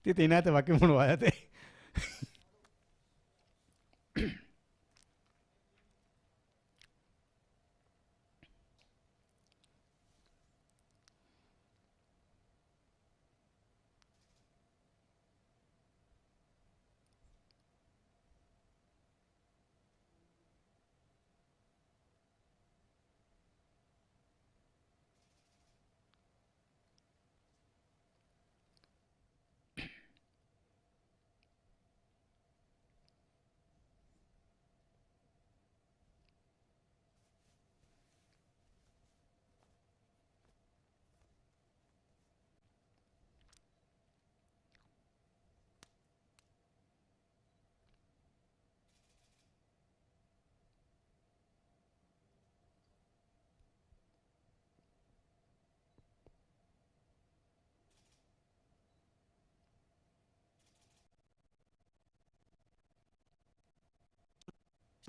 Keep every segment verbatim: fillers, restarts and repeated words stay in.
ތި ތިނާތަ ވަކި މޫނު ވާލާތޭ.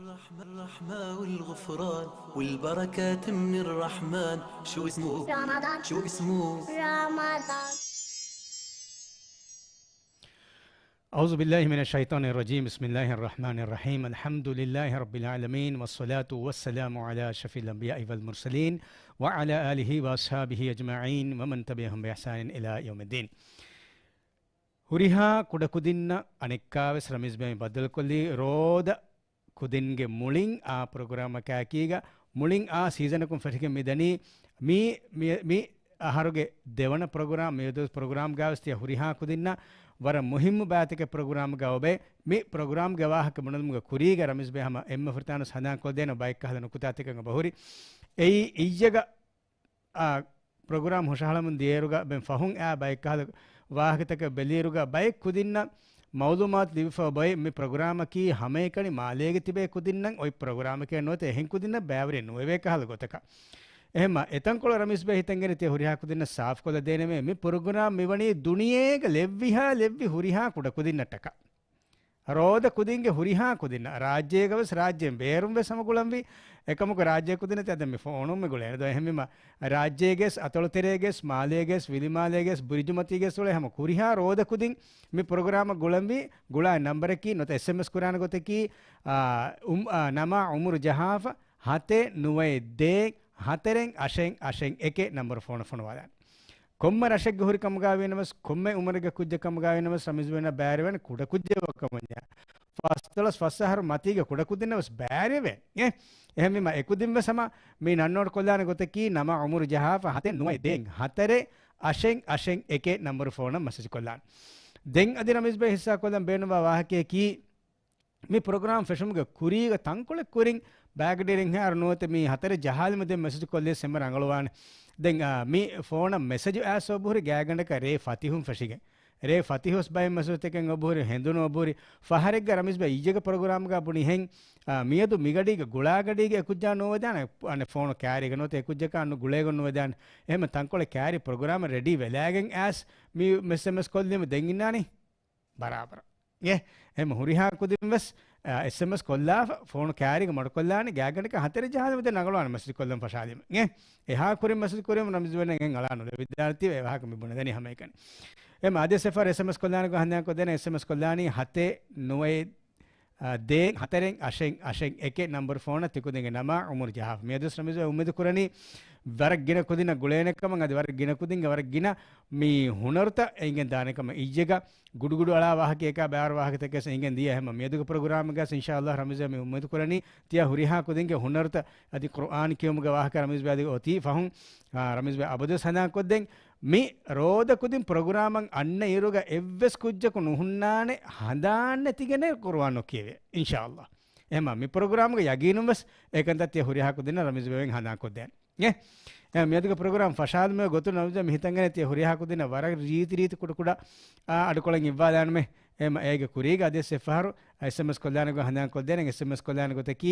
الرحمة، الرحمة والغفران والبركات من الرحمن. شو اسمه؟ رمضان. شو اسمه؟ رمضان. أعوذ بالله من الشيطان الرجيم. بسم الله الرحمن الرحيم. الحمد لله رب العالمين، والصلاة والسلام على أشرف الأنبياء والمرسلين، وعلى آله وأصحابه أجمعين، ومن تبعهم بإحسان إلى يوم الدين. ހުރިހާ ކުޑަކުދިންނަށް އަނެއްކާވެސް ރަމީޒް ބޭ ބައްދަލުކޮށްލީ ރޯދަ ކުދިންގެ މުޅިން އާ ޕްރޮގްރާމަކާއެކީގަ، މުޅިން އާ ސީޒަނަކުން ފެށިގެން މި ދަނީ. މި، މި، މި އަހަރުގެ ދެވަނަ ޕްރޮގްރާމް، މިއަދު ޕްރޮގްރާމްގައިވެސް ތިޔަ ހުރިހާ ކުދިންނަށް ވަރަށް މުހިއްމު ބައިތަކެއް ޕްރޮގްރާމްގަ އޮވޭ. މި ޕްރޮގްރާމްގެ ވާހަކަ ބުނެލުމުގެ ކުރީގަ ރަމީޒް ބޭ ހަމަ އެންމެ ފުރަތަމަ ހަނދާން ކޮށްދޭނެ ބައެއް ކަހަލަ ނުކުތާތަކެއް އެބަހުރި. އެއީ އިއްޔެގަ އާ، ޕްރޮގްރާމް ހުށަހަޅަމުން ދިޔައިރުގަ ބެން ފަހުން އާ ބައެއްކަހަލަ ވާހަކަތަކެއް ބެލިއިރުގަ ބައެއް ކުދިންނަށް މައުލޫމާތު ލިބިފަ އޮތް މި ޕްރޮގްރާމަކީ ހަމައެކަނި މާލޭގަ ތިބޭ ކުދިންނަށް އޮތް ޕްރޮގްރާމެކޭ ނުވަތަ އެހެން ކުދިންނަށް ބައިވެރި ނުވެވޭ ކަހަލަ ގޮތަކަށް. އެހެންމަ އެތަންކޮޅު ރަމީޒް ބޭ ހިތަށް ގެނެ ތިޔަ ހުރިހާ ކުދިންނަށް ސާފުކޮށްލަ ދޭނެމޭ މި ޕްރޮގްރާމް މިވަނީ ދުނިޔޭގަ ލެއްވިހާ ލެއްވި ހުރިހާ ކުޑަކުދިންނަށްޓަކާ. ރޯދަ ކުދިންގެ ހުރިހާ ކުދިންނަށް، ރާއްޖޭގަވެސް ރާއްޖޭން ބޭރުންވެސް ހަމަ ގުޅަންވީ. އެކަމަކު ރާއްޖޭ ކުދިންނަށް އަދި މި ފޯނުން މި ގުޅޭނެ ދޯ. އެހެންވީމަ ރާއްޖޭގެސް، އަތޮޅުތެރޭގެސް، މާލޭގެސް، ވިލިމާލޭގެސް، ބުރިޖުމަތީގެސް އުޅޭ ހަމަ ހުރިހާ ރޯދަ ކުދިން މި ޕްރޮގްރާމަށް ގުޅަންވީ. ގުޅާ ނަމްބަރަކީ ނުވަތަ އެސްއެމްއެސް ކުރާނެ ގޮތަކީ، އާ، އުމް-، އާ، ނަމާ އުމުރު ޖަހާފަ ހަތެއް ނުވައެއް ދޭއް ހަތަރެއް އަށެއް އަށެއް އެކެއް ނަމްބަރު ފޯނަށް ފޮނުވާލާނެ. ކޮންމެ ރަށެއްގެ ހުރި ކަމުގަ ވީނަމަސް، ކޮންމެ އުމުރެއްގެ ކުއްޖެއް ކަމުގަ ވީނަމަސް، ރަމީޒް ބޭންނަށް ބައިވެރިވާނެ ކުޑަ ކުއްޖެއް ވަކަމަށް. ފަސްދޮޅަސް ފަސް އަހަރު މަތީގެ ކުޑަ ކުދިންނަށް ވެސް ބައިވެރިވޭނެ. އެ، އެހެންވީމަ އެ ކުދިން ވެސް ހަމަ މި ނަންނޯޓް ކޮށްލާނެ ގޮތަކީ، ނަމާ އުމުރު ޖަހާފަ ހަތެއް ނުވައެއް ދޭއް ހަތަރެއް އަށެއް އަށެއް އެކެއް ނަމްބަރު ފޯނަށް މެސެޖް ކޮށްލާނެ. ދެން އަދި ރަމީޒް ބޭ ހިއްސާ ކޮށްލަން ބޭނުންވާ ވާހަކަޔަކީ، މި ޕްރޮގްރާމް ފެށުމުގެ ކުރީގަ ތަންކޮޅެއް ކުރިން ބައިގަޑިއިރެއްހާއިރު ނުވަތަ މި ހަތަރެއް ޖަހާލުމުގެ ދެން މެސެޖް ކޮށްލިޔަސް އެންމެ ރަނގަޅުވާނެ. ދެން، އާ، މި ފޯނަށް މެސެޖު އައިސް އޮބުހުރި ގާތްގަނޑަކަށް ރޭ ފަތިހުން ފެށިގެން. ރޭ ފަތިހުސް ބައެއް މެސެޖުތަކެއް އޮބުހުރި ހެނދުނު އޮބުހުރި. ފަހަރެއްގަ ރަމީޒް ބޭ އިއްޔެގެ ޕްރޮގްރާމްގަ ބުނިހެން، އާ، މިއަދު މިގަޑީގަ ގުޅާގަޑީގަ އެކުއްޖާ ނޯވެދާނެ. އަނެއް ފޯނު ކާރީގަ ނުވަތަ އެކުއްޖަކާ ނު ގުޅޭގޮން ނުވެދާނެ. އެހެންމަ ތަންކޮޅެއް ކާރި ޕްރޮގްރާމެއް ރެޑީ ވެލާގެން އައިސް މި އެސްއެމްއެސް ކޮށްލީމަ ދެން އިންނާނީ. ބަރާބަރަށް. އެ، އެހެން ހުރިހާ ކުދިން ވެސް، އާ، އެސްއެމްއެސް ކޮށްލާފަ، ފޯނު ކާރީގަ މަޑުކޮށްލާނެ، ގާތްގަނޑަކަށް ހަތަރެއް ޖަހާލުމުގެ ދެން ރަނގަޅުވާނެ މެސެޖް ކޮށްލަން ފަށާލީމަ. އެ، އެހާ ކުރިން މެސެޖް ކުރީމަ ރަމީޒް ބޭންނަށް އެނގެން އަޅާ ނުލެވިދާނެތީ އެ ވާހަކަ މި ބުނެދެނީ ހަމައެކަނި. އެ، އަދިވެސް އެއްފަހަރު އެސްއެމްއެސް ކޮށްލާނެ ގޮތް ހަނދާން ކޮށްދޭނެ، އެސްއެމްއެސް ކޮށްލާނީ ހަތެއް ނުވައެއް، އާ، ދޭއް ހަތަރެއް އަށެއް އަށެއް އެކެއް ނަމްބަރު ފޯނަށް ތިކުދިންގެ ނަމާ އުމުރު ޖަހާފަ. މިއަދުވެސް ރަމީޒް ބޭ އުއްމީދު ކުރަނީ ވަރަށް ގިނަ ކުދިންނަށް ގުޅޭނެ ކަމަށް އަދި ވަރަށް ގިނަ ކުދިންގެ ވަރަށް ގިނަ މި ހުނަރުތައް އެނގެން ދާނެ ކަމަށް. އިއްޔެގަ ގުޑުގުޑު އަޅާ ވާހަކައެކާ ބާރު ވާހަކަތަކެސް އެނގެން ދިޔަ ހަމަ މިއަދުގެ ޕްރޮގްރާމްގަސް އިންޝާﷲ ރަމީޒް ބޭ މި އުއްމީދު ކުރަނީ ތިޔަ ހުރިހާ ކުދިންގެ ހުނަރުތައް އަދި ޤުރުއާން ކިޔުމުގެ ވާހަކަ ރަމީޒް ބޭ އަދި އޮތީ ފަހުން، އާ، ރަމީޒް ބޭ އަބަދުވެސް ހަނދާން ކޮށްދެން. މި ރޯދަ ކުދިން ޕްރޮގްރާމަށް އަންނަ އިރުގަ އެއްވެސް ކުއްޖަކު ނުހުންނާނެ ހަނދާން ނެތިގެނެއް ޤުރުއާން ނުކިޔެވޭ އިންޝާﷲ. އެހެންމަ މި ޕްރޮގްރާމްގެ ޔަގީނުން ވެސް އެކަންތައް ތިޔަ ހުރިހާ ކުދިންނަށް ރަމީޒް ބޭ ވެން ހަނދާން ކޮށްދޭނެ. އެ، އެ، މިއަދުގެ ޕްރޮގްރާމް ފަށާލުމުގެ ގޮތުން ރަމީޒް ބޭ މި ހިތަށް ގެނެ ތިޔަ ހުރިހާ ކުދިންނަށް ވަރަށް ރީތި ރީތި ކުޑަ ކުޑަ، އާ، އަޑުކޮޅެއް އިއްވާލާނަމޭ. އެ، މަ، އޭގެ ކުރީގަ އަދިވެސް އެއްފަހަރު އެސްއެމްއެސް ކޮށްލާނެ ގޮތް ހަނދާން ކޮށްދޭނެ. އެސްއެމްއެސް ކޮށްލާނެ ގޮތަކީ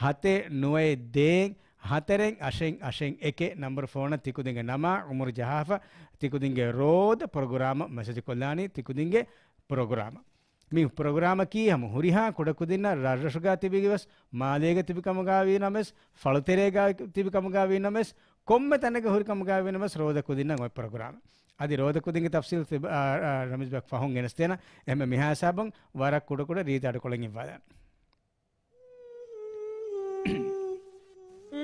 ހަތެއް ނުވައެއް ދޭއް ހަތަރެއް އަށެއް އަށެއް އެކެއް ނަމްބަރު ފޯނަށް ތިކުދިންގެ ނަމާ އުމުރު ޖަހާފަ ތިކުދިންގެ ރޯދަ ޕްރޮގްރާމަށް މެސެޖް ކޮށްލާނީ ތިކުދިންގެ ޕްރޮގްރާމަށް. މި ޕްރޮގްރާމަކީ ހަމަ ހުރިހާ ކުޑަކުދިންނަށް ރަށްރަށުގަ ތިބިގެވެސް، މާލޭގަ ތިބި ކަމުގަ ވީ ނަމަވެސް، ފަޅުތެރޭގަ ތިބި ކަމުގަ ވީ ނަމަވެސް، ކޮންމެ ތަނެއްގަ ހުރި ކަމުގަ ވީ ނަމަވެސް ރޯދަ ކުދިންނަށް އޮތް ޕްރޮގްރާމެއް. އަދި ރޯދަ ކުދިންގެ ތަފްސީލް ތިބ-، އާ، އާ، ރަމީޒް ބެ ފަހުން ގެނެސްދޭނަ. އެހެންވެ މިހާ ހިސާބުން ވަރަށް ކުޑަކުޑަ ރީތި އަޑުކޮޅެއް އިއްވާލާން.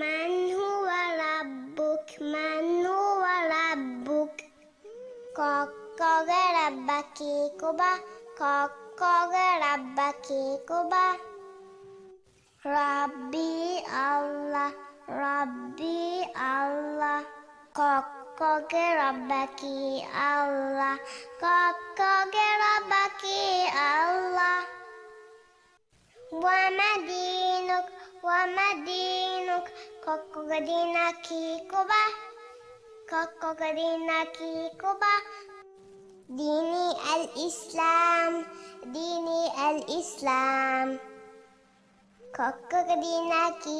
من هو ربك؟ من هو ربك؟ ކޮއްކޮގެ ރައްބަކީ ކޮބާ؟ ކޮއްކޮގެ ރައްބަކީ ކޮބާ؟ ربي الله، ربي الله. ކޮއްކޮގެ ރައްބަކީ ﷲ، ކޮއްކޮގެ ރައްބަކީ ﷲ. وما دينك؟ وما دينك؟ ކޮއްކޮގެ ދީނަކީ ކޮބާ؟ ކޮއްކޮގެ ދީނަކީ ކޮބާ؟ ديني الإسلام، ديني الإسلام. ކޮއްކޮގެ ދީނަކީ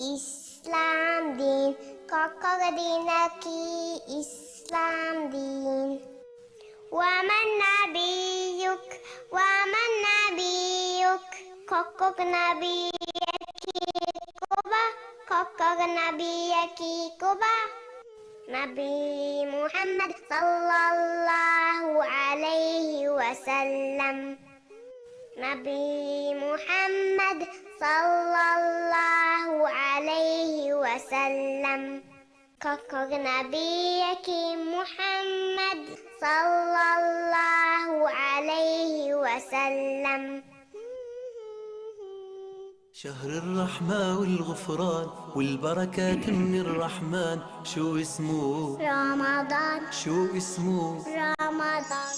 އިސްލާމް ދީން، ކޮއްކޮގެ ދީނަކީ އިސްލާމް ދީން. ومن نبيك؟ ومن نبيك؟ ކޮއްކޮގެ ނަބިއްޔަކީ ކޮބާ؟ ކޮއްކޮގެ ނަބިއްޔަކީ ކޮބާ؟ نبي محمد صلى الله عليه وسلم. نبي محمد صلى الله عليه وسلم. ކޮއްކޮގެ ނަބިއްޔަކީ މުޙައްމަދު صلى الله عليه وسلم. شهر الرحمة والغفران والبركات من الرحمن. شو اسمه؟ رمضان. شو اسمه؟ رمضان.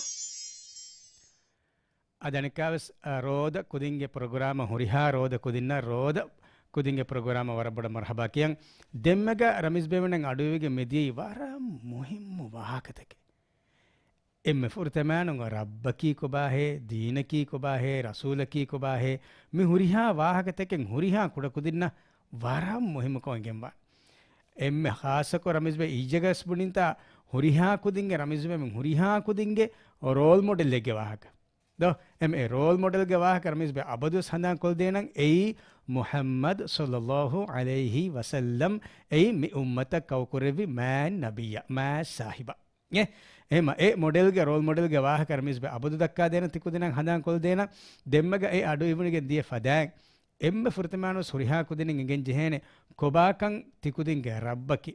އަދި އަނެއްކާވެސް، އަ، ރޯދަ ކުދިންގެ ޕްރޮގްރާމަށް، ހުރިހާ ރޯދަ ކުދިންނަށް ރޯދަ ކުދިންގެ ޕްރޮގްރާމަށް ވަރަށް ބޮޑަށް މަރުޙަބާ ކިޔަން. ދެންމެގަ ރަމީޒް ބޭބެމެން އަޑުއިވިގެން މިދިޔައީ ވަރަށް މުހިއްމު ވާހަކަތަކެއް. އެންމެ ފުރަތަމައިނު ރައްބަކީ ކޮބާހޭ، ދީނަކީ ކޮބާހޭ، ރަސޫލަކީ ކޮބާހޭ، މި ހުރިހާ ވާހަކަތަކެއް ހުރިހާ ކުޑަކުދިންނަށް ވަރަށް މުހިއްމުކޮށް އެނގެންވާނެ. އެންމެ ޚާއްޞަކޮށް ރަމީޒް ބޭ އިއްޔެގަސް ބުނިންތާ ހުރިހާ ކުދިންގެ ރަމީޒް ބޭ މި ހުރިހާ ކުދިންގެ ރޯލް މޮޑެލްއެއްގެ ވާހަކަ. ދޯ، އެމް އެ ރޯލް މޮޑެލްގެ ވާހަކަ ރަމީޒް ބޭ އަބަދުވެސް ހަނދާން ކޮށްދޭނަން އެއީ މުޙައްމަދު ޞައްލައްލާހު ޢަލައިހި ވަސައްލަމް އެއީ މި އުއްމަތަށް ކައުކުރެއްވި މާތް ނަބިއްޔާ، މާތް ސާހިބާ. އެ، އެހެމަ އެ މޮޑެލްގެ ރޯލް މޮޑެލްގެ ވާހަކަ ރަމީޒް ބޭ އަބަދު ދައްކާދޭނަން ތިކުދިންނަށް ހަނދާން ކޮށްދޭނަން. ދެންމެގަ އެ އަޑު އިވުނިގެން ދިޔަ ފަދައިން އެންމެ ފުރަތަމައިނުވެސް ހުރިހާ ކުދިން އެނގެން ޖެހޭނެ ކޮބާކަން ތިކުދިންގެ ރައްބަކީ.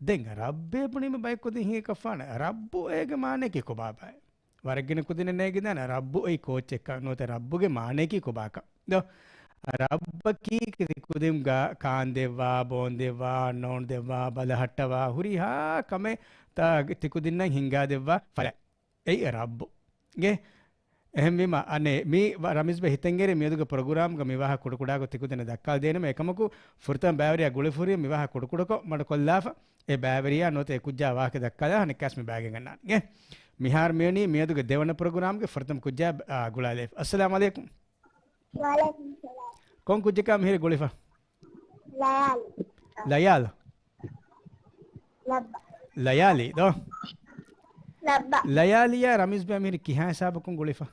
ދެން ރައްބޭ ބުނީމަ ބައެއް ކުދިން ހީކަށްފާނެ ރައްބު އޭގެ މާނަޔަކީ ކޮބާބާއޭ؟ ވަރަށް ގިނަ ކުދިންނަށް ނޭނގިދާނެ ރައްބު އެއީ ކޯއްޗެއްކަން ނުވަތަ ރައްބުގެ މާނަޔަކީ ކޮބާކަން. ދޯ، ރައްބަކީ ތިކުދިން ގާ-، ކާންދެއްވާ، ބޯންދެއްވާ، އަންނައުން ދެއްވާ، ބަލަހައްޓަވާ، ހުރިހާ ކަމެއް ތާ ތިކުދިންނަށް ހިންގާދެއްވާ ފަލަ. އެއީ ރައްބު. ގެ. އެހެންވީމަ، އަނެއް، މި ވަ-، ރަމީޒް ބޭ ހިތަށްއެރި މިއަދުގެ ޕްރޮގްރާމްގަ މި ވާހަކަ ކުޑަކުޑާކޮށް ތިކުދިންނަށް ދައްކާލަދޭނަމޭ. އެކަމަކު، ފުރަތަމަ ބައިވެރިޔާ ގުޅިފަ ހުރީ މި ވާހަކަ ކުޑަކުޑަކޮށް މަޑުކޮށްލާފަ. އެ ބައިވެރިޔާ ނުވަތަ އެ ކުއްޖާ ވާހަކަ ދައްކާލާ އަނެއްކާސް މި ބައިގެން އަންނާނެ. މިހާރު މިވަނީ މިއަދުގެ ދެވަނަ ޕްރޮގްރާމްގެ ފުރަތަމަ ކުއްޖާ، އާ، ގުޅާލައިފަ. އައްސަލާމު ޢަލައިކުމް. ވަޢަލައިކުމް ސަލާމް. ކޮން ކުއްޖަކާ މިހިރީ ގުޅިފަ؟ ލަޔާލި. ލަޔާލް؟ ލައްބަ. ލަޔާލި ދޯ؟ ލައްބަ. ލަޔާލިއާ ރަމީޒް ބޭ މިހިރީ ކިހާ ހިސާބަކުން ގުޅިފަ؟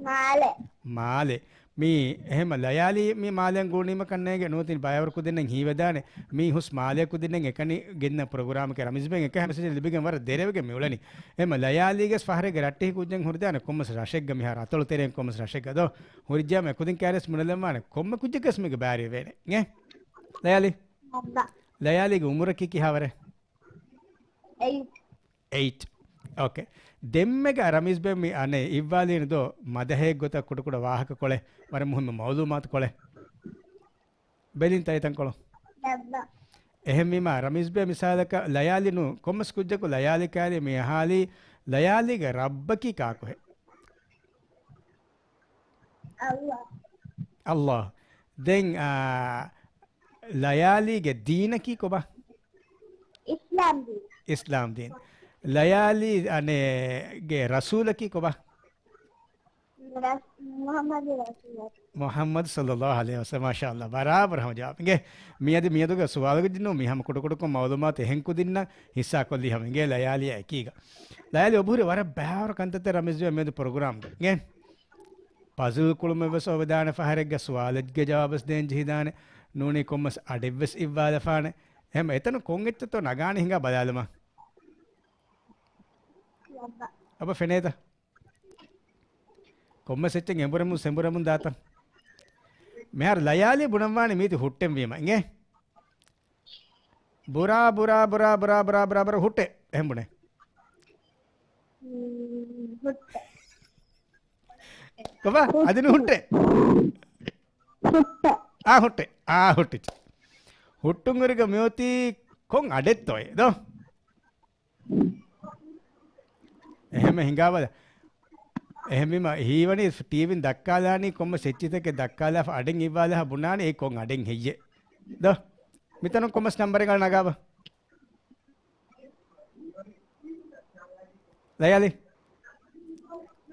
މާލެ. މާލެ. މީ އެހެމަ ލަޔާލީ މި މާލެއަށް ގުޅުނީމަ ކަންނޭގެ ނުވަތަ ބައިވަރު ކުދިންނަށް ހީވެދާނެ. މީ ހުސް މާލެ ކުދިންނަށް އެކަނި ގެންނަ ޕްރޮގްރާމަކެއް ރަމީޒް ބޭ އެކަހަ މެސެޖެއް ލިބިގެން ވަރަށް ދެރަވެގެން މި އުޅެނީ. އެހެމަ ލަޔާލީގެ ފަހަރެއްގެ ރައްޓެހި ކުއްޖެއް ހުރިދާނެ ކޮންމެސް ރަށެއްގަ މިހާރު އަތޮޅު ތެރެއިން ކޮންމެސް ރަށެއްގަ ދޯ. ހުރިއްޖާމެ ކުދިން ކައިރިވެސް މިނަލަންވާނެ ކޮންމެ ކުއްޖަކަސް މީގެ ބާރިވެވޭނެ. އެ؟ ލަޔާލީ؟ ލައްބަ. ލަޔާލީގެ އުމުރަކީ ކިހާވަރެއް؟ އެއިޓް. އެއިޓް. އޯކޭ. ދެންމެގަ ރަމީޒް ބޭ މި އަނެއް އިއްވާލީނު ދޯ މަދަހައެއް ގޮތަށް ކުޑަކުޑަ ވާހަކަ ކޮޅެއް، ވަރަށް މުހިއްމު މައުލޫމާތު ކޮޅެއް. ބެލިންތަ އެތަންކޮޅު؟ ލައްބަ. އެހެންވީމާ ރަމީޒް ބޭ މިސާލަކަށް ލަޔާލި ނޫ، ކޮންމެސް ކުއްޖަކު ލަޔާލި ކައިރި މި އަހާލީ، ލަޔާލީގެ ރައްބަކީ ކާކުހެ؟ ﷲ. ﷲ. ދެން، އާ، ލަޔާލީގެ ދީނަކީ ކޮބާ؟ އިސްލާމް ދީން. އިސްލާމް ދީން. ލަޔާލީ، އަނެ، ގެ ރަސޫލަކީ ކޮބާ؟ ރަސް-، މުޙައްމަދު ރަސޫލު. މުޙައްމަދު ޞައްލައްލާހު ޢަލައިހި ވަސައްލަމް. މާޝާﷲ. ބަރާބަރަށް ހަމަ ޖަވާބު. އިނގޭ، މިއަދު މިއަދުގެ ސުވާލުގެ ދިނު މި ހަމަ ކުޑަކުޑަކޮށް މައުލޫމާތު އެހެން ކުދިންނަށް ހިއްސާކޮށްލީ ހަމަ. އިނގޭ، ލަޔާލީއާ އެކީގަ. ލަޔާލީ އޮބުހުރި ވަރަށް ބައިވަރު ކަންތައްތައް ރަމީޒް ބޭ މިއަދު ޕްރޮގްރާމްގަ. އިނގޭ. ޕަޒުލް ކުޅުމެއްވެސް އޮވެދާނެ ފަހަރެއްގަ ސުވާލެއްގެ ޖަވާބުވެސް ދޭން ޖެހިދާނެ. ނޫނީ ކޮންމެސް އަޑެއްވެސް އިއްވާލަފާނެ. އެހެން އެތަނު ކޮން އެއްޗެއްތޯ ނަގާނީ ހިނގާ ބަލާލަމާ. އަބަ ފެނޭތަ؟ ކޮންމެސް އެއްޗެއް އެނބުރެމުން ސެނބުރެމުން ދާތަ؟ މިހާރު ލަޔާލީ ބުނަންވާނެ މީތި ހުއްޓެން ވީމަ. އިނގޭ؟ ބުރާ، ބުރާ، ބުރާ، ބުރާ، ބުރާ، ބުރާ، ބުރާ، ހުއްޓެ. އެހެން ބުނޭ. ކޮބާ؟ އަދި ނުހުއްޓެ. އާ، ހުއްޓެ. އާ، ހުއްޓި. ހުއްޓުން އިރުގަ މިއޮތީ ކޮން އަޑެއްތޯއޭ ދޯ؟ އެހެންމެ ހިނގާބަލަ. އެހެންވީމަ ހީވަނީ ޓީވީން ދައްކާލާނީ ކޮންމެ ސެއްޗިތަކެއް ދައްކާލާފަ އަޑެއް އިއްވާލާފަ ބުނާނީ އެއީ ކޮން އަޑެއް ހެއްޔޭ. ދޯ؟ މިތަނުން ކޮންމެސް ނަންބަރެއް ނަގާބަ. ލަޔާލި.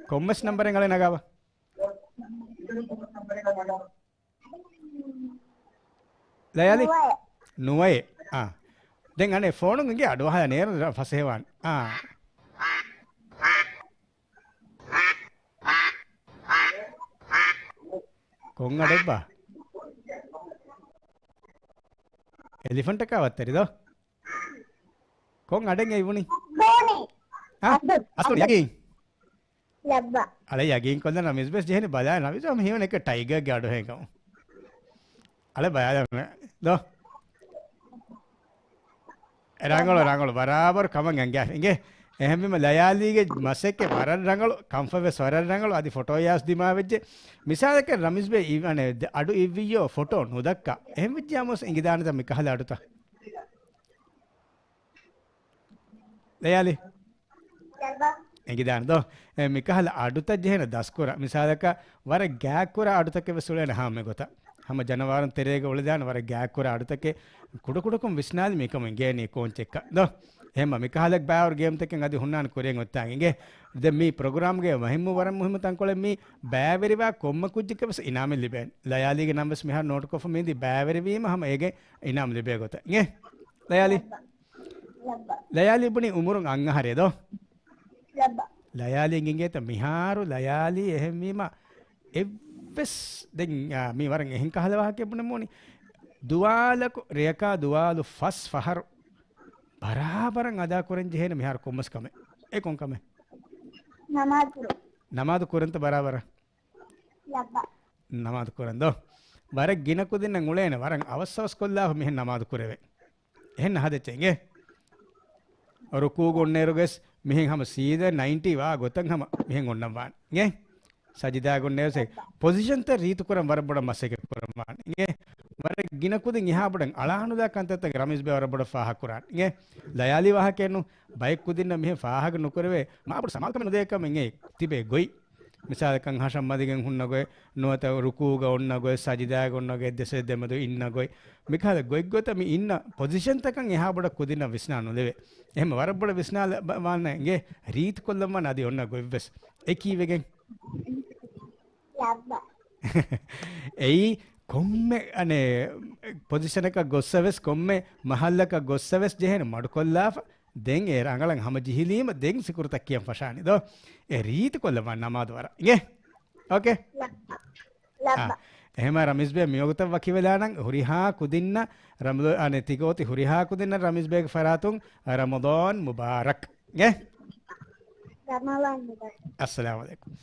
ކޮންމެސް ނަންބަރެއް ނަގާބަ. ލަޔާލި؟ ނުވައެއް. ނުވައެއް. އާ. ދެން އަނެއް ފޯނުން އިނގޭ އަޑުއަހާ ނޭރު ފަސޭހަވާން. އާ. ކޮން އަޑެއްބާ؟ އެލިފަންޓަކާ ވައްތަރި ދޯ؟ ކޮން އަޑެއް އެ އިވުނީ؟ ދޯނި. އާ؟ އަސް، އަސް، އަސް. ޔަގީން. ލައްބަ. އަޅެ ޔަގީން ކޮށްލަން ރަމީޒް ބެސް ޖެހެނީ ބަލާ ރަމީޒް ހަމަ ހީވަނީ އެކަ ޓައިގަރގެ އަޑު ހެން ކަމު. އަޅެ ބަލާ ދޯ. ރަނގަޅު، ރަނގަޅު. ބަރާބަރު ކަމަށް އަނގާ. އިނގޭ؟ އެހެންވީމަ ލަޔާލީގެ މަސައްކަތް ވަރަށް ރަނގަޅު، ކަންފަތް ވެސް ވަރަށް ރަނގަޅު. އަދި ފޮޓޯ ޔާސް ދިމާވެއްޖެ. މިސާލަކަށް ރަމީޒް ބެ އިވް-، އަނެއް ދެ-، އަޑު އިއްވިއްޔޯ ފޮޓޯ ނުދައްކާ. އެހެން ވެއްޖިޔާމުސް އިނގިދާނެތަ މި ކަހަލަ އަޑުތައް؟ ލަޔާލި. އެނގިދާނެ ދޯ؟ އެ، މިކަހަލަ އަޑުތައް ޖެހޭނެ ދަސްކުރާ. މިސާލަކަށް ވަރަށް ގާތްކުރާ އަޑުތަކެއް ވެސް އުޅޭނެ ހަމަ ގޮތަށް. ހަމަ ޖަނަވާރުން ތެރޭގަ އުޅެދާނެ ވަރަށް ގާތްކުރާ އަޑުތަކެއް. ކުޑަކުޑަކުން ވިސްނާލި މިކަމުން އިނގޭނީ ކޯންޗެއްކަ ދޯ؟ އެހެންމަ މިކަހަލަ ބައިވަރު ގޭމްތަކެއް އަދި ހުންނާނެ ކުރިއަށް އޮތްތާނގެ. ދެން މި ޕްރޮގްރާމްގެ މުހިއްމު ވަރަށް މުހިއްމު ތަންކޮޅެއް މި ބައިވެރިވާ ކޮންމެ ކުއްޖެއްގެ ވެސް އިނާމެއް ލިބޭނެ. ލަޔާލީގެ ނަން ވެސް މިހާރު ނޯޓުކޮށްފަ މިއިނދީ ބައިވެރިވީމަ ހަމަ އޭގެ އިނާމް ލިބޭ ގޮތަށް. އިނގޭ؟ ލަޔާލީ؟ ލައްބަ. ލައްބަ. ލަޔާލީ ބުނީ އުމުރުން އަށް އަހަރޭ ދޯ؟ ލައްބަ. ލަޔާލީ އިނގޭތަ މިހާރު ލަޔާލީ އެހެންވީމަ އެއްވެސް ދެން، އާ، މީ ވަރަށް އެހެން ކަހަލަ ވާހަކައެއް ބުނެމުނީ. ދުވާލަކު ރެޔަކާ ދުވާލު ފަސް ފަހަރު ބަރާބަރަށް އަދާ ކުރަން ޖެހޭނެ މިހާރު ކޮންމެސް ކަމެއް. އެ ކޮން ކަމެއް؟ ނަމާދު ކުރުން. ނަމާދު ކުރަންތަ ބަރާބަރަށް؟ ލައްބަ. ނަމާދު ކުރަން ދޯ؟ ވަރަށް ގިނަ ކުދިންނަށް އުޅޭނެ ވަރަށް އަވަސް އަވަސް ކޮށްލާފަ މިހެން ނަމާދު ކުރެވޭ. އެހެން ހަދައްޗެއް އިނގޭ. ރުކޫގަ އޮންނައިރުގަސް މިހެން ހަމަ ސީދާ ނައިންޓީ ވާ ގޮތަށް ހަމަ މިހެން އޮންނަން ވާނެ އިނގޭ. ސަޖިދާގަ އޮންނައިރު ސެ-، ޕޮޒިޝަންތައް ރީތި ކުރަން ވަރަށް ބޮޑަށް މަސައްކަތް ކުރަން ވާނެ އިނގޭ. ވަރަށް ގިނަ ކުދިން އެހާ ބޮޑަށް އަޅާނުލާ ކަންތައްތަކެއް ރަމީޒް ބެ ވަރަށް ބޮޑަށް ފާހަގަ ކުރާނެ އިނގޭ. ލަޔާލީ ވާހަކައެއް ނޫން. ބައެއް ކުދިންނަށް މިހެން ފާހަގަ ނުކުރެވޭ މާ ބޮޑު ސަމާލުކަމެއް ނުދޭ ކަމެއް އެ ތިބޭ ގޮތް. މިސާލަކަށް ހަށަން މަދިގެން ހުންނަ ގޮތް، ނުވަތަ ރުކޫގަ އޮންނަ ގޮތް، ސަޖިދާގަ އޮންނަ ގޮތް، ދެސެ ދެމެދު އިންނަ ގޮތް، މިކަހަލަ ގޮތްގޮތަށް މި އިންނަ ޕޮޒިޝަންތަކަށް އެހާ ބޮޑަށް ކުދިންނަށް ވިސްނާ ނުލެވޭ. އެހެން ވަރަށް ބޮޑަށް ވިސްނާލަ ބަ-، ވާންނަ އިނގޭ، ރީތިކޮށްލަން ވާން އަދި އޮންނަ ގޮތްވެސް. އެ ކީއްވެގެން؟ ލައްބަ. އެއީ ކޮންމެ އަނެއް ޕޮޒިޝަނަކަށް ގޮއްސަވެސް، ކޮންމެ މަހައްލަކަށް ގޮއްސަވެސް ޖެހޭނެ މަޑުކޮށްލާފަ، ދެން އެ ރަނގަޅަށް ހަމަޖެހިލީމަ، ދެން ސިކުރުތައް ކިޔަން ފަށާނެ ދޯ؟ އެ ރީތިކޮށްލަން ވާން ނަމާދު ވަރަށް. އިނގޭ؟ އޯކޭ؟ ލައްބަ. ލައްބަ. އާ، އެހެމަ ރަމީޒްބޭ މިވަގުތަށް ވަކިވެލާނަން ހުރިހާ ކުދިންނަށް ރަމަޟާ-، އަނެ ތިގޯތި ހުރިހާ ކުދިންނަށް ރަމީޒްބޭގެ ފަރާތުން ރަމަޟާން މުބާރަކް. އިނގޭ؟ ރަމަޟާން މުބާރަކް. އައްސަލާމު ޢަލައިކުމް.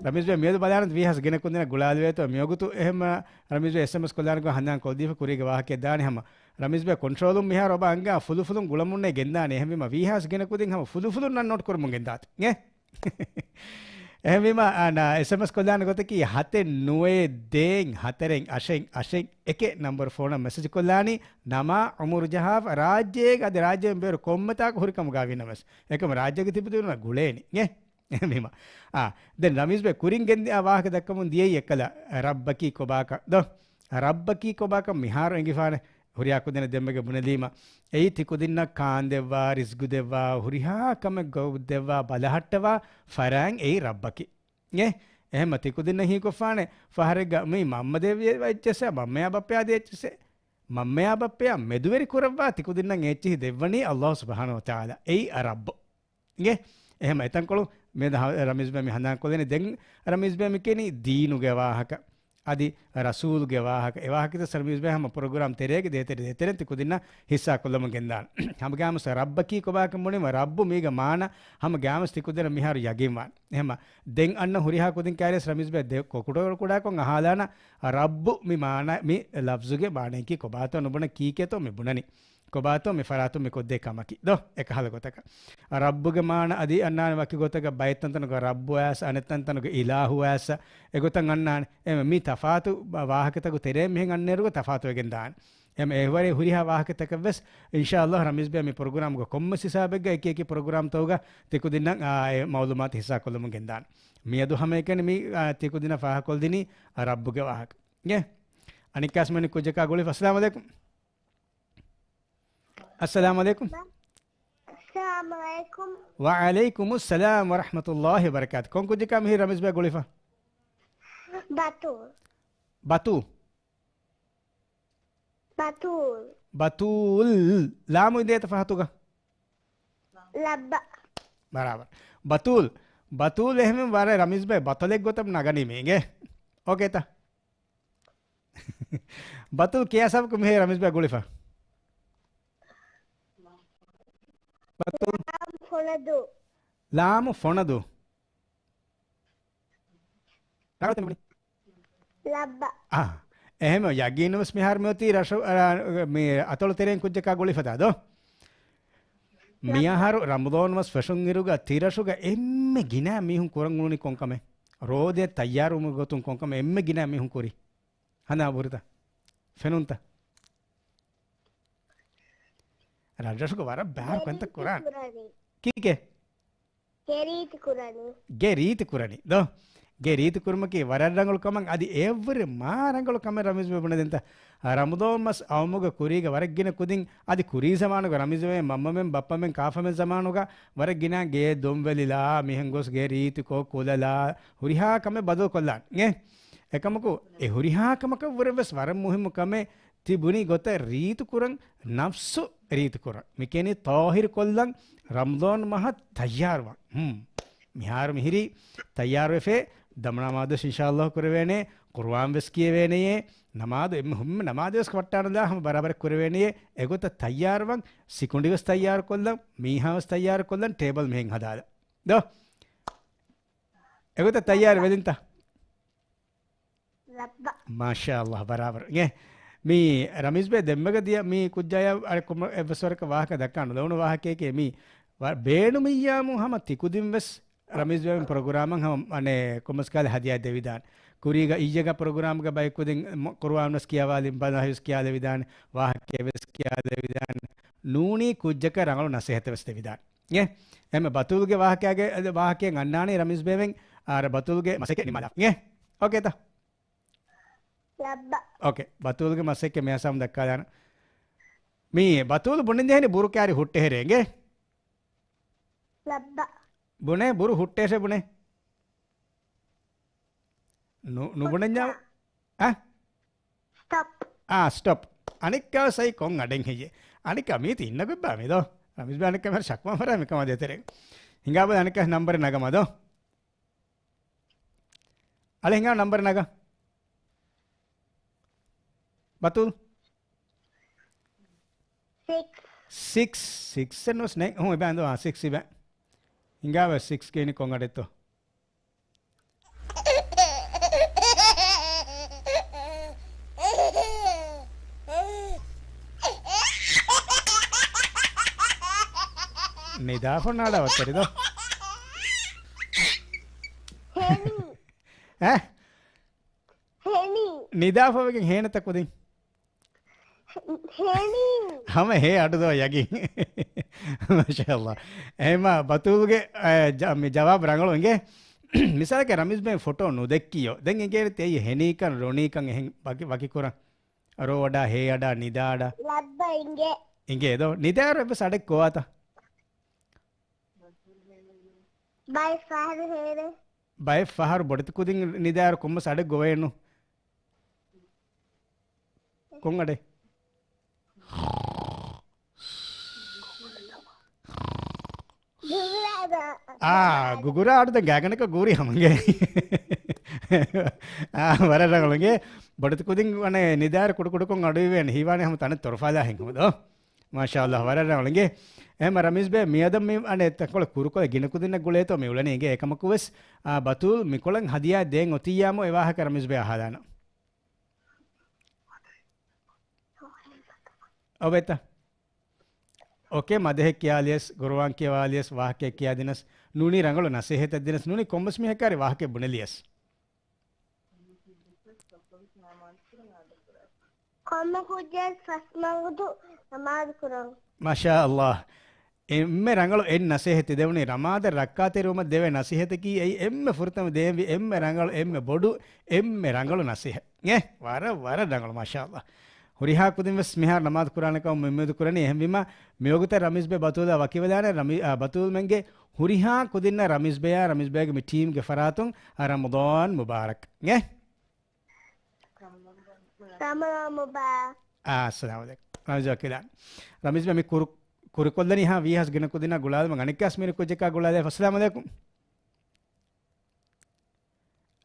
ރަމީޒްބޭ މިއަދު ބަލާނަން ވީހާސް ގިނަ ކުދިންނަށް ގުޅާލެވޭތޯ މިވަގުތު އެހެމަ ރަމީޒްބޭ އެސްއެމްއެސް ކޮށްލާނެ ގޮތް ހަނދާން ކޮށްދީފަ ކުރީގެ ވާހަކައެއް ދާނެ ހަމަ. ރަމީޒްބޭ ކޮންޓްރޯލުން މިހާރު އޮބާ އަންގާ ފުލުފުލުން ގުޅަމުންނޭ ގެންދާނެ. އެހެންވީމަ ވީހާސް ގިނަ ކުދިން ހަމަ ފުލުފުލުން ނަން ނޯޓް ކުރަމުން ގެންދާތި. އިނގޭ؟ އެހެންވީމަ، އާނ، އެސްއެމްއެސް ކޮށްލާނެ ގޮތަކީ ހަތެއް ނުވައެއް ދޭއް ހަތަރެއް އަށެއް އަށެއް އެކެއް ނަންބަރު ފޯނަށް މެސެޖް ކޮށްލާނީ، ނަމާ އުމުރު ޖަހާފަ، ރާއްޖޭގަ އަދި ރާއްޖެއިން ބޭރު ކޮންމެތާކު ހުރި ކަމުގަ ވީނަމަވެސް، އެކަމަ ރާއްޖޭގަ ތިބި ދުވަހު ގުޅޭނީ. އެ؟ އެހެންވީމަ. އާ، ދެން ރަމީޒްބެ ކުރިން ގެންދިޔަ ވާހަކަ ދައްކަމުން ދިޔައީ އެއްކަލަ، ރައްބަކީ ކޮބާކަށް ދޯ؟ ރައްބަކީ ކޮބާކަށް މިހާރު އެނގިފާނެ. ހުރިހާ ކުދިންނަށް ދެންމެގެ ބުނެލީމަ، އެއީ ތިކުދިންނަށް ކާންދެއްވާ، ރިޒްގު ދެއްވާ، ހުރިހާ ކަމެއް ގޮވައްދެއްވާ، ބަލަހައްޓަވާ ފަރާތް އެއީ ރައްބަކީ. އެ؟ އެހެންމަ ތިކުދިންނަށް ހީކޮށްފާނެ، ފަހަރެއްގަ މީ މަންމަ ދެއްވި އެއްޗެއްސެއް، މަންމަޔާ ބައްޕަޔާ ދޭ އެއްޗެއްސެއް. މަންމަޔާ ބައްޕަޔާ މެދުވެރި ކުރައްވާ ތިކުދިންނަށް އެ އެއްޗިހި ދެއްވަނީ ﷲ ސުބްޙާނަހޫ ވަތަޢާލާ. އެއީ އަ ރައްބު. އިނގޭ؟ އެހެންމަ އެތަންކޮޅު މިއަދު ހަ-، ރަމީޒްބެ މި ހަނދާންކޮށްލެނީ. ދެން ރަމީޒްބެ މި ކިޔަނީ ދީނުގެ ވާހަކަ. އަދި ރަސޫލުގެ ވާހަކަ. އެ ވާހަކަތައް ސަރ މިސްބާހް ހަމަ ޕްރޮގްރާމް ތެރޭގެ ދޭތެރެ ދޭތެރެން ތި ކުދިންނަށް ހިއްސާ ކޮށްލަމުން ގެންދާނެ. ހަމަގައިމުވެސް ރައްބަކީ ކޮބާކަން ބުނީމަ ރައްބު މީގެ މާނަ ހަމަގައިމުވެސް ތި ކުދިންނަށް މިހާރު ޔަގީންވާނެ. އެހެމަ ދެން އަންނަ ހުރިހާ ކުދިން ކައިރިވެސް ރަ މިސްބާހް ދެ ކޮ-، ކުޑަ ކުޑަކޮށް އަހާލާނަ ރައްބު މި މާނަ މި ލަފްޒުގެ މާނަޔަކީ ކޮބާތޯ ނުބުނަ ކީކޭތޯ މި ބުނަނީ. ކޮބާތޯ މި ފަރާތުން މި ކޮށްދޭ ކަމަކީ ދޯ؟ އެކަހަލަ ގޮތަކަށް. ރައްބުގެ މާނަ އަދި އަންނާނެ ވަކި ގޮތަކަށް ބައެއް ތަންތަނުގަ ރައްބު އައިސް، އަނެއް ތަންތަނުގަ އިލާހު އައިސް، އެގޮތަށް އަންނާނެ. އެމަ މި ތަފާތު ވާ-، ވާހަކަތަކު ތެރޭ މިހެން އަންނައިރުގަ ތަފާތުވެގެން ދާނެ. އެމަ އެހުވަރެ ހުރިހާ ވާހަކަތަކަށް ވެސް އިންޝާﷲ ރަ މިސްބާހް މި ޕްރޮގްރާމްގަ ކޮންމެސް ހިސާބެއްގަ އެކި އެކި ޕްރޮގްރާމްތަކުގަ ތި ކުދިންނަށް އާ އެ މައުލޫމާތު ހިއްސާ ކޮށްލަމުން ގެންދާނެ. މިއަދު ހަމައެކަނި މި އާ ތި ކުދިންނަށް ފާހަގަކޮށްދިނީ ރައްބުގެ ވާހަކަ. އިނގޭ؟ އަނެއްކާސް މަނިކު ކުއްޖަކާ ގުޅިފަ. އައްސަލާމު ޢަލައިކުމް. އައްސަލާމު ޢަލައިކުމް. އައްސަލާމު ޢަލައިކުމް. ވަޢަލައިކުމުއްސަލާމް ވަރަޙްމަތުﷲ ވަބަރަކާތު. ކޮން ކުއްޖަކާ މިހިރީ ރަ މިސްބާހް ގުޅިފަ؟ ބަތޫލް. ބަތޫލް. ބަތޫލް. ބަތޫލް. ލާމު އިނދޭތަ ފަހަތުގަ؟ ލައްބަ. ބަރާބަރު. ބަތޫލް. ބަތޫލް އެހެން ވަރަށް ރަ މިސްބާހް ބަތަލެއް ގޮތަށް ނަގަނީ މީގެ. އޯކޭތަ؟ ބަތޫލް ކިޔާ ސަބަބަކު މިހިރީ ރަ މިސްބާހް ގުޅިފަ؟ ބަތޫލް. ލާމު ފޮނަދޫ. ލާމު ފޮނަދޫ. ރަނގަޅު ތެން ބުނި. ލައްބަ. އާ. އެހެން ޔަގީނުވެސް މިހާރު މިއޮތީ ރަށު، އަ، މި އަތޮޅު ތެރެއިން ކުއްޖަކާ ގުޅިފަ ދޯ؟ މިއަހަރު ރަމަޟާން މަސް ފެށުން އިރުގަ ތިރަށުގަ އެންމެ ގިނަ މީހުން ކުރަން އުޅުނީ ކޮންކަމެއް؟ ރޯދައަށް ތައްޔާރުވުމުގެ ގޮތުން ކޮންކަމެއް އެންމެ ގިނަ މީހުން ކުރީ؟ ހަނދާން ހުރިތަ؟ ފެނުންތަ؟ ރަށްރަށުގަ ވަރަށް ބާރު ކަންތައް ކުރާނެ. ކީކޭ؟ ގެ ރީތި ކުރަނީ. ގެ ރީތި ކުރަނީ ދޯ؟ ގެ ރީތި ކުރުމަކީ ވަރަށް ރަނގަޅު ކަމަށް. އަދި އެއަށްވުރެ މާ ރަނގަޅު ކަމެއް ރަ މިސްބާހް ބުނެދެންތަ؟ ރަމަޟާން މަސް އައުމުގަ ކުރީގަ ވަރަށް ގިނަ ކުދިން އަދި ކުރީ ޒަމާނުގަ ރަ މިސްބާހް މަންމަމެން ބައްޕަމެން ކާފަމެން ޒަމާނުގަ ވަރަށް ގިނަ ގެ ދޮންވެލިލާ މިހެން ގޮސް ގެ ރީތިކޮށް ކުލަލާ ހުރިހާ ކަމެއް ބަދަލުކޮށްލާނެ. އެކަމަކު އެ ހުރިހާ ކަމަކަށްވުރެ ވެސް ވަރަށް މުހިއްމު ކަމެއް ތި ބުނި ގޮތަށް ރީތި ކުރަން، ނަފްސު ރީތި ކުރަން. މިކިޔަނީ ޠާހިރު ކޮށްލަން ރަމަޟާން މަހަށް ތައްޔާރުވާން. ހުން. މިހާރު މިހިރީ ތައްޔާރުވެފޭ، ދަމު ނަމާދުވެސް އިންޝާﷲ ކުރެވޭނެ، ޤުރުއާން ވެސް ކިޔެވޭނެޔޭ، ނަމާދު އެންމެ ހުންމެ ނަމާދު ވެސް ވައްޓާނަލާ ހަމަ ބަރާބަރަށް ކުރެވޭނެޔޭ، އެގޮތަށް ތައްޔާރުވަން، ސިކުނޑި ވެސް ތައްޔާރު ކޮށްލަން، މީހާ ވެސް ތައްޔާރު ކޮށްލަން، ޓޭބަލް މިހެން ހަދާލަން. ދޯ؟ އެގޮތަށް ތައްޔާރު ވެލިންތަ؟ ރައްބަ. މާޝާﷲ، ބަރާބަރު. އިނގޭ، މީ ރަ މިސްބާހް ދެންމެގަ ދިޔަ މީ ކުއްޖާޔާ އަޅެ ކޮމަ-، އެއްވެސް ވަރަކަށް ވާހަކަ ދައްކާ ނުލެވުނު ވާހަކައެކޭ މީ. ވަ-، ބޭނުމިއްޔާމު ހަމަ ތިކުދިން ވެސް ރަ މިސްބާހް ޕްރޮގްރާމަށް ހަމަ އަނެއް ކޮންމެސް ކާލެ ހަދިޔާ ދެވިދާނެ. ކުރީގަ އިއްޔެގަ ޕްރޮގްރާމްގަ ބައެއް ކުދިން މަ-، ޤުރުއާން ވެސް ކިޔަވާލި، ބަލާހި ވެސް ކިޔާލެވިދާނެ، ވާހަކައެއް ވެސް ކިޔާލެވިދާނެ. ނޫނީ ކުއްޖަކަށް ރަނގަޅު ނަސޭހަތެއް ވެސް ދެވިދާނެ. އެ، އެމެ ބަތޫލްގެ ވާހަކައިގެ، ވާހަކައެއް އަންނާނީ ރަ މިސްބާހް އާ ރަ ބަތޫލްގެ މަސައްކަތް ނިންމާލާ. އިނގޭ؟ އޯކޭތަ؟ ލައްބަ. އޯކޭ. ބަތޫލްގެ މަސައްކަތް މި ހިސާބުން ދައްކާލާނަން. މީ ބަތޫލް ބުނެން ޖެހެނީ ބުރު ކާރި ހުއްޓެހެރޭ. އިނގޭ؟ ލައްބަ. ބުނޭ، ބުރު ހުއްޓޭށޭ ބުނޭ. ނު-، ނުބުނެންޏާ؟ އަ؟ ސްޓޮޕް. އާ، ސްޓޮޕް. އަނެއްކާ ސައި ކޮން އަޑެއް ހެއްޔޭ؟ އަނެއްކާ މީތި އިންނަ ގޮތްބާ މިދޯ. ރަ މިސްބާހް އަނެއްކާ މިހާރު ޝަކުވާ ފަރާ މިކަމާ ދޭތެރޭ. ހިނގާބަލަ އަނެއްކާ ނަންބަރެއް ނަގަމާ ދޯ. އަޅެ ހިނގާ ނަންބަރެއް ނަގާ. ބަތޫލް. ސިކްސް. ސިކްސް، ސިކްސް އެއްނުސް ނެ-، ހުން، އިބަ އިނދު، އާ، ސިކްސް އިބަ. ހިނގާވެ ސިކްސް ގެނި ކޮން އަޑެއްތޯ؟ ނިދާފަ ނާޑާ ވައްތަރިދޯ. ހެނި. އެ؟ ހެނި. ނިދާފަވެގެން ހޭނެތަ ކުދިން؟ ހޭނީ. ހަމަ ހޭ އަޑުދޯ ޔަގީން. މާޝާﷲ. އެހެމާ ބަތޫލްގެ، އަ، ޖަ-، މި ޖަވާބު ރަނގަޅު އިނގޭ. މިސާލަކަށް ރަމީޒް ބެން ފޮޓޯ ނުދެއްކިޔޯ. ދެން އިނގޭނެތީ އެއީ ހެނީކަން، ރޮނީކަން އެހެން ވަކި، ވަކިކުރަން. ރޯ އަޑާ، ހޭ އަޑާ، ނިދާ އަޑާ. ލައްބަ އިނގޭ. އިނގޭ ދޯ. ނިދާއިރު އެއްވެސް އަޑެއް ގޮވާތަ؟ ބައެއް ފަހަރު ހޭނެ. ބައެއް ފަހަރު ބޮޑެތި ކުދިން ނިދާއިރު ކޮންމެސް އަޑެއް ގޮވައެއްނު. ކޮން އަޑެއް؟ ގުގުރާ އަޑު. އާ، ގުގުރާ އަޑު ދެން ގާތްގަނޑަކަށް ގޫރި ހަމަ އިނގޭ. އާ، ވަރަށް ރަނގަޅު އިނގޭ. ބޮޑެތި ކުދިން އަނެއް ނިދާރު ކުޑުކުޑުކޮށް އަޑުއިވޭނެ. ހީވާނެ ހަމަ ތަނެއް ތޮރުފާލާ ހިނގުމުދޯ. މާޝާﷲ، ވަރަށް ރަނގަޅު އިނގޭ. އެހެންމަ ރަމީޒް ބޭ، މިއަދަށް މި އަނެއް ތަންކޮޅެއް ކުރުކޮޅެއް ގިނަ ކުދިންނަށް ގުޅޭތޯ މި އުޅެނީ އިނގޭ. އެކަމަކުވެސް، އާ، ބަތޫލް މިކޮޅަށް ހަދިޔާ ދޭން އޮތިއްޔާމު އެ ވާހަކަ ރަމީޒް ބޭ އަހާލާނަން. އޮބެތަ؟ އޯކޭ، މަދަހެއް ކިޔާލިޔަސް، ގުރުއާން ކިޔަވާލިޔަސް، ވާހަކައެއް ކިޔާދިނަސް، ނޫނީ ރަނގަޅު ނަސޭހަތެއް ދިނަސް، ނޫނީ ކޮންމެސް މީހަކާރި ވާހަކައެއް ބުނެލިޔަސް. ކޮންމެ ކުއްޖެއް ފަސް ވަގުތު ނަމާދު ކުރަން. މާޝާ ﷲ. އެންމެ ރަނގަޅު އެއް ނަސޭހަތެއް ދެވުނީ ރަމާދަށް ރައްކާތެރިވުމަށް ދެވޭ ނަސޭހަތަކީ އެއީ އެންމެ ފުރަތަމަ ދޭންވީ އެންމެ ރަނގަޅު، އެންމެ ބޮޑު، އެންމެ ރަނގަޅު ނަސޭހަ. އެ ވަރަށް، ވަރަށް ރަނގަޅު، މާޝާ ﷲ. ހުރިހާ ކުދިން ވެސް މިހާރު ނަމާދު ކުރާނެކަމަށް އުއްމީދު ކުރަނީ. އެހެންވީމަ، މިވަގުތަށް ރަމީޒް ބޭ ބަތޫލާ ވަކިވެލާނެ. ރަމީ-، އާ، ބަތޫލްމެންގެ ހުރިހާ ކުދިންނަށް ރަމީޒް ބޭޔާ، ރަމީޒް ބޭގެ މި ޓީމްގެ ފަރާތުން، އާ، ރަމަޟާން މުބާރަކް. އެ؟ ރަމަޟާން މުބާރަކް. އާ، އައްސަލާމު ޢަލައިކުމް. ރަމީޒް ވަކިލާ. ރަމީޒް ބޭ މި ކުރު-، ކުރިކޮށްލަނީ ހާ ވީހާސް ގިނަ ކުދިންނާ ގުޅާލުމަށް އަނެއްކާސް މި ކުއްޖަކާ ގުޅާލައިފަ. އައްސަލާމު ޢަލައިކުމް.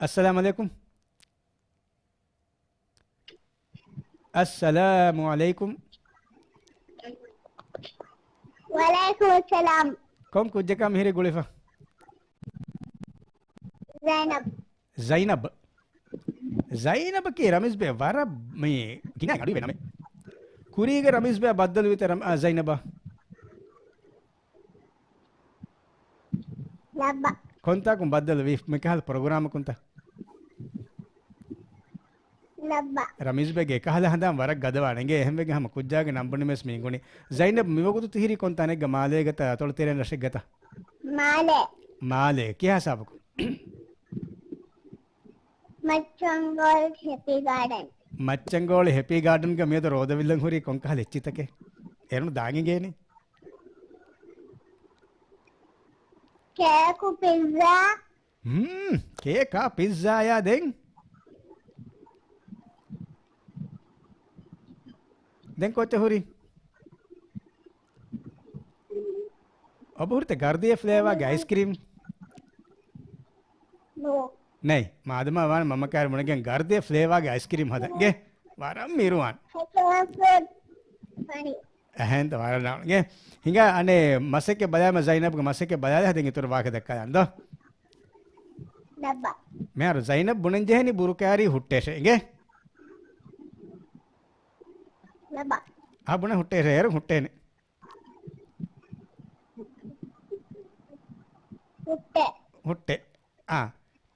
އައްސަލާމު ޢަލައިކުމް. އައްސަލާމު ޢަލައިކުމް. ވަޢަލައިކުމުއްސަލާމް. ކޮން ކުއްޖަކާ މިހިރީ ގުޅިފަ؟ ޒައިނަބް. ޒައިނަބް. ޒައިނަބަކީ ރަމީޒް ބޭ ވަރަށް މި ގިނަ އަޑުއިވޭ ނަމެއް. ކުރީގެ ރަމީޒް ބޭ ބައްދަލުވީތަ ރަމް-، އާ، ޒައިނަބާ؟ ލައްބަ. ކޮންތާކުން ބައްދަލުވީ؟ މިކަހަލަ ޕްރޮގްރާމަކުންތަ؟ ލައްބަ. ރަމީޒް ބޭގެ އެކަހަލަ ހަނދާން ވަރަށް ގަދަވާނެ. އިނގޭ އެހެންވެގެން ހަމަ ކުއްޖާގެ ނަން ބުނީމަ ވެސް މި އިނގުނީ. ޒައިނަބް މިވަގުތު ތިހިރީ ކޮން ތަނެއްގަ؟ މާލޭގަތަ؟ އަތޮޅު ތެރޭން ރަށެއްގަތަ؟ މާލޭ. މާލޭ. ކިހާ ހިސާބަކުން؟ މައްޗަންގޯޅި ހެޕީ ގާޑަން. މައްޗަންގޯޅި ހެޕީ ގާޑަންގަ މިއަދު ރޯދަވިއްލަން ހުރީ ކޮންކަހަލަ އެއްޗިތަކެއް؟ އޭރުން ދާން އިނގޭނީ. ކޭކު ޕިއްޒާ. ހްމް، ކޭކާ ޕިއްޒާޔާ ދެން؟ ދެން ކޮއްޗެއް ހުރީ؟ އޮބަ ހުރިތަ ގަރްދިއެ ފްލޭވާގެ އައިސްކްރީމް؟ ނޯ. ނެތް. މާދަމާ ވާނެ މަންމަ ކާރި ބުނެގެން ގަރްދިއެ ފްލޭވާގެ އައިސްކްރީމް ހަދަން. ގެ ވަރަށް މިރުވާން. ހެކަވަސް ފަރި. އެހެންތަ ވަރަށް ނާޅު. ގެ ހިނގާ އަނެއް މަސެއްކެ ބަލާމަ ޒައިނަބްގެ މަސެއްކެ ބަލާލަ ހަދަން އިތުރު ވާހަކަ ދައްކާލާން ދޯ. ނަބަ. މިހާރު ޒައިނަބް ބުނަން ޖެހެނީ ބުރުކާރީ ހުއްޓޭށޭ. އިނގޭ؟ ނަބަ. އާ ބުނަ ހުއްޓޭށޭ. އޭރު ހުއްޓޭނެ. ހުއްޓޭ. ހުއްޓޭ. އާ.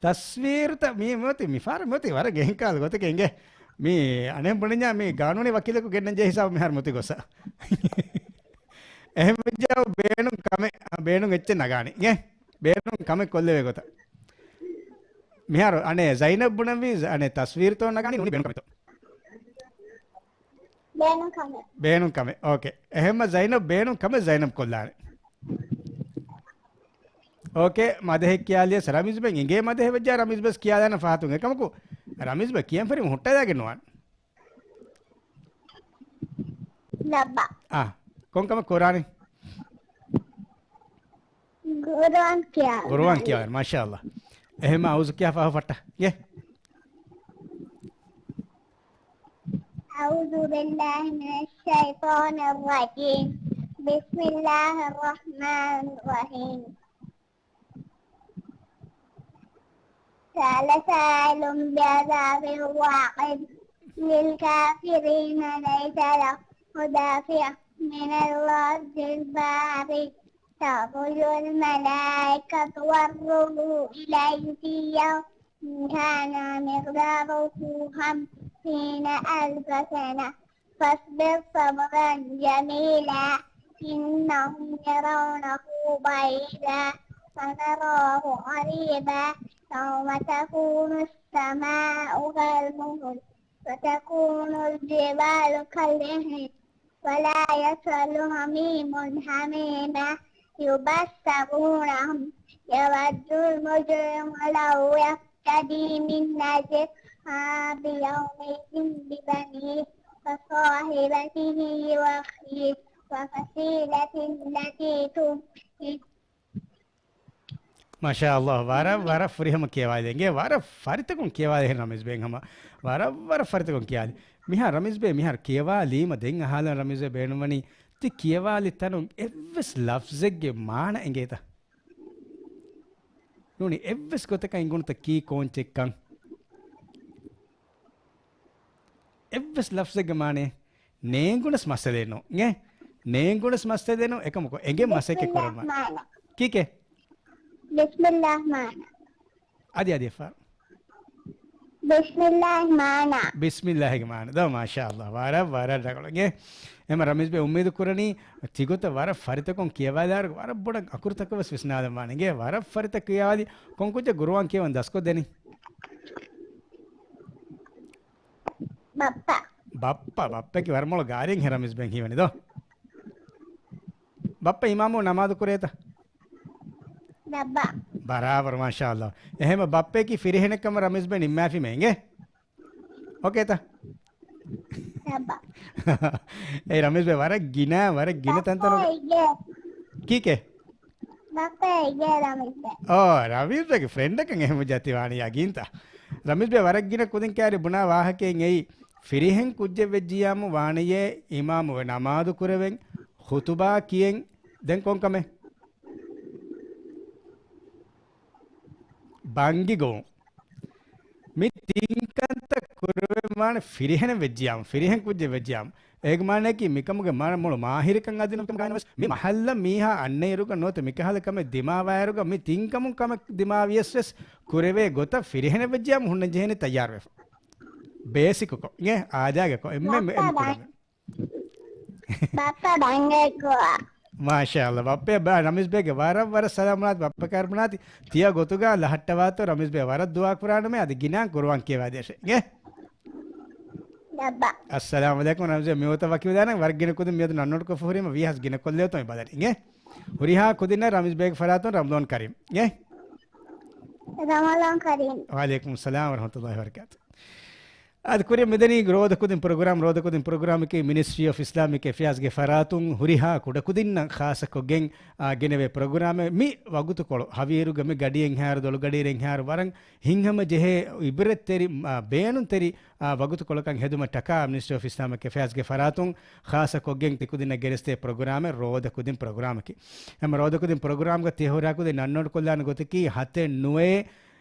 ތަސްވީރުތައް މީ މިއޮތީ، މިފަހަރު މިއޮތީ ވަރަށް ގެހިން ކާލު ގޮތެކޭ އިނގޭ. މީ އަނެއް ބުނަންޏާ މީ ގާނޫނީ ވަކީލަކު ގެންނަން ޖެހޭ ހިސާބު މިހާރު މިއޮތީ ގޮސް. އެހެން ވެއްޖާ ބޭނުން ކަމެއް، ބޭނުން އެއްޗެއް ނަގާނީ އިނގޭ. ބޭނުން ކަމެއް ކޮށްލެވޭ ގޮތަށް. މިހާރު އަނެއް ޒައިނަބް ބުނަންވީ، އަނެއް ތަސްވީރުތޯ ނަގާނީ ނޫނީ ބޭނުން ކަމެއްތޯ. ބޭނުން ކަމެއް. ބޭނުން ކަމެއް. އޯކޭ. އެހެންމަ ޒައިނަބް ބޭނުން ކަމެއް ޒައިނަބް ކޮށްލާނެ. އޯކޭ. މަދަހެއް ކިޔާލިޔަސް ރަމީޒް ބެން އިނގޭ މަދަހެއް ވެއްޖާ ރަމީޒް ބެސް ކިޔާލާނެ ފަހަތުން. އެކަމަކު ރަމީޒް ބެ ކިޔަން ފެރި ހުއްޓަލާގެން ނުވާން. ލައްބަ. އާ. ކޮން ކަމެއް ކުރާނީ؟ ގުރުއާން ކިޔާ. ގުރުއާން ކިޔާ. މާޝާﷲ. އެހެންމަ އައޫޒު ކިޔާ ފަހު ފައްޓަ. އޭ. أعوذ بالله من الشيطان الرجيم. بسم الله الرحمن الرحيم. سأل سائل بعذاب واقع للكافرين ليس له دافع من الله ذي الباب. تعرج الملائكة والروح إليه في يوم كان مقداره خمسين ألف سنة. فاصبر صبرا جميلا إنهم يرونه بعيدا ونراه قريبا يوم تكون السماء كالمهل وتكون الجبال كالعهن ولا يسأل حميم حميما يبصرونهم يود المجرم لو يفتدي من عذاب يومئذ ببنيه وصاحبته وأخيه وفصيلته التي تؤويه. މާޝާ ﷲ، ވަރަށް، ވަރަށް ފުރިހަމަ ކިޔަވާލި. އެނގޭ ވަރަށް ފަރިތަކުން ކިޔަވާލި ރަމީޒް ބެ ހަމަ. ވަރަށް، ވަރަށް ފަރިތަކުން ކިޔާލި. މިހާ ރަމީޒް ބެ މިހާރު ކިޔަވާލީމަ ދެން އަހާލަން ރަމީޒް ބެ ބޭނުންވަނީ ތި ކިޔަވާލި ތަނުން އެއްވެސް ލަފްޒެއްގެ މާނަ އެނގޭތަ؟ ނޫނީ އެއްވެސް ގޮތަކަށް އެނގުނުތަ ކީ ކޯންޗެއްކަން؟ އެއްވެސް ލަފްޒެއްގެ މާނައެއް ނޭނގުނަސް މައްސަލައެއް ނޫން. އެ ނޭނގުނަސް މައްސަލައެއް ނޫން. އެކަމަކު އެނގެން މަސައްކަތް ބިސްމިﷲ ކުރަމާ. މާނަ. ކީކޭ؟ ބިސްމިﷲ މާނަ. އަދި އަދި އެއްފަހަރު. ބިސްމިﷲ މާނަ. ބިސްމިﷲގެ މާނަ. ދޯ، މާޝާ ﷲ. ވަރަށް، ވަރަށް ރަނގަޅު. އެ، އެމަ ރަމީޒް ބެ އުއްމީދު ކުރަނީ ތިގޮތަށް ވަރަށް ފަރިތަކުން ކިޔަވާލާރު ވަރަށް ބޮޑަށް އަކުރުތަކަށް ވެސް ވިސްނާލަން ވާނެ. އެނގޭ ވަރަށް ފަރިތަ ކިޔާލި. ކޮން ކުއްޖެއް ގުރުއާން ކިޔަވަން ދަސްކޮށްދެނީ؟ ބައްޕަ. ބައްޕަ، ބައްޕައަކީ ވަރަށް މޮޅު ގާރިއެއްހެން ރަމީޒް ބެން ހީވަނީ ދޯ. ބައްޕަ އިމާމު ނަމާދު ކުރޭތަ؟ ލައްބަ. ބަރާބަރު، މާޝާ ﷲ. އެހެން ބައްޕައަކީ ފިރިހެނެއްކަމަށް ރަމީޒް ބެ ނިންމާފީމޭ އިނގޭ. އޯކޭތަ؟ ލައްބަ. އޭ ރަމީޒް ބެ ވަރަށް ގިނަ، ވަރަށް ގިނަ ތަންތަނުގަ. ކީކޭ؟ ބައްޕަ އެގޭ ރަމީޒް ބެ. އޯ، ރަމީޒް ބެގެ ފްރެންޑަކަށް އެހެން ވެއްޖާ ތި ވާނީ ޔަގީންތަ؟ ރަމީޒް ބެ ވަރަށް ގިނަ ކުދިން ކައިރި ބުނާ ވާހަކައިން އެއީ، ފިރިހެން ކުއްޖެއް ވެއްޖިއްޔާމު ވާނެޔޭ އިމާމުވެ ނަމާދު ކުރެވެން، ޚުތުބާ ކިޔެން، ދެން ކޮންކަމެއް؟ ބަންގި ގޮވުން. މި ތިން ކަންތައް ކުރެވެން ވާނެ ފިރިހެނެއް ވެއްޖިއްޔާމު، ފިރިހެން ކުއްޖެއް ވެއްޖިއްޔާމު. އޭގެ މާނައަކީ މިކަމުގެ މާނަ މޮޅު މާހިރެއްކަން އަދި ނުކަމުގައި ނަމަވެސް، މި މަހައްލަ މީހާ އަންނައިރުގަ ނުވަތަ މިކަހަލަ ކަމެއް ދިމާވާއިރުގަ މި ތިން ކަމުން ކަމެއް ދިމާވިޔަސް ވެސް ކުރެވޭ ގޮތަށް ފިރިހެނެއް ވެއްޖިއްޔާމު ހުންނަން ޖެހޭނެ ތައްޔާރުވެފަ. ބޭސިކުކޮށް، އޭ އާދައިގެ ކޮށް، އެންމެ މި އެންމެ ކުޑަ. ބައްޕަ ބަންގައެއް ގޮވާ. މާޝާ ﷲ. ބައްޕަ ބާ ރަމީޒް ބޭގެ ވަރަށް ވަރަށް ސަލާމް ބުނާތި، ބައްޕަ ކައިރި ބުނާތި. ތިޔަ ގޮތުގަ ލަހައްޓަވާތޯ ރަމީޒް ބޭ ވަރަށް ދުޢާ ކުރާނަމޭ އަދި ގިނައިން ގުރުއާން ކިޔަވާދޭށޭ. އިނގޭ. ލައްބަ. އައްސަލާމް ޢަލައިކުމް ރަމީޒް ބޭ މި ގޮތަށް ވަކިވެދާނަން ވަރަށް ގިނަ ކުދިން މިއަދު ނަންނޯޓް ކޮށްފަ ހުރީމަ ވީހާވެސް ގިނަ ކޮށްލެވޭތޯ މި ބަލަނީ. އިނގޭ. ހުރިހާ ކުދިންނަށް ރަމީޒް ބޭގެ ފަރާތުން ރަމަޟާން ކަރީމް. އިނގޭ. ރަމަޟާން ކަރީމް. ވަޢަލައިކުމުއްސަލާމް ވަރަޙްމަތުﷲ ވަބަރަކާތު. އަދި ކުރިއަށް މިދަނީ ރޯދަ ކުދިން ޕްރޮގްރާމް، ރޯދަ ކުދިން ޕްރޮގްރާމަކީ މިނިސްޓްރީ އޮފް އިސްލާމިކް އެފެއާޒްގެ ފަރާތުން ހުރިހާ ކުޑަކުދިންނަށް ޚާއްޞަކޮށްގެން، އާ، ގެނެވޭ ޕްރޮގްރާމެއް. މި ވަގުތުކޮޅު ހަވީރުގަ މި ގަޑިއެއްހާއިރު، ދޮޅުގަޑިއިރެއްހާއިރު ވަރަށް ހިތްހަމަޖެހޭ އިބްރަތްތެރި، އާ، ބޭނުންތެރި، އާ، ވަގުތުކޮޅަކަށް ހެދުމަށް ޓަކާ މިނިސްޓްރީ އޮފް އިސްލާމިކް އެފެއާޒްގެ ފަރާތުން ޚާއްޞަކޮށްގެން ތިކުދިންނަށް ގެނެސްދޭ ޕްރޮގްރާމެއް ރޯދަ ކުދިން ޕްރޮގްރާމަކީ. ހަމަ ރޯދަ ކުދިން ޕްރޮގްރާމްގަ ތިހުރާ ކުދިން ނަންނޯޓް ކޮށްލާނެ ގޮތަކީ ހަތެއް ނުވައެއް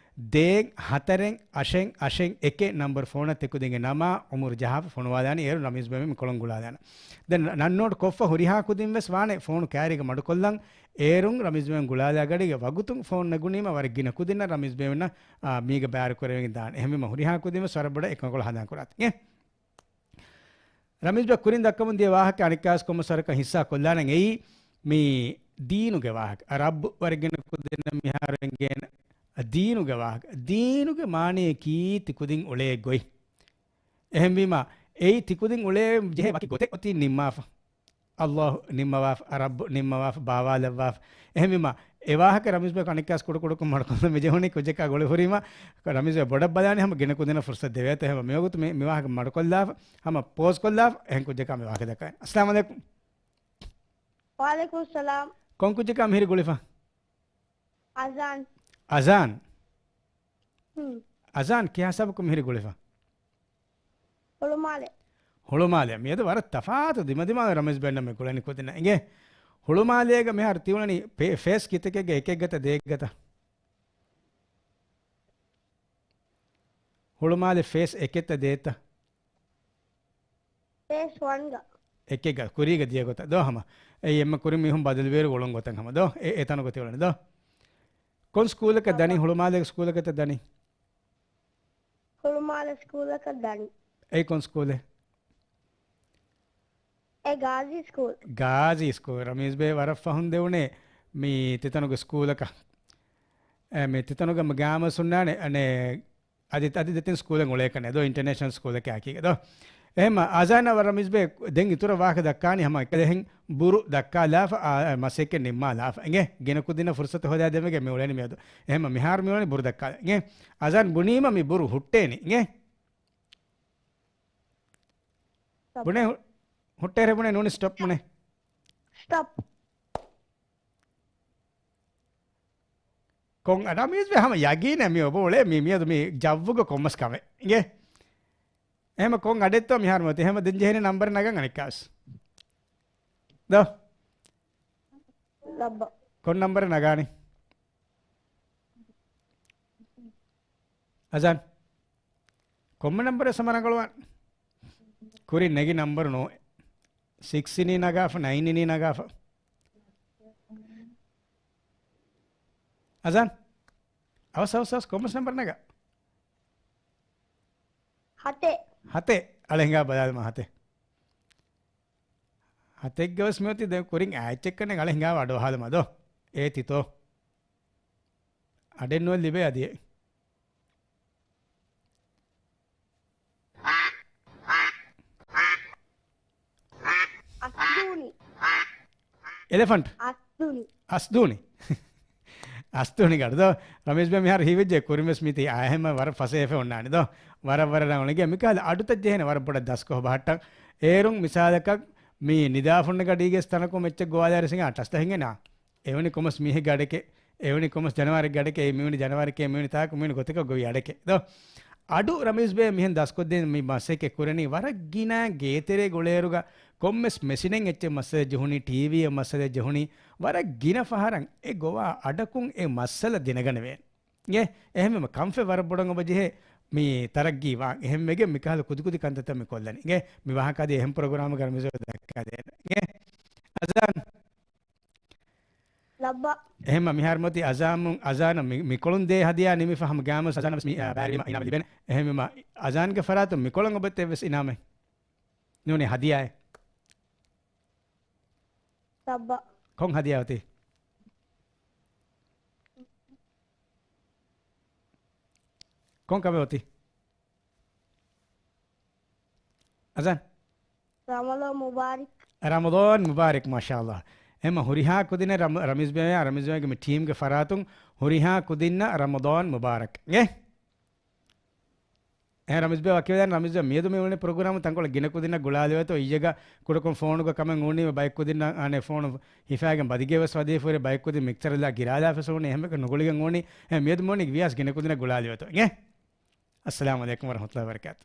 ދޭއް ހަތަރެއް އަށެއް އަށެއް އެކެއް ނަންބަރު ފޯނަށް ތިކުދިންގެ ނަމާ އުމުރު ޖަހާފަ ފޮނުވާލާނީ. އޭރު ރަމީޒް ބެމެން މިކޮޅުން ގުޅާލާނަން. ދެން ނަންނޯޓް ކޮށްފަ ހުރިހާ ކުދިން ވެސް ވާނެ ފޯނު ކައިރީގަ މަޑުކޮށްލަން. އޭރުން ރަމީޒް ބެމެން ގުޅާލާ ގަޑީގެ ވަގުތުން ފޯނު ނެގުނީމަ ވަރަށް ގިނަ ކުދިންނަށް ރަމީޒް ބެމެންނަށް، އާ، މީގަ ބައިވެރި ކުރެވިގެން ދާނެ. އެހެންވީމަ ހުރިހާ ކުދިން ވެސް ވަރަށް ބޮޑަށް އެކަންކޮޅު ހަނދާން ކުރާތި. އެ؟ ރަމީޒް ބެ ކުރިން ދައްކަމުން ދިޔަ ވާހަކަ އަނެއްކާވެސް ކޮންމެ ސޮރަކަށް ހިއްސާ ކޮށްލާނަން އެއީ މި ދީނުގެ ވާހަކަ. ރައްބު ވަރަށް ގިނަ ކުދިންނަށް މިހާރު އެނގޭނެ ދީނުގެ ވާހަކަ. ދީނުގެ މާނަޔަކީ ތި ކުދިން އުޅޭ ގޮތް. އެހެންވީމަ، އެއީ ތި ކުދިން އުޅޭ ޖެހޭ ވަކި ގޮތެއް އޮތީ ނިންމާފަ. ﷲ ނިންމަވާފަ، ރައްބު ނިންމަވާފަ، ބާވާލައްވާފަ. އެހެންވީމަ، އެ ވާހަކަ ރަމީޒް ބެ އަނެއްކާސް ކުޑަކުޑަކޮށް މަޑުކޮށްލަން މި ޖެހުނީ ކުއްޖަކާ ގުޅި ހުރީމަ، ރަމީޒް ބެ ބޮޑަށް ބަލާނީ ހަމަ ގިނަ ކުދިންނަށް ފުރުސަތު ދެވޭތޯ. އެހެންވީމަ، މިވަގުތު މި، މި ވާހަކަ މަޑުކޮށްލާފަ، ހަމަ ޕޯޒް ކޮށްލާފަ، އެހެން ކުއްޖަކާ މި ވާހަކަ ދައްކާނެ. އައްސަލާމް ޢަލައިކުމް. ވަޢަލައިކުމް އައްސަލާމް. ކޮން ކުއްޖަކާ މިހިރީ ގުޅިފަ؟ އަޒާން. އަޒާން؟ ހުން. އަޒާން ކިހާ ސަބަބަކުން މިހިރީ ގުޅިފަ؟ ހުޅުމާލެ. ހުޅުމާލެ. މިއަދު ވަރަށް ތަފާތު ދިމަދިމާ ރަމީޒް ބެންނަމެ ގުޅެނި ކުދިންނަށް އިނގޭ. ހުޅުމާލޭގަ މިހާރު ތިއުޅެނީ ފޭ-، ފޭސް ކިތަކެއްގަ އެކެއްގަތަ ދޭއްގަތަ؟ ހުޅުމާލެ ފޭސް އެކެއްތަ ދޭއްތަ؟ ފޭސް ވަންގަ. އެކެއްގަ ކުރީގަ ދިޔަ ގޮތަށް ދޯ ހަމަ. އެއީ އެންމެ ކުރިން މީހުން ބަދަލުވޭރު އުޅުން ގޮތަށް ހަމަ ދޯ. އެ، އެ ތަނުގަ ތިއުޅެނީ ދޯ. ކޮން ސްކޫލަކަށް ދަނީ؟ ހުޅުމާލޭގެ ސްކޫލަކަށް ދަނީ؟ ހުޅުމާލެ ސްކޫލަކަށް ދަނީ. އެއީ ކޮން ސްކޫލެއް؟ އެ ގާޒީ ސްކޫލް. ގާޒީ ސްކޫލް. ރަމީޒް ބޭ ވަރަށް ފަހުން ދެވުނޭ މި ތިތަނުގެ ސްކޫލަކަށް. އެ، މި ތިތަނުގެ ގާމަސް ހުންނާނެ، އަނެ، އަދި، އަދި ދެތިން ސްކޫލެއް އުޅޭކަން ދޯ، އިންޓަރނޭޝަނަލް ސްކޫލެއް އެކީގަ ދޯ. އެހެންމަ އަޒާން ވަރަށް ރަމީޒް ބޭ ދެން އިތުރަށް ވާހަކަ ދައްކާނީ ހަމަ އެކަލެހެން ބުރު ދައްކާލާފަ، އާ، މަސައްކަތް ނިންމާލާފަ. އިނގޭ، ގިނަ ކުދިންނަށް ފުރުސަތު ހޯދާ ދެމެގެ މި އުޅެނީ މިއަދު. އެހެންމަ މިހާރު މި އުޅެނީ ބުރު ދައްކާލާ. އިނގޭ، އަޒާން ބުނީމަ މި ބުރު ހުއްޓޭނީ. އިނގޭ. ބުނޭ ހު-، ހުއްޓޭރޭ ބުނޭ ނޫނީ ސްޓޮޕް ބުނޭ. ސްޓޮޕް. ކޮން ރަމީޒް ވެ ހަމަ ޔަގީނެއް މި އޮބޯ އުޅޭ މި މިއަދު މި ޖައްވުގަ ކޮންމެސް ކަމެއް. އިނގޭ؟ އެހެމަ ކޮން އަޑެއްތޯ މިހާރު މޮތި؟ އެހެމަ ދެން ޖެހޭނެ ނަންބަރެއް ނަގަން އަނެއްކާސް. ދޯ؟ ލައްބަ. ކޮން ނަންބަރެއް ނަގާނީ؟ އަޒާން. ކޮންމެ ނަންބަރެއް ސަމަ ރަނގަޅުވާން؟ ކުރިން ނެގި ނަންބަރު ނޯ. ސިކްސް އިނީ ނަގާފަ، ނައިން އިނީ ނަގާފަ. އަޒާން. އަވަސް، އަވަސް، އަވަސް، ކޮންމެސް ނަންބަރެއް ނަގާ؟ ހަތެއް. ހަތެއް. އަޅެ ހިނގާ ބަލާލަމާ ހަތެއް. ހަތެއްގަވެސް މިއޮތީ ދެން ކުރިން އާއްޗެއްކަން އަޅެ ހިނގާ އަޑުއަހާލަމާ ދޯ. އޭ ތިތޯ. އަޑެއް ނުވެ ލިބޭ އަދި އެ. އަސްދޫނި. އެލެފަންޓް. އަސްދޫނި. އަސްދޫނި. އަސްދޫނި ގަޑު ދޯ. ރަމީޒް ބޭ މިހާރު ހީވެއްޖެ ކުރިންވެސް މީތި އާހެމަ ވަރަށް ފަސޭހަފެ އޮންނާނެ ދޯ. ވަރަށް ވަރަށް ރަނގަޅު އިނގޭ މިކަހަލަ އަޑުތައް ޖެހޭނެ ވަރަށް ބޮޑަށް ދަސްކޮށް ބަހައްޓަން. އޭރުން މިސާލަކަށް މި ނިދާފުންނަ ގަޑީގެ ތަނަކު މެއްޗެއް ގޮވާލާރި ސިނގާ ޓަސް ދަހިނގެ ނާ. އެވަނި ކޮމަސް މީހެއްގެ އަޑެކެ، އެވަނި ކޮމަސް ޖަނަވާރެއްގެ އަޑެކެ، އެ މިވަނި ޖަނަވާރެކެ، މިވަނި ތާކު މިވަނި ގޮތަކަށް ގޮވި އަޑެކެ. ދޯ؟ އަޑު ރަމީޒް ބޭ މިހެން ދަސްކޮށްދޭން މި މަސައްކަތް ކުރަނީ ވަރަށް ގިނަ ގޭތެރޭ ގުޅޭރުގަ ކޮންމެސް މެޝިނެއް އެއްޗެއް މައްސަލަ ޖެހުނީ، ޓީވީއެއް މައްސަލަ ޖެހުނީ، ވަރަށް ގިނަ ފަހަރަށް އެ ގޮވާ އަޑަކުން އެ މައްސަލަ ދިނަގަނެވޭނެ. އިނގޭ؟ އެހެންވީމަ ކަންފަތް ވަރަށް ބޮޑަށް އޮބަ ޖެހޭ މި ތަރައްގީ ވާން. އެހެންވެގެން މިކަހަލަ ކުދިކުދި ކަންތައްތައް މި ކޮށްލަނީ. އިނގޭ؟ މި ވާހަކަ އަދި އެހެން ޕްރޮގްރާމަކަށް ރަމީޒް ދައްކާދޭނެ. އިނގޭ؟ އަޒާން. ލައްބަ. އެހެންމަ މިހާރު މޮތި އަޒާނު، އަޒާނަށް މި، މިކޮޅުން ދޭ ހަދިޔާ ނިމިފަ ހަމަ ގާމަސް އަޒާނަށް ވެސް މި، އާ، ބާރީމަ އިނާމެއް ލިބޭނެ. އެހެންވީމަ އަޒާންގެ ފަރާތުން މިކޮޅަށް އޮބައްތަ އެއްވެސް އިނާމެއް ނޫނީ ހަދިޔާއެއް. ލައްބަ. ކޮން ހަދިޔާ އޮތީ؟ ކޮން ކަމެއް އޮތީ؟ އަޒާން. ރަމަޟާން މުބާރަކް. ރަމަޟާން މުބާރަކް، މާޝާﷲ. އެމަ ހުރިހާ ކުދިންނަށް ރަމަ-، ރަމީޒް ބޭ، ރަމީޒް ބޭގެ މި ޓީމްގެ ފަރާތުން ހުރިހާ ކުދިންނަށް ރަމަޟާން މުބާރަކް. އެ؟ އެ ރަމީޒް ބޭ ވަކިވެދާނެ ރަމީޒް ބޭ މިއަދު މި އުޅެނީ ޕްރޮގްރާމު ތަންކޮޅެއް ގިނަ ކުދިންނަށް ގުޅާލެވޭތޯ އިއްޔެގަ ކުޑަކޮށް ފޯނުގަ ކަމެއް އުނީމަ ބައެއް ކުދިންނަށް އަނެއް ފޯނު ހިފާގެން ބަދިގެ ވެސް ވަދެފަ ހުރެ ބައެއް ކުދިން މިކްސަރެއްލާ ގިރާލާފަ ސޯން އެހެންވެ ނުގުޅިގެން އުނީ. އެ މިއަދު މި އުޅެނީ ވިޔާސް ގިނަ ކުދިންނަށް ގުޅާލެވޭތޯ. އެ؟ އައްސަލާމު ޢަލައިކުމް ވަރަޙްމަތުﷲ ވަބަރަކާތު.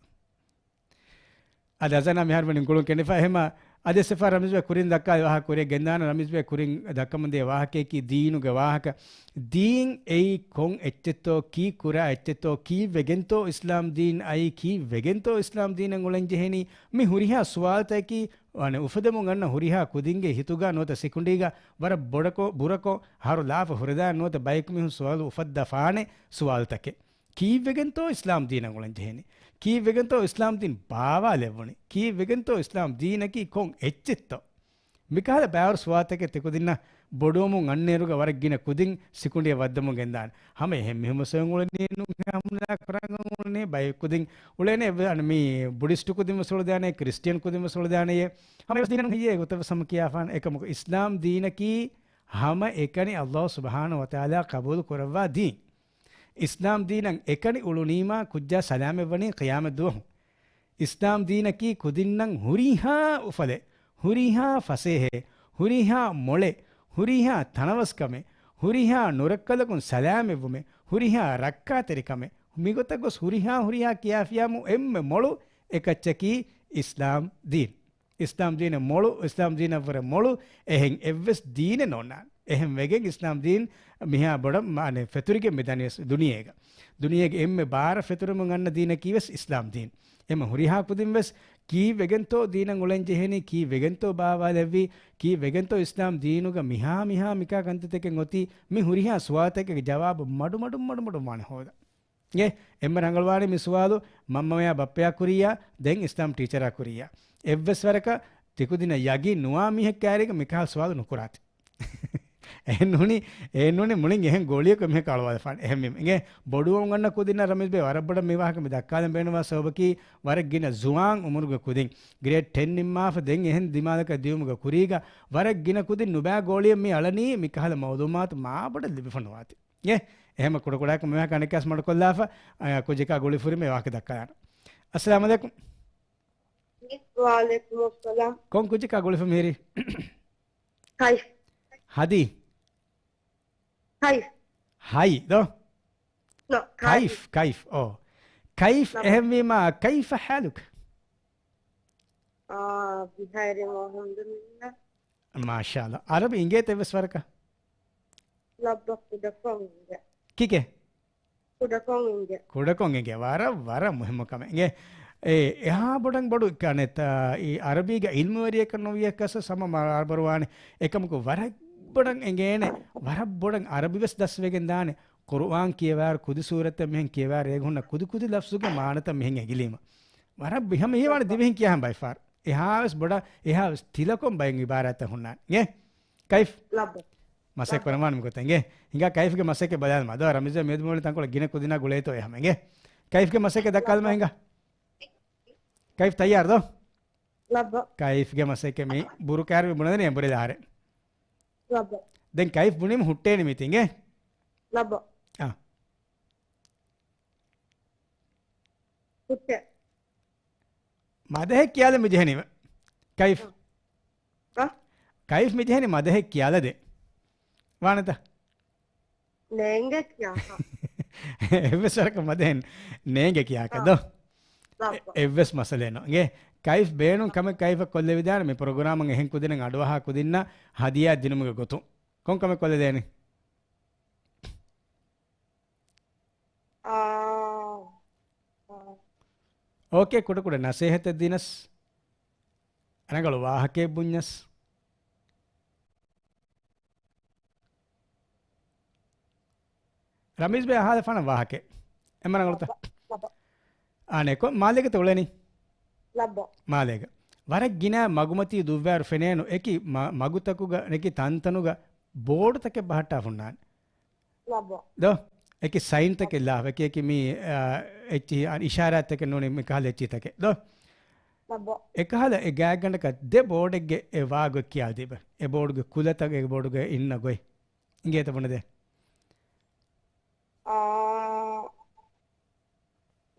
އަދި އަޒާނާ މިހާރު ވަނީ ގުޅުން ކެނޑިފަ. އެހެމަ އަދި އެއްސެފާ ރަމީޒް ބޭ ކުރިން ދައްކާ ވާހަކަ ކުރިއަށް ގެންދާނަ ރަމީޒް ބޭ ކުރިން ދައްކަމުން ދޭ ވާހަކައަކީ ދީނުގެ ވާހަކަ. ދީން އެއީ ކޮން އެއްޗެއްތޯ، ކީއް ކުރާ އެއްޗެއްތޯ، ކީއްވެގެންތޯ އިސްލާމް ދީން އައީ، ކީއްވެގެންތޯ އިސްލާމް ދީނަށް އުޅެން ޖެހެނީ، މި ހުރިހާ ސުވާލުތަކަކީ، އަނެއް އުފެދެމުން އަންނަ ހުރިހާ ކުދިންގެ ހިތުގަ ނުވަތަ ސިކުނޑީގަ ވަރަށް ބޮޑަކޮށް، ބުރަކޮށް، އަހަރު ލާފަ ހުރެދާން ނުވަތަ ބަޔަކު މީހުން ސުވާލު އުފައްދަފާނެ ސުވާލުތަކެއް. ކީއްވެގެންތޯ އިސްލާމް ދީނަށް އުޅެން ޖެހެނީ؟ ކީއްވެގެންތޯ އިސްލާމް ދީން ބާވާލެއްވުނީ؟ ކީއްވެގެންތޯ އިސްލާމް ދީނަކީ ކޮން އެއްޗެއްތޯ؟ މިކަހަލަ ބައިވަރު ސުވާލުތަކެއް ތިކުދިންނަށް ބޮޑުވަމުން އަންނައިރުގަ ވަރަށް ގިނަ ކުދިން ސިކުނޑިއަށް ވައްދަމުން ގެންދާނެ. ހަމަ އެހެން މީހުން މައްސަލަ އުޅެނީ ނޫން ހަމަ ކުރަން އުޅެނީ ބައެއް ކުދިން އުޅެނީ އެއްވެ-، އަން މި ބުޑިސްޓު ކުދިން ވެސް އުޅެދާނެ، ކްރިސްޓިއަން ކުދިން ވެސް އުޅެދާނެ. ހަމަ އެވެސް ދީނެއް ނޫން ހެއްޔޭ ގޮތަށް ވެސް ހަމަ ކިޔާފާނެ. އެކަމަކު އިސްލާމް ދީނަކީ ހަމަ އެކަނި ﷲ ސުބްޙާނަހޫ ވަތަޢާލާ ޤަބޫލު ކުރައްވާ ދީން. އިސްލާމް ދީނަށް އެކަނި އުޅުނީމާ ކުއްޖާ ސަލާމަތްވަނީ ޤިޔާމަތް ދުވަހު. އިސްލާމް ދީނަކީ ކުދިންނަށް ހުރިހާ އުފަލެއް، ހުރިހާ ފަސޭހައެއް، ހުރިހާ މޮޅެއް، ހުރިހާ ތަނަވަސްކަމެއް، ހުރިހާ ނުރައްކަލަކުން ސަލާމަތްވުމެއް، ހުރިހާ ރައްކާތެރިކަމެއް، މިގޮތަށް ގޮސް ހުރިހާ ހުރިހާ ކިޔާފިޔާމު އެންމެ މޮޅު އެކައްޗަކީ އިސްލާމް ދީން. އިސްލާމް ދީނެއް މޮޅު، އިސްލާމް ދީނަށްވުރެ މޮޅު އެހެން އެއްވެސް ދީނެއް ނޯންނާނެ. އެހެން ވެގެން އިސްލާމް ދީން މިހާ ބޮޑަށް މާނެ ފެތުރިގެން މިދަނީ ވެސް ދުނިޔޭގަ. ދުނިޔޭގެ އެންމެ ބާރަށް ފެތުރެމުން އަންނަ ދީނަކީ ވެސް އިސްލާމް ދީން. އެމަ ހުރިހާ ކުދިން ވެސް ކީއްވެގެންތޯ ދީނަށް އުޅެން ޖެހެނީ، ކީއްވެގެންތޯ ބާވާލެއްވީ، ކީއްވެގެންތޯ އިސްލާމް ދީނުގަ މިހާ މިހާ މިކާ ކަންތައްތަކެއް އޮތީ، މި ހުރިހާ ސުވާލުތަކެއްގެ ޖަވާބު މަޑު މަޑުން މަޑު މަޑުން ވާނެ ހޯދަން. އެ، އެންމެ ރަނގަޅުވާނީ މި ސުވާލު މަންމަޔާ ބައްޕަޔާ ކުރިއްޔާ، ދެން އިސްލާމް ޓީޗަރާ ކުރިއްޔާ. އެއްވެސް ވަރަކަށް ތިކުދިންނަށް ޔަގީން ނުވާ މީހެއް ކާރީގަ މިކަހަލަ ސުވާލު ނުކުރާތި. އެހެން ނޫނީ، އެހެން ނޫނީ މުޅިން އެހެން ގޯޅިއަކު މީހަކަށް އަޅުވާލަފާނެ. އެހެންވީމަ އިނގޭ ބޮޑުވަމުން އަންނަ ކުދިންނަށް ރަމީޒް ބޭ ވަރަށް ބޮޑަށް މި ވާހަކަ މި ދައްކާލަން ބޭނުންވާ ސަބަބަކީ ވަރަށް ގިނަ ޒުވާން އުމުރުގެ ކުދިން ގްރޭޑް ޓެން ނިންމާފަ ދެން އެހެން ދިމާލަކަށް ދިޔުމުގެ ކުރީގަ ވަރަށް ގިނަ ކުދިން ނުބައި ގޯޅިއެއް މި އަޅަނީ މިކަހަލަ މައުލޫމާތު މާބޮޑަށް ލިބިފަ ނުވާތި. އެ، އެހެމަ ކުޑަކުޑައަކަށް މިވާހަކަ އަނެއްކާސް މަޑުކޮށްލާފަ، އަ، ކުއްޖަކާ ގުޅިފުރިމަ އެ ވާހަކަ ދައްކާލާނަން. އައްސަލާމު ޢަލައިކުމް. ވަޢަލައިކުމުއްސަލާމް. ކޮން ކުއްޖަކާ ގުޅިފަ މިހިރީ؟ ހަތް. ހަދީ؟ ހަތް. ހައި ދޯ؟ ނޯ، ކައިފް، ކައިފް، ކައިފް، އޯ. ކައިފް ނޯ. އެހެންވީމާ، ކައިފަ ޙާލުކަ؟ އާ، ބިހާރި އަލްޙަމްދުލިއްލާ. މާޝާﷲ. ޢަރަބި އިނގޭތަ އެއްވެސް ވަރަކަށް؟ ލައްބަ ކުޑަކޮށް އިނގޭ. ކީކޭ؟ ކުޑަކޮށް އިނގޭ. ކުޑަކޮށް އިނގޭ. ވަރަށް، ވަރަށް މުހިއްމު ކަމެއް. އިނގޭ. އެ، އެހާ ބޮޑަށް ބޮޑު ކަނެތް، އާ، އީ ޢަރަބީގަ ޢިލްމުވެރިޔަކަށް ނުވިޔަސް ހަމަ މާ އަރބަރުވާނެ. އެކަމަކު ވަރަށް ބޮޑަށް އެނގޭނެ. ވަރަށް ބޮޑަށް ޢަރަބިވެސް ދަސްވެގެން ދާނެ. ޤުރުއާން ކިޔަވާއިރު ކުދި ސޫރަތްތައް މިހެން ކިޔަވާއިރު އޭގަ ހުންނަ ކުދި ކުދި ލަފްޒުގެ މާނަތައް މިހެން އެނގިލީމަ. ވަރަށް ބި-، ހަމަ ހީވާނެ ދިވެހިން ކިޔާ ހަމަ ބައިފާރު. އެހާވެސް ބޮޑަށް، އެހާވެސް ތިލަކޮށް ބައެއް ޢިބާރާތްތައް ހުންނާނެ. އިނގޭ؟ ކައިފް؟ ލައްބަ. މަސައްކަތް ކުރަން ވާނެ މިގޮތަށް. އިނގޭ؟ ހިނގާ ކައިފްގެ މަސައްކަތް ބަލާލަމާ. ދޯ ރަމީޒް މިއަދު މިއުޅެނީ ތަންކޮޅެއް ގިނަ ކުދިންނާ ގުޅޭތޯ އެހަމަ. އިނގޭ؟ ކައިފްގެ މަސައްކަތް ދައްކާލަމާ ހިނގާ. ކައިފް ތައްޔާރު ދޯ؟ ލައްބަ. ކައިފްގެ މަސައްކަތް މި ބުރު ކާރި މި ބުނެދެނީ އެނބުރިލާ އަހަރެން. ލައްބަ. ދެން ކައިފް ބުނީމަ ހުއްޓޭނީ މީތި. އިނގޭ؟ ލައްބަ. އާ. ހުއްޓޭ. މަދަހެއް ކިޔާލަން މިޖެހެނީމަ. ކައިފް. އަ؟ ކައިފް މިޖެހެނީ މަދަހެއް ކިޔާލަދޭ. ވާނެތަ؟ ނޭނގެ ކިޔާކަށް. އެއްވެސް ވަރަކަށް މަދަހެއް ނޭނގެ ކިޔާކަށް އަ. ދޯ؟ ލައްބަ. އެއްވެސް މައްސަލައެއް ނޯ. އިނގޭ؟ ކައިފް ބޭނުން ކަމެއް ކައިފަށް ކޮށްލެވިދާނެ މި ޕްރޮގްރާމަށް އެހެން ކުދިންނަށް އަޑުއަހާ ކުދިންނަށް ހަދިޔާ ދިނުމުގެ ގޮތުން. ކޮން ކަމެއް ކޮށްލެދޭނެ؟ އާ، އާ. އޯކޭ، ކުޑަކުޑަ ނަސޭހަތެއް ދިނަސް، ރަނގަޅު ވާހަކައެއް ބުންޏަސް. ރަމީޒް ބޭ އަހާލެފާނަ ވާހަކައެއް. އެންމެ ރަނގަޅުތަ؟ ލައްބަ، ލައްބަ. އާނެ، ކޮ-، މާލޭގަތަ އުޅެނީ؟ ލައްބަ. މާލޭގަ. ވަރަށް ގިނަ މަގުމަތީ ދުއްވާއިރު ފެނޭނު އެކި މަ-، މަގުތަކުގަ، އެކި ތަންތަނުގަ ބޯޑުތަކެއް ބަހައްޓާ ފުންނާނެ. ލައްބަ. ދޯ؟ އެކި ސައިންތަކެއް ލާފަ، އެކި، އެކި މި، އާ، އެއްޗިހި، އާ، އިޝާރާތްތަކެއް ނޫނީ މި ކަހަލަ އެއްޗިތަކެއް. ދޯ؟ ލައްބަ. އެކަހަލަ އެ ގާތްގަނޑަކަށް ދެ ބޯޑެއްގެ އެ ވާގޮތް ކިޔާލަދީބަ. އެ ބޯޑުގެ ކުލަތައް އެ ބޯޑުގަ އިންނަ ގޮތް. އިނގޭތަ ބުނެދޭ؟ އާ،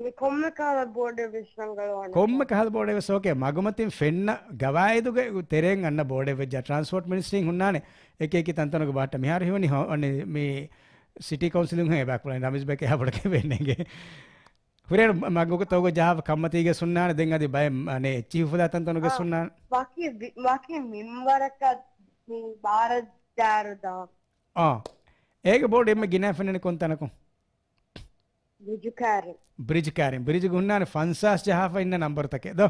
މި ކޮންމެ ކަހަލަ ބޯޑެއް ވެސް ރަނގަޅުވާނެ. ކޮންމެ ކަހަލަ ބޯޑެއް ވެސް އޯކޭ. މަގުމަތިން ފެންނަ ގަވާއިދުގެ ތެރެއިން އަންނަ ބޯޑެއް ވެއްޖާ، ޓްރާންސްޕޯޓް މިނިސްޓްރީން ހުންނާނެ އެކި އެކި ތަންތަނުގެ ބަހައްޓަ. މިހާރު ހީވަނީ ހޯ-، އަނެއް މި ސިޓީ ކައުންސިލުން ހޭ ބާކުޅެން ރަމީޒް ބޭކެ އެހާ ބޮޑަކަށް ވެންނޭނގެ. ހުރޭ މަގުގަ ތައުގަ ޖަހާފަ ކަންމަތީގަ ސުންނާނެ. ދެން އަދި ބައެއް އަނެއް އެއްޗިހި ފުލާ ތަންތަނުގަ އާ، ސުންނާނެ. ވަކި ވި-، ވަކި މިންވަރަކަށް މި ބާރަށް ޖާރުދާ. އާ. އޭގެ ބޯޑު އެންމެ ގިނަ ފެންނަނީ ކޮން ތަނަކުން؟ ބްރިޖު ކާރިން. ބްރިޖު ކާރިން. ބްރިޖުގަ ހުންނާނެ ފަންސާސް ޖަހާފަ އިންނަ ނަންބަރުތަކެއް ދޯ؟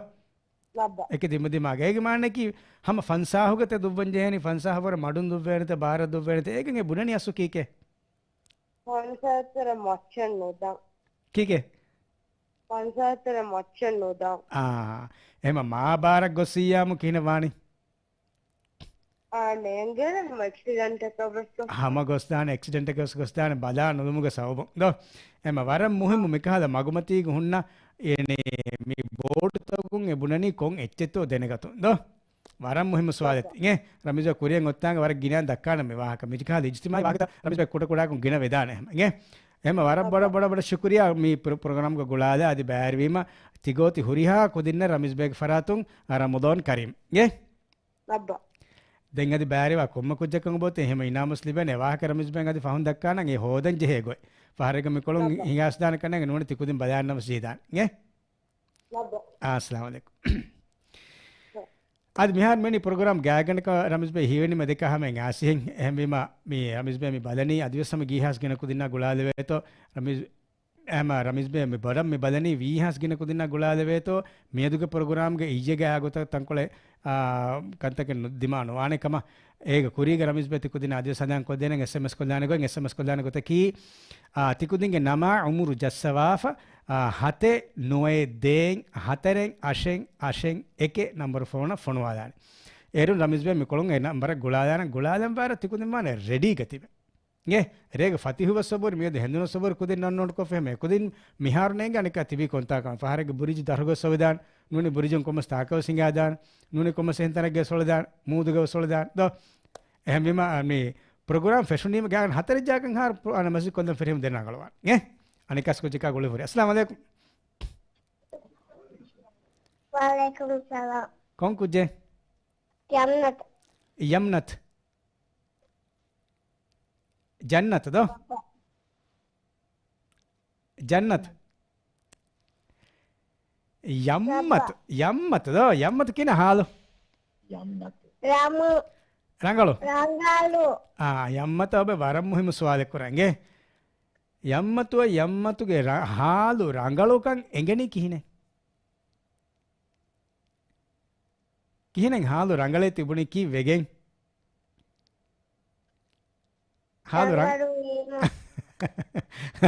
ލައްބަ. އެކި ދިމަދިމާގަ. އޭގެ މާނައަކީ ހަމަ ފަންސާހުގަ ތެ ދުއްވަން ޖެހޭނީ، ފަންސާހަށް ވަރަށް މަޑުން ދުއްވޭނެތަ، ބާރަށް ދުއްވޭނެތަ، އޭގެ ބުނަނީ އަސްލު ކީކޭ؟ ފަންސާހަށް ވަރަށް މައްޗަށް ނުދާ. ކީކޭ؟ ފަންސާހަށް ވަރަށް މައްޗަށް ނުދާ. އާ، އެހެމަ މާ ބާރަށް ގޮސް އިއްޔާމު ކިހިނެއް ވާނީ؟ އާ، ނޭނގޭނެ އެކްސިޑެންޓަކަށް ވެސް ގޮސް. ހަމަ ގޮސްދާނެ، އެކްސިޑެންޓަކަށް ވެސް ގޮސްދާނެ، ބަލާ ނުލުމުގެ ސަބަބުން. ދޯ؟ އެމަ ވަރަށް މުހިއްމު މިކަހަލަ މަގުމަތީގަ ހުންނަ، އެނީ މި ބޯޑުތަކުން އެ ބުނަނީ ކޮން އެއްޗެއްތޯ ދެނެގަތުން. ދޯ؟ ވަރަށް މުހިއްމު ސުވާލެއް. އިނގޭ؟ ރަމީޒް ކުރިއަށް އޮތްތާނގަ ވަރަށް ގިނައިން ދައްކާނަ މި ވާހަކަ. މިކަހަލަ އިޖްތިމާޢީ ވާހަކަތައް ރަމީޒް ބޭ ކުޑަ ކުޑަކޮށް ގިނަ ވެދާނެ. އިނގޭ؟ އެހެމަ ވަރަށް ބޮޑަށް، ބޮޑަށް، ބޮޑަށް ޝުކުރިއްޔާ މި ޕްރޮ-، ޕްރޮގްރާމްގަ ގުޅާލާ އަދި ބައިވެރިވީމަ. ތިގޯތި ހުރިހާ ކުދިންނަށް ރަމީޒް ބޭގެ ފަރާތުން، އަ، ރަމަޟާން ކަރީމް. އިނގޭ؟ ލައްބަ. ދެން އަދި ބައިވެރިވާ ކޮންމެ ކުއްޖަކަށް އޮބޯތެ އެހެމަ އިނާމުސް ލިބޭނެ. ވާހަކަ ރަމީޒް ބޭން އަދި ފަހުން ދައްކާނަން އެ ހޯދަން ޖެހޭ ގޮތް. ފަހަރެއްގަ މިކޮޅުން ލައްބަ. ހިނގާސްދާނެ ކަންނޭނގެ ނޫނީ ތިކުދިން ބަލާންނަމަސް ޖެހިދާނެ. އިނގޭ؟ ލައްބަ. އާ، އައްސަލާމު ޢަލައިކުމް. އަދި މިހާރު މިވަނީ ޕްރޮގްރާމް ގާތްގަނޑަކަށް ރަމީޒް ބޭ ހީވަނީމަ ދެކާ ހަމައިން އާސިހެން. އެހެންވީމަ މި ރަމީޒް ބޭ މި ބަލަނީ އަދިވެސް ހަމަ ގީހާސް ގިނަ ކުދިންނާ ގުޅާލެވޭތޯ. ރަމީޒް އެމަ ރަމީޒް ބޭ މި ބޮޑަށް މި ބަލަނީ ވީހާސް ގިނަ ކުދިންނާ ގުޅާލެވޭތޯ. މިއަދުގެ ޕްރޮގްރާމްގެ އިއްޔެގެ އާ ގޮތަށް ތަންކޮޅެއް، އާ، ކަންތަކެއް ނު-، ދިމާ ނުވާނެ ކަމަށް. އޭގެ ކުރީގަ ރަމީޒް ބޭ ތިކުދިން އަދިވެސް ހަނދާން ކޮށްދޭނެ އެސްއެމްއެސް ކޮށްލާނެ ގޮތް، އެސްއެމްއެސް ކޮށްލާނެ ގޮތަކީ، އާ، ތިކުދިންގެ ނަމާ އުމުރު ޖައްސަވާފަ، އާ، ހަތެއް ނުވައެއް ދޭއް ހަތަރެއް އަށެއް އަށެއް އެކެއް ނަންބަރު ފޯނަށް ފޮނުވާލާނެ. އޭރުން ރަމީޒް ބޭ މިކޮޅުން އެ ނަންބަރަށް ގުޅާލާނަން، ގުޅާލަން ވާރަށް ތިކުދިން ވާނެ ރެޑީގަ ތިބެ. އިނގޭ؟ ރޭގަ ފަތިހު ވެސް އޮބުރި، މިއަދު ހެނދުނަސް އޮބުރި ކުދިން ނޯޓް ކޮށްފި ހަމަ އެކުދިން މިހާރު ނޭނގެ އަނެއްކާ ތިބީ ކޮންތާކަމެއް. ފަހަރެއްގެ ބުރިޖު ދަށުގަ އޮވެދާނެ، ނޫނީ ބުރިޖުން ކޮންމެސް ތާކަށް ވެސް ހިނގާދާނެ، ނޫނީ ކޮންމެސް އެހެން ތަނެއްގަ އޮވެދާނެ، މޫދުގަ އޮވެދާނެ. ދޯ؟ އެހެންވީމަ، މި ޕްރޮގްރާމް ފެށުނީމަ ގާތްގަނޑަކަށް ހަތަރެއް ޖާގަ ހާރު ޕްރޮ-، އަނެއް މަސްޖިދު ކޮށްލަން ފެށީމަ ދެން ރަނގަޅުވާނެ. އިނގޭ؟ އަނެއްކާސް ކުއްޖަކާ ގުޅިފަ ހުރި. އައްސަލާމު ޢަލައިކުމް. ވަޢަލައިކުމް ސަލާމް. ކޮން ކުއްޖެއް؟ ޔަމްނަތު. ޔަމްނަތު. ޖަންނަތު ދޯ؟ ޖަންނަތު. ޔަމްމަތު. ޔަމްމަތު ދޯ؟ ޔަމްމަތު ކިހިނެއް ހާލު؟ ޔަމްނަތު. ރަމު. ރަނގަޅު. ރަނގަޅު. އާ، ޔަމްމަތު އޮބެ ވަރަށް މުހިއްމު ސުވާލެއް ކުރަން އިނގޭ. ޔަމްމަތު، ޔަމްމަތުގެ ރަ-، ހާލު ރަނގަޅުކަން އެނގެނީ ކިހިނެއް؟ ކިހިނެއް ހާލު ރަނގަޅޭ ތިބުނީ ކީއްވެގެން؟ ހާލު ރަން-، ރަނގަޅު ވީމަ.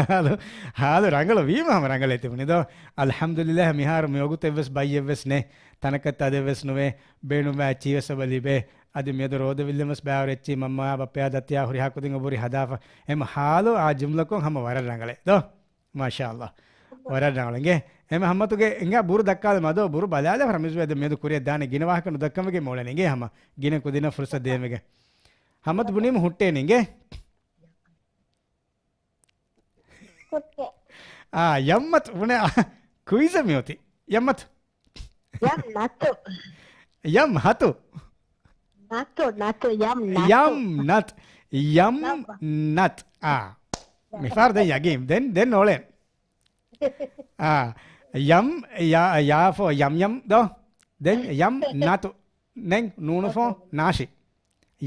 ހާލު، ހާލު ރަނގަޅު ވީމަ ހަމަ ރަނގަޅޭ ތިބުނީ ދޯ؟ އަލްޙަމްދުލިއްލާހް، މިހާރު މިވަގުތު އެއްވެސް ބައްޔެއްވެސް ނެތް. ތަނަކަށް ތަދެއްވެސް ނުވޭ. ބޭނުންވާ އެއްޗިހިވެސް އެބަ ލިބޭ. އަދި މިއަދު ރޯދަ ވިއްލަންވެސް ބައިވަރު އެއްޗިހި މަންމައާ ބައްޕަޔާ ދަތިޔާ ހުރިހާ ކުދިން އެބަހުރި ހަދާފަ. އެމަ ހާލު އާ ޖުމްލަކޮށް ހަމަ ވަރަށް ރަނގަޅޭ ދޯ؟ މާޝާﷲ. ވަރަށް ރަނގަޅު އިނގޭ. އެމަ ހަމަތުގެ އިނގާ ބުރު ދައްކާލަމާ ދޯ؟ ބުރު ބަލާލަ ރަމީޒް ވެދެ މިއަދު ކުރިއަށް ދާނެ ގިނަ ވާހަކަ ނުދައްކަން ވެގެން މޮޅެން އިނގޭ ހަމަ. ގިނަ ކުދިންނަށް ފުރުސަތު ދޭން ވެގެން. ހަމަތު ބުނީމަ ހުއްޓޭނެ އިނގޭ. ހުއްޓޭ. އާ، ޔަމްމަތު ބުނެ، އާ، ކުއިޒެއް މިއޮތީ. ޔަމްމަތު. ޔަމް ނަތު. ޔަމް ހަތު. ނަތު، ނަތު، ޔަމް ނަތު. ޔަމް ނަތު. ޔަމް ލައްވަ. ނަތު. އާ. މިފާރު ދެން ޔަގީން. ދެން، ދެން ނޯޅެން. އާ. ޔަމް، ޔާ، ޔާފޯ، ޔަމް ޔަމް ދޯ؟ ދެން ޔަމް ނަތު. ދެން ނޫނުފޯ، ނާޝި.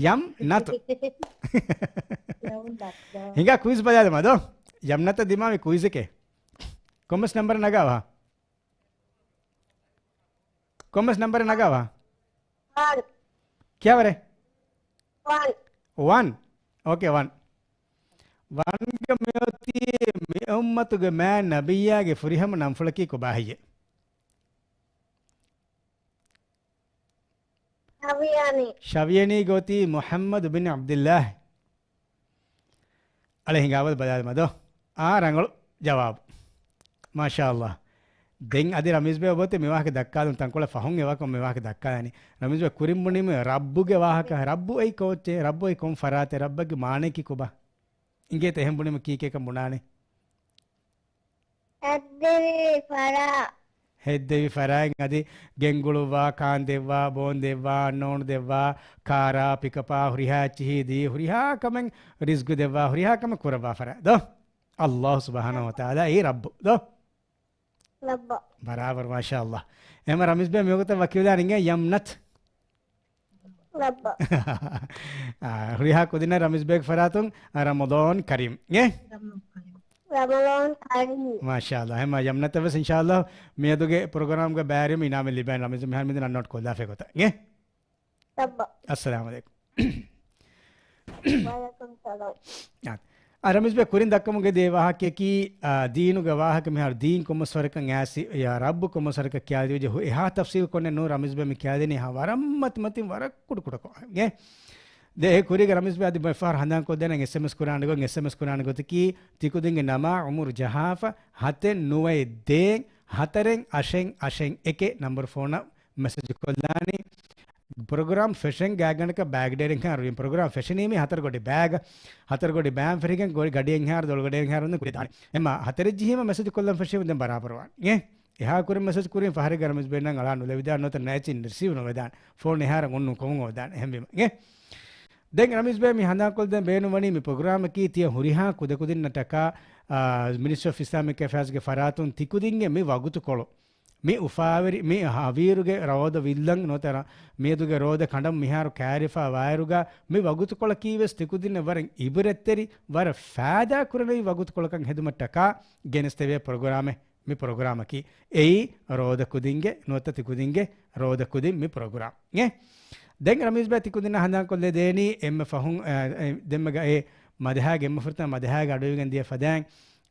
ޔަމް ނަތު. ޔަމް ނަތު. ހިނގާ ކުއިޒް ބަލާލަމާ ދޯ؟ ޔަމް ނަތަށް ދިމާވި ކުއިޒެކޭ. ކޮންމެސް ނަންބަރެއް ނަގާވާ؟ ކޮންމެސް ނަންބަރެއް ނަގާވާ؟ ވަން. ކިޔާވަރޭ؟ ވަން. ވަން. އޯކޭ، ވަން. ވަންގަ މިއޮތީ މި އުއްމަތުގެ މާތް ނަބިއްޔާގެ ފުރިހަމަ ނަންފުޅަކީ ކޮބާހެއްޔޭ؟ ޝަވިޔަނީ. ޝަވިޔަނީގެ އޮތީ މުޙައްމަދު ބިން ޢަބްދިއްލާހި. އަޅެ ހިނގާބަލަ ބަލާލަމާ ދޯ؟ އާ، ރަނގަޅު ޖަވާބު. މާޝާﷲ. ދެން އަދި ރަމީޒްބެ އޮބޮތެ މިވާހަކަ ދައްކާލަން ތަންކޮޅެއް ފަހުން އެވާކަށް މިވާހަކަ ދައްކާލަނީ. ރަމީޒްބެ ކުރިން ބުނީމަ ރައްބުގެ ވާހަކަ، ރައްބު އެއީ ކޯއްޗެއް؟ ރައްބު އެއީ ކޮން ފަރާތެއް؟ ރައްބަކީ މާނައަކީ ކޮބާ؟ އިނގޭތަ އެހެން ބުނީމަ ކީކޭކަން ބުނާނީ؟ ހެއްދެވި ފަރާ. ހެއްދެވި ފަރާތް އަދި ގެންގުޅުއްވާ، ކާން ދެއްވާ، ބޯން ދެއްވާ، އަންނައުނު ދެއްވާ، ކާރާ، ޕިކަޕާ، ހުރިހާ އެއްޗިހި ދީ، ހުރިހާ ކަމެއް ރިޒްގު ދެއްވާ، ހުރިހާ ކަމެއް ކުރައްވާ ފަރާތް ދޯ؟ ﷲ ސުބްޙާނަހޫ ވަތަޢާލާ އެއީ ރައްބު ދޯ؟ ރައްބު. ބަރާބަރު، މާޝާﷲ. އެހެންމަ ރަމީޒް ބޭ މިވަގުތަށް ވަކިވެލާނެ އިނގޭ ޔަމްނަތު. ރައްބު. އާ، ހުރިހާ ކުދިންނަށް ރަމީޒް ބޭގެ ފަރާތުން، އާ، ރަމަޟާން ކަރީމް. އޭ؟ ރަމަޟާން ކަރީމް. މާޝާﷲ. އެހެންމަ ޔަމްނަތަށް ވެސް އިންޝާﷲ މިއަދުގެ ޕްރޮގްރާމްގެ ބައިވެރިވުމުން އިނާމެއް ލިބޭނެ. ރަމީޒް މިހާރު މިދިން ނޯޓް ކޮށްލާފަ ގޮތަށް. އޭ؟ ރައްބު. އައްސަލާމު ޢަލައިކުމް. ވަޢަލައިކުމް ސަލާމް. އާ. އާ، ރަމީޒް ބޭ ކުރިން ދައްކަމުގެ ދޭ ވާހަކައަކީ، އާ، ދީނުގެ ވާހަކަ މިހާރު ދީން ކޮންމެސް ވަރަކަށް އާސި، ޔާ ރައްބު ކޮންމެސް ވަރަކަށް ކިޔާދިޔުޖެ ހު-، އެހާ ތަފްސީލް ކޮންނެއް ނޫން ރަމީޒް ބޭ މި ކިޔާދިނީ ހާ ވަރަށް މަތި މަތިން ވަރަށް ކުޑަ ކުޑަކޮށް. އިނގޭ؟ ދޭ އެ ކުރީގަ ރަމީޒް ބޭ އަދި ބައެއް ފަހަރު ހަނދާން ކޮށްދޭނަން އެސްއެމްއެސް ކުރާނެ ގޮތް، އެސްއެމްއެސް ކުރާނެ ގޮތަކީ ތިކުދިންގެ ނަމާ އުމުރު ޖަހާފަ ހަތެއް ނުވައެއް ދޭއް ހަތަރެއް އަށެއް އަށެއް އެކެއް ނަންބަރު ފޯނަށް މެސެޖް ކޮށްލާނީ. ޕްރޮގްރާމް ފެށެން ގާތްގަނޑަކަށް ބާގް ޑޭރެއްހާ ރުއިން ޕްރޮގްރާމް ފެށެނީމީ ހަތަރު ގޮޑި ބާގަ، ހަތަރު ގޮޑި ބާން ފެށިގެން ގޮ-، ގަޑިއެއްހާރު ދޮޅު ގަޑިއެއްހާރު ކުރި ދާނެ. އެމާ ހަތަރެއް ޖެހީމަ މެސެޖް ކޮށްލަން ފެށީމަ ދެން ބަރާބަރުވާނެ. އެ؟ އެހާ ކުރިން މެސެޖް ކުރިން ފަހަރެއްގަ ރަމީޒް ބޭންނަށް އަޅާ ނުލެވިދާނެ ނުވަތަ ނައިޗިން ރިސީވް ނުވެދާނެ. ފޯން އެހާރަށް އޮންނު ކޮމުން އޮވެދާނެ. އެހެންވީމަ. އެ؟ ދެން ރަމީޒް ބޭ މި ހަނދާންކޮށްދޭން ބޭނުންވަނީ މި ޕްރޮގްރާމަކީ ތިޔަ ހުރިހާ ކުދަކުދިންނަށްޓަކާ، އާ، މިނިސްޓްރީ އޮފް އިސްލާމިކް އެފެއާޒްގެ ފަރާތުން ތިކުދިންގެ މި ވަގުތުކޮޅު މި އުފާވެރި، މި ހަވީރުގެ ރޯދަ ވިއްލަން ނުވަތަ މިއަދުގެ ރޯދަ ކަނޑަން މިހާރު ކައިރިފަ ވާއިރުގަ، މި ވަގުތުކޮޅަކީވެސް ތިކުދިންނަށް ވަރަށް އިބްރަތްތެރި، ވަރަށް ފާއިދާ ކުރަނިވި ވަގުތުކޮޅަކަށް ހެދުމަށްޓަކާ ގެނެސްދެވޭ ޕްރޮގްރާމެއް މި ޕްރޮގްރާމަކީ. އެއީ ރޯދަ ކުދިންގެ ނުވަތަ ތިކުދިންގެ ރޯދަ ކުދިން މި ޕްރޮގްރާމް. އެ؟ ދެން ރަމީޒް ބޭ ތިކުދިންނަށް ހަނދާންކޮށްލަދޭނީ އެންމެ ފަހުން، އެ، ދެންމެގަ އެ މަދަހާގެ އެންމެ ފުރަތަމަ މަދަހާގެ އަޑުއިވިގެން ދިޔަ ފަދައިން،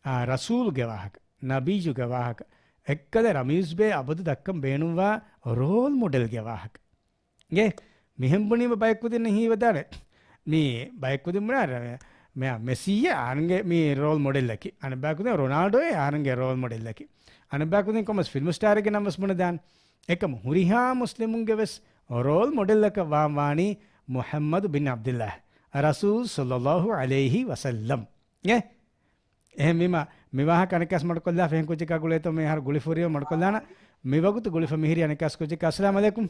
އާ، ރަސޫލުގެ ވާހަކަ، ނަބިއްޔުގެ ވާހަކަ، އެއްކަލަ ރަމީޒް ބޭ އަބަދު ދައްކަން ބޭނުންވާ ރޯލް މޮޑެލްގެ ވާހަކަ. އިނގޭ؟ މިހެން ބުނީމަ ބައެއް ކުދިންނަށް ހީވެދާނެ. މީ ބައެއް ކުދިން ބުނާ މެ-، މެ-، މެސީއޭ އަހަރެންގެ މީ ރޯލް މޮޑެލްއަކީ. އަނެއް ބައެއް ކުދިން ރޮނާލްޑޯއޭ އަހަރެންގެ ރޯލް މޮޑެލްއަކީ. އަނެއް ބައެއް ކުދިން ކޮންމެސް ފިލްމް ސްޓާރެއްގެ ނަން ވެސް ބުނެދާނެ. އެކަމު ހުރިހާ މުސްލިމުންގެ ވެސް ރޯލް މޮޑެލްއަކަށް ވާން ވާނީ މުޙައްމަދު ބިން ޢަބްދިއްލާހް، ރަސޫލް ޞައްލައްލާހު ޢަލައިހި ވަސައްލަމް. އެ؟ އެހެންވީމަ، މި ވާހަކަ އަނެއްކާސް މަޑުކޮށްލާފަ އެހެން ކުއްޖަކާ ގުޅޭތޯ މިހާރު ގުޅިފަ ހުރިހާ މަޑުކޮށްލާނަ. މިވަގުތު ގުޅިފަ މިހިރީ އަނެއްކާސް ކުއްޖަކާ. އައްސަލާމު ޢަލައިކުމް.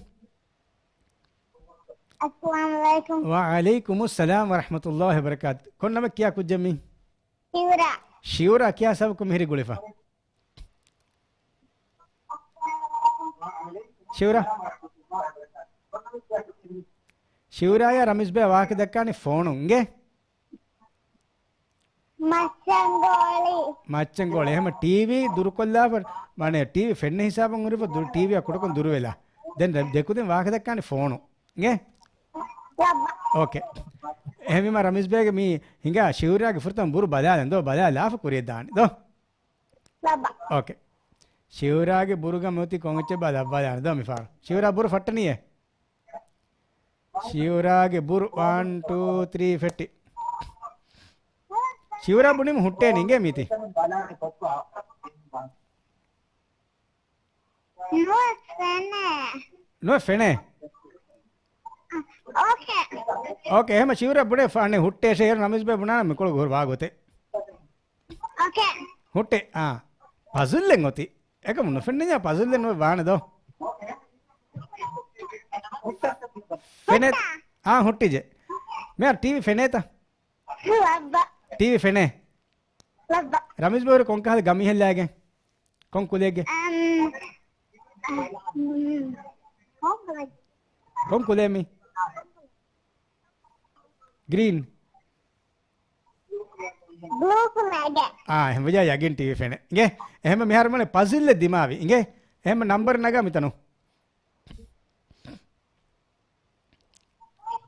އައްސަލާމު ޢަލައިކުމް. ވަޢަލައިކުމުއްސަލާމް ވަރަޙްމަތުﷲ ވަބަރަކާތު. ކޮން ނަމެއް ކިޔާ ކުއްޖެއް މީ؟ ފިވްރާ. ޝިއުރާ ކިޔާ ސަބަބަކުން މިހިރީ ގުޅިފަ. ޝިއުރާ. ޝިއުރާޔާ ރަމީޒް ބޭ ވާހަކަ ދައްކާނީ ފޯނުން. އިނގޭ؟ މައްޗަންގޯޅި. މައްޗަންގޯޅި. އެހެމަ ޓީވީ ދުރުކޮށްލާފަ، މާނަ ޓީވީ ފެންނަ ހިސާބުން ހުރިފަ ދު-، ޓީވީއާ ކުޑަކޮށް ދުރުވެލާ. ދެން ރަ-، ދެކުދިން ވާހަކަ ދައްކާނީ ފޯނު. އިނގޭ؟ ލައްބަ. އޯކޭ. އެހެންވީމާ ރަމީޒް ބޭގެ މީ ހިނގާ ޝިއުރާގެ ފުރަތަމަ ބުރު ބަލާލަން ދޯ، ބަލާލާފަ ކުރިއަށް ދާނެ ދޯ. ލައްބަ. އޯކޭ. ޝިއުރާގެ ބުރުގަ މިއޮތީ ކޮން އެއްޗެއް ބާ ލައްބާލާނެ ދޯ މިފަހަރު. ޝިއުރާ ބުރު ފައްޓަނީއޭ. ޝިއުރާގެ ބުރު ވަން، ޓޫ، ތްރީ ފެއްޓި. ޝިއުރާ ބުނީމަ ހުއްޓޭނީ އިނގޭ މީތި. ނުވެސް ފެނޭ. ނުވެސް ފެނޭ؟ އޯކޭ. އޯކޭ، އެހެމަ ޝިއުރާ ބުނޭ ފާނެ ހުއްޓޭށޭ އޭރު ނަމީޒް ބޭ ބުނާނަ މިކޮޅު ގުރު ވާ ގޮތެއް. އޯކޭ. ހުއްޓޭ، އާ. ޕަޒުލްއެއް އޮތީ. އެކަމު ނުފެންނަންޏާ ޕަޒުލްއެއް ނުވެ ވާނެ ދޯ. ފެނޭ. އާ، ހުއްޓިޖެ. މިހާރު ޓީވީ ފެނޭތަ؟ ލައްބަ. ޓީވީ ފެނޭ. ލައްބަ. ރަމީޒް ބޭ ކޮން ކަހަލަ ގަމީހެއް ލާގެން؟ ކޮން ކުލައެއްގެ؟ އަމް، އަ، އުން، ކޮން ކުލައެއް؟ ކޮން ކުލައެއް މީ؟ ގްރީން. ބްލޫ ކުލައެއްގެ. އާ، އެހެން ވެއްޖާ ޔަގީން ޓީވީ ފެނޭ. އިނގޭ؟ އެހެން މިހާރު މަނެ ޕަޒުލްއެއް ދިމާވި. އިނގޭ؟ އެހެން ނަންބަރު ނަގާ މިތަނު.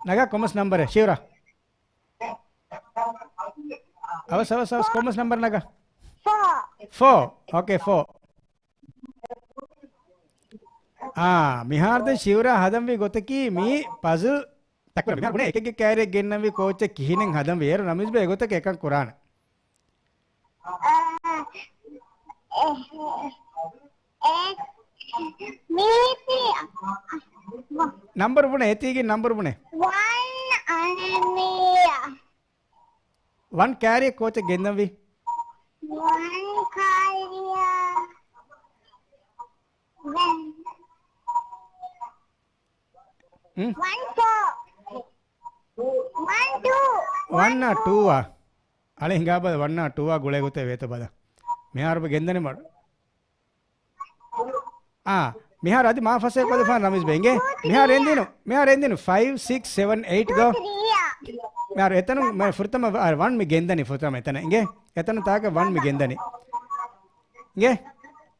ނަގާ ކޮންމެސް ނަންބަރެއް ޝިއުރާ. އަވަސް، އަވަސް، އަވަސް، ކޮންމެސް ނަންބަރެއް ނަގާ. ފޯ. ފޯ. އޯކޭ، ފޯ. އާ، މިހާރު ދެން ޝިއުރާ ހަދަންވީ ގޮތަކީ މީ ޕަޒުލް ތަކުރ. މިހާރު ބުނޭ އެކެއްގެ ކާރިއެއް ގެންނަންވީ ކޯޗެއް ކިހިނެއް ހަދަންވީ. އޭރު ނަމީޒް ބޭ އެގޮތަކަށް އެކަން ކުރާނެ. އާ، އެ، އެ، މީތި. ނަންބަރު ބުނޭ، އެތީގެ ނަންބަރު ބުނޭ. ވަން އަނެމިޔާ. ވަން ކާރިއެއް ކޯޗެއް ގެންދަންވީ؟ ވަން ކާރިއަށް ދެން. ހުން؟ ވަން ޓޫ. ވަން ޓޫ. ވަން އާ ޓޫ އާ؟ އަޅެ ހިނގާބަލަ ވަން އާ ޓޫ އާ ގުޅޭ ގޮތެއް ވޭތަ ބަލަ. މިހާރު ގެންދަނީ މަޑު. އާ، މިހާރު އަދި މާ ފަސޭ ކޮލިފާން ރަމީޒް ބޭ އިނގޭ. މިހާރު އެންދިނު، މިހާރު އެންދިނު ފައިވް، ސިކްސް، ސެވަން، އެއިޓް ދޯ. މިހާރު އެތަނުން މެ ފުރަތަމަ ވަ-، ވަން މި ގެންދަނީ ފުރަތަމަ އެތަނަށް އިނގޭ. އެތަނުން ތާކަށް ވަން މި ގެންދަނީ. އިނގޭ.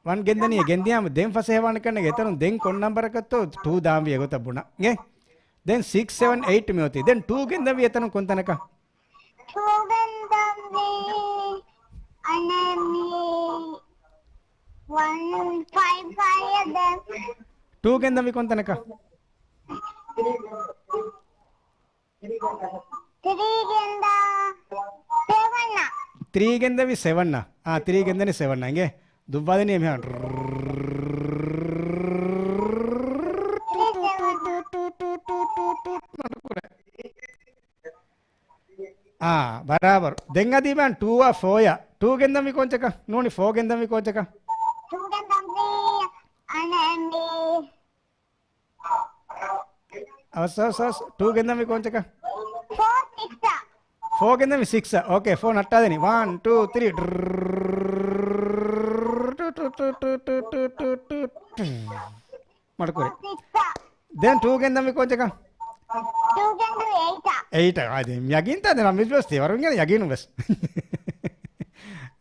ވަން ގެންދަނީ ގެންދިޔާމަ ދެން ފަސޭހަވާނެ ކަންނޭނގެ އެތަނުން ދެން ކޮން ނަންބަރަކަށްތޯ ޓޫ ދާންވީ އެގޮތަށް ބުނާ. އިނގޭ. ދެން ސިކްސް، ސެވަން، އެއިޓް މި އޮތީ. ދެން ޓޫ ގެންދަންވީ އެތަނުން ކޮންތަނަކަށް؟ ޓޫ ގެންދަންވީ އަނެއް މި ވަން ފައިވް ފައިވް އަށް ދެން. ޓޫ ގެންދަންވީ ކޮންތަނަކަށް؟ ތްރީ ގެންދާ ސެވަން އަށް. ތްރީ ގެންދަންވީ ސެވަން އަށް. އާ، ތްރީ ގެންދަނީ ސެވަން އަށް. އިނގޭ. ދުއްވާލަނީ މިހާ. އާ، ބަރާބަރު. ދެން އަދި މިހާރު ޓޫ އާ ފޯ އާ. ޓޫ ގެންދަންވީ ކޯންޗަކަށް؟ ނޫނީ ފޯ ގެންދަންވީ ކޯންޗަކަށް؟ ޓޫ ގެންދަންވީ އަނެއް މި. އަވަސް، އަވަސް، އަވަސް. ޓޫ ގެންދަންވީ ކޯންޗަކަށް؟ ފޯ ސިކްސް އަށް. ފޯ ގެންދަންވީ ސިކްސް އަށް. އޯކޭ، ފޯ ނައްޓާލަނީ. ވަން، ޓޫ، ތްރީ. މަޑުކުރޭ. ސިކްސް އަށް. ދެން ޓޫ ގެންދަންވީ ކޯންޗަކަށް؟ ޓޫ ގެންދަންވީ އެއިޓް އަށް. އެއިޓް އަށް. އާ، ދެން ޔަގީންތާ ދެން ރަމީޒް ވެސް ތި ވަރުން ގެން ޔަގީނު ވެސް.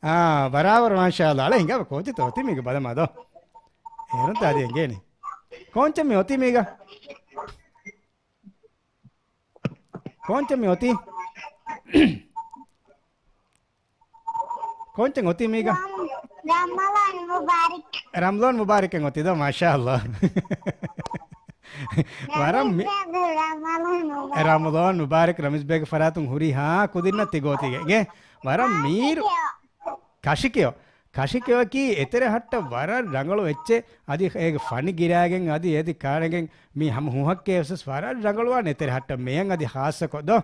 އާ، ބަރާބަރު މާޝާﷲ. އަޅެ ހިނގާ ކޯންޗެއްތަ އޮތީ މީގަ ބަލަމާ ދޯ. އޭރުން ތާ އަދި އެނގޭނީ. ކޯންޗެއް މި އޮތީ މީގަ؟ ކޯންޗެއް މި އޮތީ؟ ކޯންޗެއް އޮތީ މީގަ؟ ރަމް-، ރަމަޟާން މުބާރަކް. ރަމަޟާން މުބާރަކެއް އޮތީ ދޯ، މާޝާﷲ. ވަރަށް މި-، ރަމަޟާން މުބާރަކް. ރަމަޟާން މުބާރަކް ރަމީޒް ބޭގެ ފަރާތުން ހުރިހާ ކުދިންނަށް ތި ގޯތީގަ. އިނގޭ؟ ވަރަށް މީރު ކަށިކެޔޮ. ކަށިކެޔޮ. ކަށިކެޔޮއަކީ އެތެރެ ހައްޓަށް ވަރަށް ރަނގަޅު އެއްޗެއް. އަދި އޭގެ ފަނި ގިރާގެން އަދި އެދި ކާނެގެން މި ހަމަ ހުހައްކޭ ވެސް ވަރަށް ރަނގަޅުވާނެ އެތެރެ ހައްޓަށް މިޔަން އަދި ޚާއްޞަކޮށް ދޯ.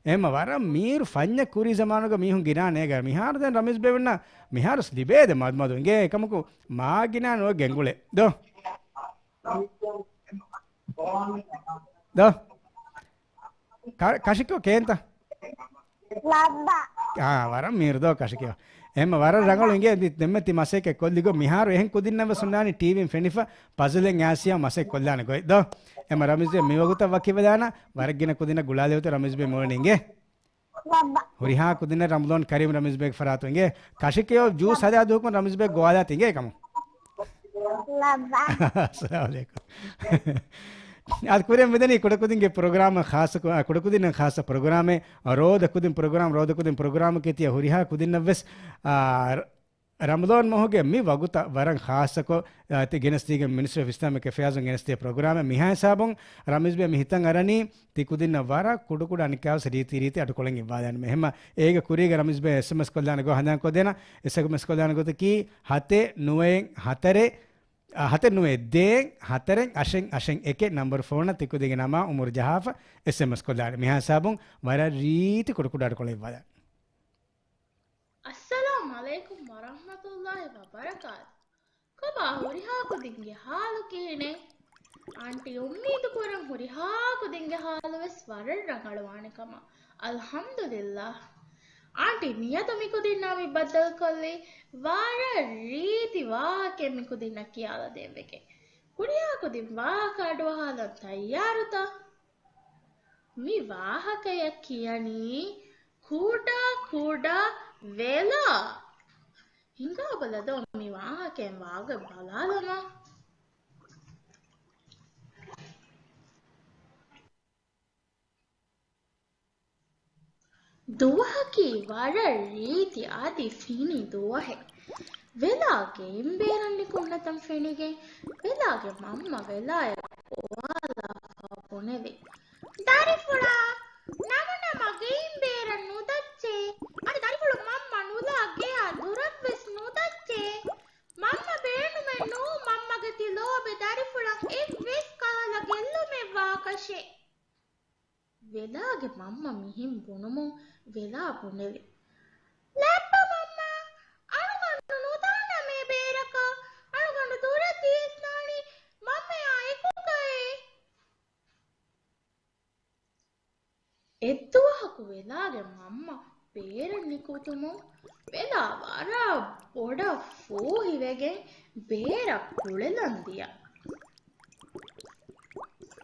އެހެންމަ ވަރަށް މީރު ފަންޏަށް ކުރީ ޒަމާނުގަ މީހުން ގިނާނޭ ގަ. މިހާރު ދެން ރަމީޒް ބޭބެންނަށް މިހާރު ލިބޭދެ މަދުމަދު އިނގޭ އެކަމަކު މާ ގިނާ ނުވެ ގެންގުޅޭ ދޯ. ދޯ. ކަ-، ކަށިކޮ ކޭންތަ؟ ލައްބަ. އާ، ވަރަށް މީރު ދޯ ކަށިކިޔޯ. އެހެންމަ ވަރަށް ރަނގަޅު އިނގޭ ދި-، ދެންމެ ތި މަސައްކަތް ކޮށްލި ގޮތް. މިހާރު އެހެން ކުދިންނަށް ވެސް ހުންނާނީ ޓީވީން ފެނިފަ ޕަޒަލެއް އާސިޔާ މަސައްކަތް ކޮށްލާނެ ގޮތް ދޯ. އެހެންމަ ރަމީޒް ބޭ މިވަގުތަށް ވަކިވެލާނަ ވަރަށް ގިނަ ކުދިންނަށް ގުޅާލެވޭތޯ ރަމީޒް ބޭ މޮޅަނި އިނގޭ. ލައްބަ. ހުރިހާ ކުދިންނަށް ރަމަޟާން ކަރީމް ރަމީޒް ބޭގެ ފަރާތުން އިނގޭ. ކަށިކިޔޯ ޖޫސް ހަދާ ދުވަހަކުން ރަމީޒް ބޭ ގޮވާލާތި އިނގޭ ކަމު. ލައްބަ. އައްސަލާމު ޢަލައިކުމް. އަދި ކުރިއަށް މިދަނީ ކުޑަކުދިންގެ ޕްރޮގްރާމަށް ޚާއްޞަ ކު-، އަ، ކުޑަކުދިންނަށް ޚާއްޞަ ޕްރޮގްރާމެއް، އަ، ރޯދަ ކުދިން ޕްރޮގްރާމް، ރޯދަ ކުދިން ޕްރޮގްރާމަކީ ތިޔަ ހުރިހާ ކުދިންނަށް ވެސް، އާ، ރަ-، ރަމަޟާން މަހުގެ މި ވަގުތަށް ވަރަށް ޚާއްޞަކޮށް، އާ، ތި ގެނެސްދީގެން މިނިސްޓްރީ އޮފް އިސްލާމިކް އެފެއާޒުން ގެނެސްދިޔަ ޕްރޮގްރާމެއް. މިހާ ހިސާބުން ރަމީޒް ބޭ މި ހިތަށް އަރަނީ ތި ކުދިންނަށް ވަރަށް ކުޑަކުޑަ އަނެއްކާވެސް ރީތި ރީތި އަޑުކޮޅެއް އިއްވާލާނަމޭ. އެހެންމަ އޭގެ ކުރީގަ ރަމީޒް ބޭ އެސްއެމްއެސް ކޮށްލާނެ ގޮތް ހަނދާން ކޮށްދޭނަ. އެސްއެމްއެސް ކޮށްލާނެ ގޮތަކީ ހަތެއް ނުވައެއް ހަތަރެއް، އަ، ހަތެއް ނުވައެއް ދޭއް ހަތަރެއް އަށެއް އަށެއް އެކެއް ނަމްބަރު ފޯނަށް ތި ކުދިންގެ ނަމާ އުމުރު ޖަހާފަ އެސްއެމްއެސް ކޮށްލާނެ. މިހާ ހިސާބުން ވަރަށް ރީތި ކުޑަކުޑަ އަޑުކޮޅެއް އިއްވާލާނެ. އައްސަލާމު ޢަލައިކުމް ވަރަޙްމަތުﷲި ވަބަރަކާތު. ކޮބާ ހުރިހާ ކުދިންގެ ޙާލު ކިހިނެއް؟ އާންޓީ އުއްމީދު ކުރަން ހުރިހާ ކުދިންގެ ޙާލު ވެސް ވަރަށް ރަނގަޅުވާނެ ކަމަށް. އަލްޙަމްދުލިއްލާހް. އާންޓީ މިއަދު މި ކުދިންނާ މި ބައްދަލުކޮށްލީ ވަރަށް ރީތި ވާހަކައެއް މި ކުދިންނަށް ކިޔާލަދޭން ވެގެން. ކުރިހާ ކުދިން ވާހަކަ އަޑުއަހާލަން ތައްޔާރުތަ؟ މި ވާހަކަޔަށް ކިޔަނީ ކުޑަ ކުޑަ ވެލާ. ހިނގާބަލަދޯ މި ވާހަކައިން ވާގޮތް ބަލާލަމާ. ދުވަހަކީ ވަރަށް ރީތި އަދި ފިނި ދުވަހެއް. ވެލާ ގެއިން ބޭރަށް ނިކުންނަތަން ފެނިގެން، ވެލާގެ މަންމަ ވެލާޔަށް ގޮވާލާފަ ބުނެވި. ދަރިފުޅާ، ނަމަ ނަމަ ގެއިން ބޭރަށް ނުދައްޗޭ. އަދި ދަރިފުޅު މަންމަ ނުލާ ގެޔާ ދުރަށްވެސް ނުދައްޗޭ. މަންމަ ބޭނުމެއް ނޫން މަންމަގެ ތި ލޯބި ދަރިފުޅަށް އެއްވެސް ކަހަލަ ގެއްލުމެއް ވާކަށެއް. ވެލާގެ މަންމަ މިހެން ބުނުމުން ވެލާ ބުނެވި. ލައްބަ މަންމާ، އަޅުގަނޑު ނުދާނަމޭ ބޭރަކަށް. އަޅުގަނޑު ދުރަށް ދިޔަސް ދާނީ މަންމަޔާ އެކުގައޭ. އެއްދުވަހަކު ވެލާގެ މަންމަ ބޭރަށް ނިކުތުމުން ވެލާ ވަރަށް ބޮޑަށް ފޫހިވެގެން ބޭރަށް ކުޅެލަން ދިޔަ.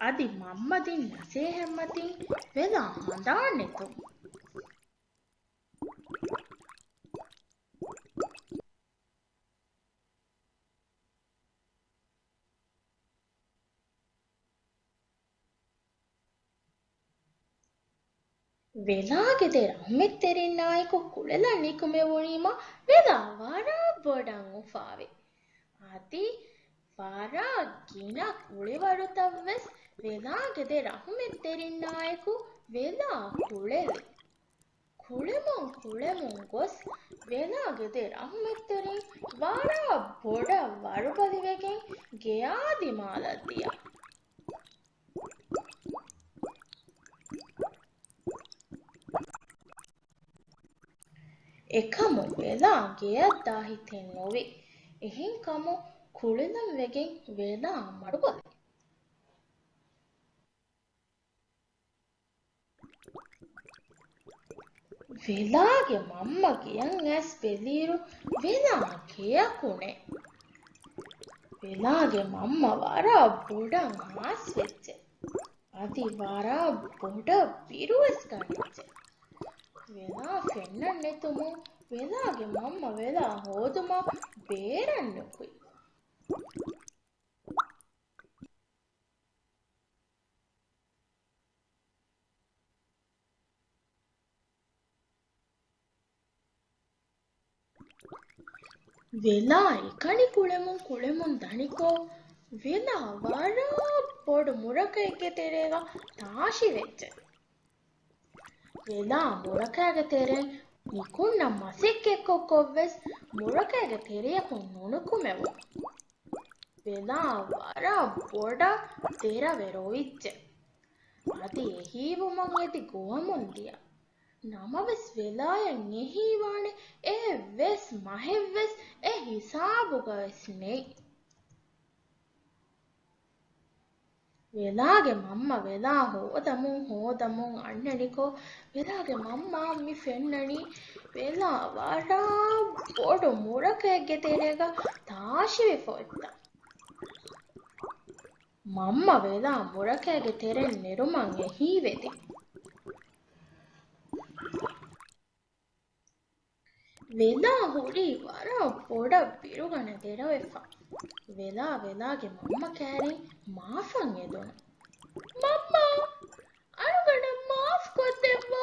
އަދި މަންމަ ދިން ނަސޭހަތްމަތިން ވެލާ ހަނދާން ނެތުން. ވެލާގެ ދެ ރަޙުމަތްތެރިންނާއެކު ކުޅެލަން ނިކުމެވުނީމަ ވެލާ ވަރަށް ބޮޑަށް އުފާވި. އަދި ވަރަށް ގިނަ ކުޅިވަރުތައްވެސް ވެލާގެ ދެ ރަޙުމަތްތެރިންނާއެކު ވެލާ ކުޅެލި. ކުޅެމުން ކުޅެމުން ގޮސް ވެލާގެ ދެ ރަޙުމަތްތެރިން ވަރަށް ބޮޑަށް ވަރުބަލިވެގެން ގެޔާ ދިމާލަށް ދިޔަ. އެކަމު ވެލާ ގެޔަށް ދާ ހިތެއް ނުވި. އެހެންކަމުން ކުޅެލަން ވެގެން ވެލާ މަޑުކޮށްލި. ވެލާގެ މަންމަ ގެޔަށް އައިސް ބެލިއިރު ވެލާ ގެޔަކު ނެތް. ވެލާގެ މަންމަ ވަރަށް ބޮޑަށް ހާސްވެއްޖެ. އަދި ވަރަށް ބޮޑަށް ބިރުވެސް ގަނެއްޖެ. ވެލާ ފެންނަން ނެތުމުން ވެލާގެ މަންމަ ވެލާ ހޯދުމަށް ބޭރަށް ނުކުތް. ވެލާ އެކަނި ކުޅެމުން ކުޅެމުން ދަނިކޮށް، ވެލާ ވަރަށް ބޮޑު މުރަކައެއްގެ ތެރޭގަ ތާށިވެއްޖެ. ވެލާ މުރަކައިގެ ތެރެއިން ނިކުންނަ މަސައްކަތްކޮށްކޮށްވެސް މުރަކައިގެ ތެރެޔަކުން ނުނުކުމެވުނު. ވެލާ ވަރަށް ބޮޑަށް ދެރަވެ ރޮވިއްޖެ. އަދި އެހީވުމަށް އެދި ގޮވަމުން ދިޔަ. ނަމަވެސް ވެލާޔަށް އެހީވާނެ އެއްވެސް މަހެއްވެސް އެ ހިސާބުގަވެސް ނެތް. ވެލާގެ މަންމަ ވެލާ ހޯދަމުން ހޯދަމުން އަންނަނިކޮށް، ވެލާގެ މަންމައަށް މި ފެންނަނީ ވެލާ ވަރަށް ބޮޑު މުރަކައެއްގެ ތެރޭގަ ތާށިވެފަ އޮތްތަން. މަންމަ ވެލާ މުރަކައިގެ ތެރެއިން ނެރުމަށް އެހީވެދިން. ވެލާ ހުރީ ވަރަށް ބޮޑަށް ބިރުގަނެ ދެރަވެފަ. ވެލާ ވެލާގެ މަންމަ ކައިރިން މާފަށް އެދުނު. މަންމާ! އަޅުގަނޑަށް މާފް ކޮށްދެއްވާ!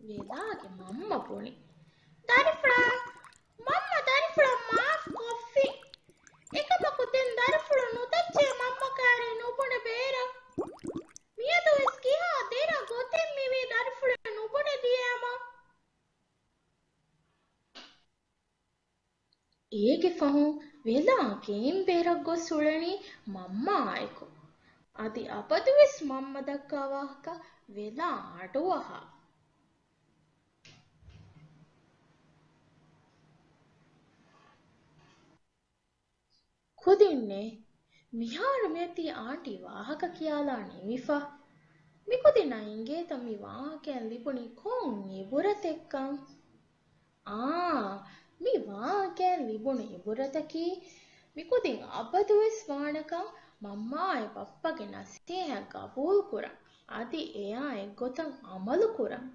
ވެލާގެ މަންމަ ބުނި. ދަރިފުޅާ! މަންމަ ދަރިފުޅަށް މާފް ކޮށްފި. އެކަމަކު ދެން ދަރިފުޅު ނުދައްޗޭ މަންމަ ކައިރިން ނުބުނެ ބޭރަށް. މިއަދުވެސް ކިހާ ދެރަ ގޮތެއް މިވީ ދަރިފުޅެއް ނުބުނެދިޔައިމަ. އޭގެ ފަހުން ވެލާ ގެއިން ބޭރަށް ގޮސް އުޅެނީ މަންމާއެކު. އަދި އަބަދުވެސް މަންމަ ދައްކާ ވާހަކަ ވެލާ އަޑުއަހާ. ކުދިންނޭ، މިހާރު މިއޮތީ އާންޓީ ވާހަކަ ކިޔާލާ ނިމިފަ. މިކުދިންނަށް އިނގޭތަ މި ވާހަކައިން ލިބުނީ ކޮން އިބުރަތެއްކަން؟ އާ، މި ވާހަކައިން ލިބުނު އިބުރަތަކީ، މިކުދިން އަބަދުވެސް ވާނެކަން މަންމާއާއި ބައްޕަގެ ނަސޭހަތް ގަބޫލުކުރަން، އަދި އެއާ އެއްގޮތަށް އަމަލުކުރަން.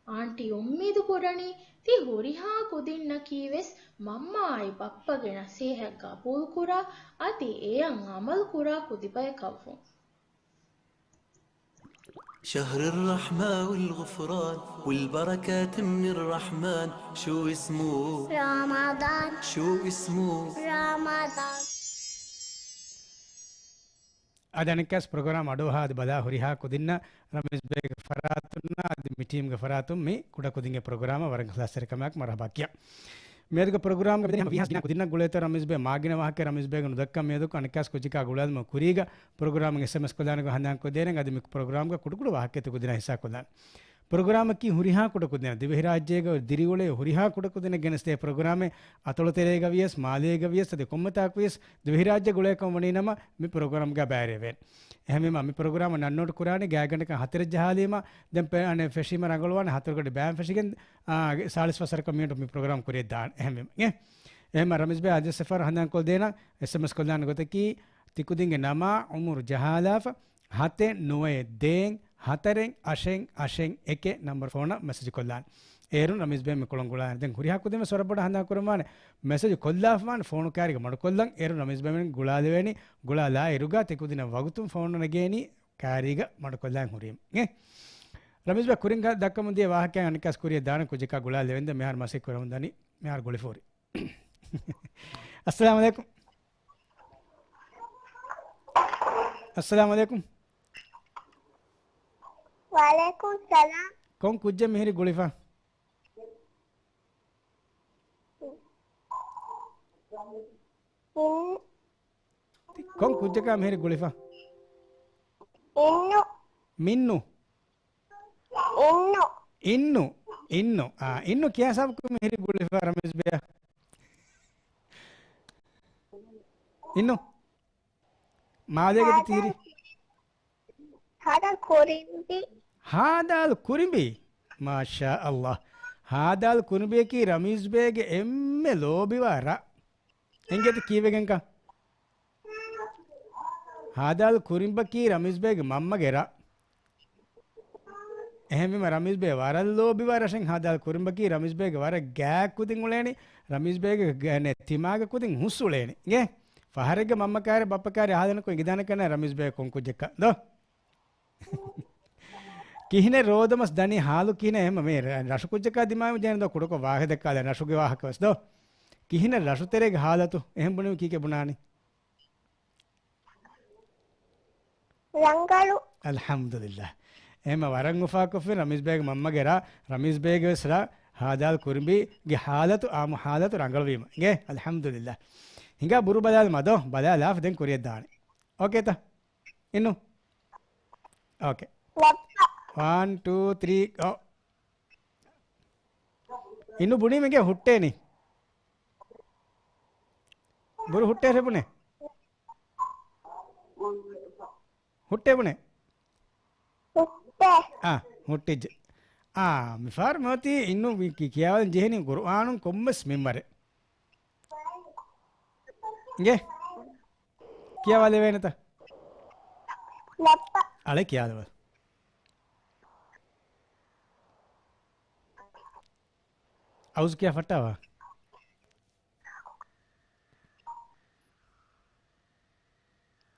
އާންޓީ އުއްމީދު ކުރަނީ، ތި ހުރިހާ ކުދިންނަކީވެސް މަންމާއާއި ބައްޕަގެ ނަސޭހަތް ގަބޫލުކުރާ، އަދި އެއަށް އަމަލުކުރާ ކުދިބަޔަކަށްވުން. شهر الرحمة والغفران والبركات من الرحمن. شو اسمه؟ رمضان. شو اسمه؟ رمضان. އަދި އަނެއްކާސް ޕްރޮގްރާމް އަޑުއަހާ އަދި ބަލާ ހުރިހާ ކުދިންނަށް ރަމީޒް ބޭގެ ފަރާތުންނާ އަދި މި ޓީމްގެ ފަރާތުން މި ކުޑަ ކުދިންގެ ޕްރޮގްރާމަށް ވަރަށް އިޚްލާޞްތެރިކަމާއެކު މަރުޙަބާ ކިޔާ. މިއަދުގެ ޕްރޮގްރާމްގެ ބެލެނި ހަމަ ވީހާސް ގިނަ ކުދިންނަށް ގުޅޭތޯ ރަމީޒް ބޭ މާގިނަ ވާހަކަ ރަމީޒް ބޭގެ ނުދައްކާ މިއަދު އަނެއްކާސް ކުއްޖަކާ ގުޅާލުމުގެ ކުރީގަ ޕްރޮގްރާމް އެސްއެމްއެސް ކޮށްލާނެ ގޮތް ހަނދާންކޮށްދޭނެ އަދި މި ޕްރޮގްރާމްގަ ކުޑަކުޑަ ވާހަކައެއް ތި ކުދިންނަށް ހިއްސާކޮށްލާނެ. ޕްރޮގްރާމަކީ ހުރިހާ ކުޑަކުދިންނަށް ދިވެހިރާއްޖޭގަ ދިރިއުޅޭ ހުރިހާ ކުޑަކުދިންނަށް ގެނެސްދޭ ޕްރޮގްރާމެއް. އަތޮޅުތެރޭގަ ވިޔަސް، މާލޭގަ ވިޔަސް، އަދި ކޮންމެތާކު ވިޔަސް ދިވެހިރާއްޖެ ގުޅޭކަން ވަނީ ނަމަ މި ޕްރޮގްރާމްގަ ބައިވެރިވޭނެ. އެހެންވީމަ މި ޕްރޮގްރާމަށް ނަންނޯޓް ކުރާނީ ގާތްގަނޑަކަށް ހަތަރެއް ޖަހާލީމަ ދެން ޕެ-، އަނެއް ފެށީމަ ރަނގަޅުވާނެ ހަތަރުގަޑި ބައިން ފެށިގެން، އާ، ސާޅީސް ފަސް ވަރަކަށް މިނިޓު މި ޕްރޮގްރާމް ކުރިޔަށް ދާނެ. އެހެންވީމަ، އެ، އެހެންމަ ރަމީޒް ބޭ އަދި ސެފާރު ހަނދާންކޮށްދޭނަ އެސްއެމްއެސް ކޮށްލާނެ ގޮތަކީ ތިކުދިންގެ ނަމާ، އުމުރު، ޖަހާލާފަ، ހަތެއް ނުވައެއް ދޭއް ހަތަރެއް އަށެއް އަށެއް އެކެއް ނަންބަރު ފޯނަށް މެސެޖް ކޮށްލާނެ. އޭރުން ރަމީޒް ބޭ މި ކުޅަން ގުޅާނެ. ދެން ހުރިހާ ކުދިން ވެސް ވަރަށް ބޮޑަށް ހަނދާން ކުރަންވާނެ. މެސެޖް ކޮށްލާފަވާނެ ފޯނު ކާރިގަ މަޑުކޮށްލަން. އޭރުން ރަމީޒް ބޭ މި ގުޅާލެވޭނީ. ގުޅާލާ އިރުގަ ތި ކުދިންނަށް ވަގުތުން ފޯނު ނެގޭނީ ކާރީގަ މަޑުކޮށްލާން ހުރީމަ. އެ؟ ރަމީޒް ބޭ ކުރިން ދައްކަމުން ދިޔަ ވާހަކައިން އަނެއްކާސް ކުރިޔަށް ދާނެ ކުއްޖަކާ ގުޅާލެވެންދެން މިހާރު މަސައްކަތް ކުރަމުން ދަނީ. މިހާރު ގުޅިފަ ހުރި. އައްސަލާމު ޢަލައިކުމް. އައްސަލާމު ޢަލައިކުމް. ވަޢަލައިކުމް ސަލާމް. ކޮން ކުއްޖެއް މިހިރީ ގުޅިފަ؟ އިން-، ކޮން ކުއްޖަކާ މިހިރީ ގުޅިފަ؟ އިންނު. މިންނު. އިންނު. އިންނު. އިންނު. އާ، އިންނު ކިޔާ ސަބަބަކު މިހިރީ ގުޅިފަ ރަމީޒް ބޭއަށް. އިންނު. މާލޭގަ ތިހިރީ. ހާދާލު ކުރިނބި. ހާދާލު ކުރިނބި. މާޝާ ﷲ. ހާދާލު ކުރިނބިއަކީ ރަމީޒް ބޭގެ އެންމެ ލޯބިވާ ރަށް. އެނގޭތަ ކީއްވެގެންކަން؟ ހާދާލު ކުރިނބަކީ ރަމީޒް ބޭގެ މަންމަގެ ރަށް. އެހެންވީމަ ރަމީޒް ބޭ ވަރަށް ލޯބިވާ ރަށެއް ހާދާލު ކުރިނބަކީ ރަމީޒް ބޭގެ ވަރަށް ގާތް ކުދިން އުޅޭނީ. ރަމީޒް ބޭގެ ގަ-، ތިމާގެ ކުދިން ހުސް އުޅޭނީ. އިނގޭ؟ ފަހަރެއްގެ މަންމަ ކާރި ބައްޕަ ކާރި އަހާލަން ކޮށް އިނގިދާނެ ކަންނޭ ރަމީޒް ބޭ ކޮން ކުއްޖެއްކަން ދޯ؟ ކިހިނެއް ރޯދަމަސް ދަނީ ހާލު ކިހިނެއް އެހެން މަ-، މޭ ރަ-، ރަށު ކުއްޖަކާ ދިމާވި ޖޭނެ ދޯ ކުޑަކޮށް ވާހަކަ ދައްކާލަ ރަށުގެ ވާހަކަ ވެސް ދޯ؟ ކިހިނެއް ރަށު ތެރޭގެ ހާލަތު އެހެން ބުނި ކީކޭ ބުނާނީ؟ ރަނގަޅު. އަލްޙަމްދުލިއްލާ. އެހެންމަ ވަރަށް އުފާކޮށްފިން ރަމީޒް ބޭގެ މަންމަގެ ރަށް، ރަމީޒް ބޭގެ ވެސް ރަށް، ހާދާލު ކުރިނބީގެ ހާލަތު، އާއްމު ހާލަތު ރަނގަޅުވީމަ. އިނގޭ؟ އަލްޙަމްދުލިއްލާ. ހިނގާ ބުރު ބަލާލަމާ ދޯ، ބަލާލާފަ ދެން ކުރިޔަށް ދާނެ. އޯކޭތަ؟ އިންނު. އޯކޭ. ލައްޕަ. ވަން، ޓޫ، ތްރީ، ގޯ. އިންނު ބުނީމެގެ ހުއްޓޭނީ. ބުރު ހުއްޓޭ ރެބުނޭ. ހުއްޓޭ ބުނޭ؟ ހުއްޓޭ. އާ، ހުއްޓިއްޖެ. އާ، މިފަހަރު މިއޮތީ އިންނު ކި-، ކިޔާވަލަން ޖެހެނީ ޤުރުއާނުން ކޮންމެސް މިންވަރެއް. އިނގޭ؟ ކިޔާވާލެވޭނެތަ؟ ލައްޕަ. އަޅެ ކިޔާލަވަލް. އައުޒު ކިޔާ ފައްޓާވާ.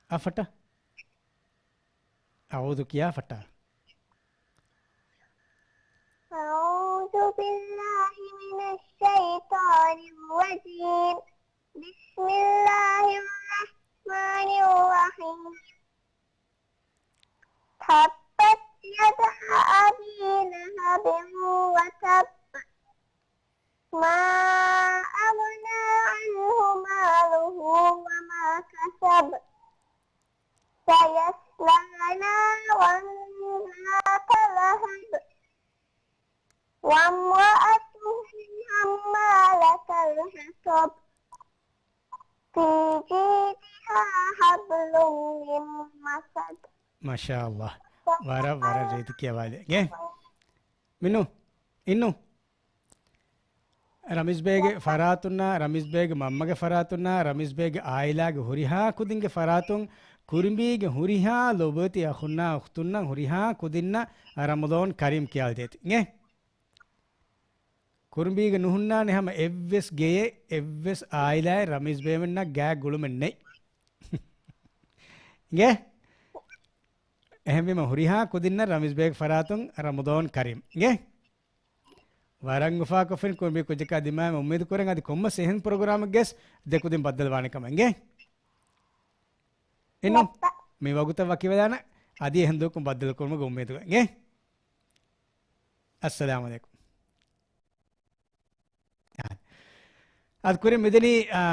އަ ފައްޓާ. އައުޒު ކިޔާ ފައްޓާ. أعوذ بالله من الشيطان الرجيم. بسم الله الرحمن الرحيم. تبت يدا أبي لهب وتب. ما أغنى عنه ماله وما كسب. سيصلى نارا ذات لهب. وامرأته حمالة الحطب. في جيدها حبل من مسد. މާޝާﷲ. ވަރަށް، ވަރަށް ރީތި ކިޔަވާލެ. ގޭ؟ މިނޫ. އިންނު. ރަމީޒްބޭގެ ފަރާތުންނާ، ރަމީޒްބޭގެ މަންމަގެ ފަރާތުންނާ، ރަމީޒްބޭގެ އާއިލާގެ ހުރިހާ ކުދިންގެ ފަރާތުން ކުރިނބީގެ ހުރިހާ ލޮބުވެތި އަޚުންނާ އުޚްތުންނަށް ހުރިހާ ކުދިންނަށް ރަމަޟާން ކަރީމް ކިޔާލަދޭތި. އިނގޭ؟ ކުރިނބީގެ ނުހުންނާނެ ހަމަ އެއްވެސް ގެއެއް، އެއްވެސް އާއިލާއެއް ރަމީޒްބޭމެންނަށް ގާތް ގުޅުމެއް ނެތް. އިނގޭ؟ އެހެންވީމަ ހުރިހާ ކުދިންނަށް ރަމީޒްބޭގެ ފަރާތުން ރަމަޟާން ކަރީމް. އިނގޭ؟ ވަރަށް އުފާކޮށްފިން ކުރިނބީ ކުއްޖަކާ ދިމާވެ އުއްމީދު ކުރަން އަދި ކޮންމެސް އެހެން ޕްރޮގްރާމެއްގެސް ދެކުދިން ބައްދަލުވާނެ ކަމަށް. އިނގޭ؟ އިންނު. މި ވަގުތަށް ވަކިވެލާނަ އަދި އެހެން ދުވަހަކުން ބައްދަލުކުރުމުގެ އުއްމީދުގަ. އިނގޭ؟ އައްސަލާމު ޢަލައިކުމް. އަދި ކުރިން މިދަނީ، އާ،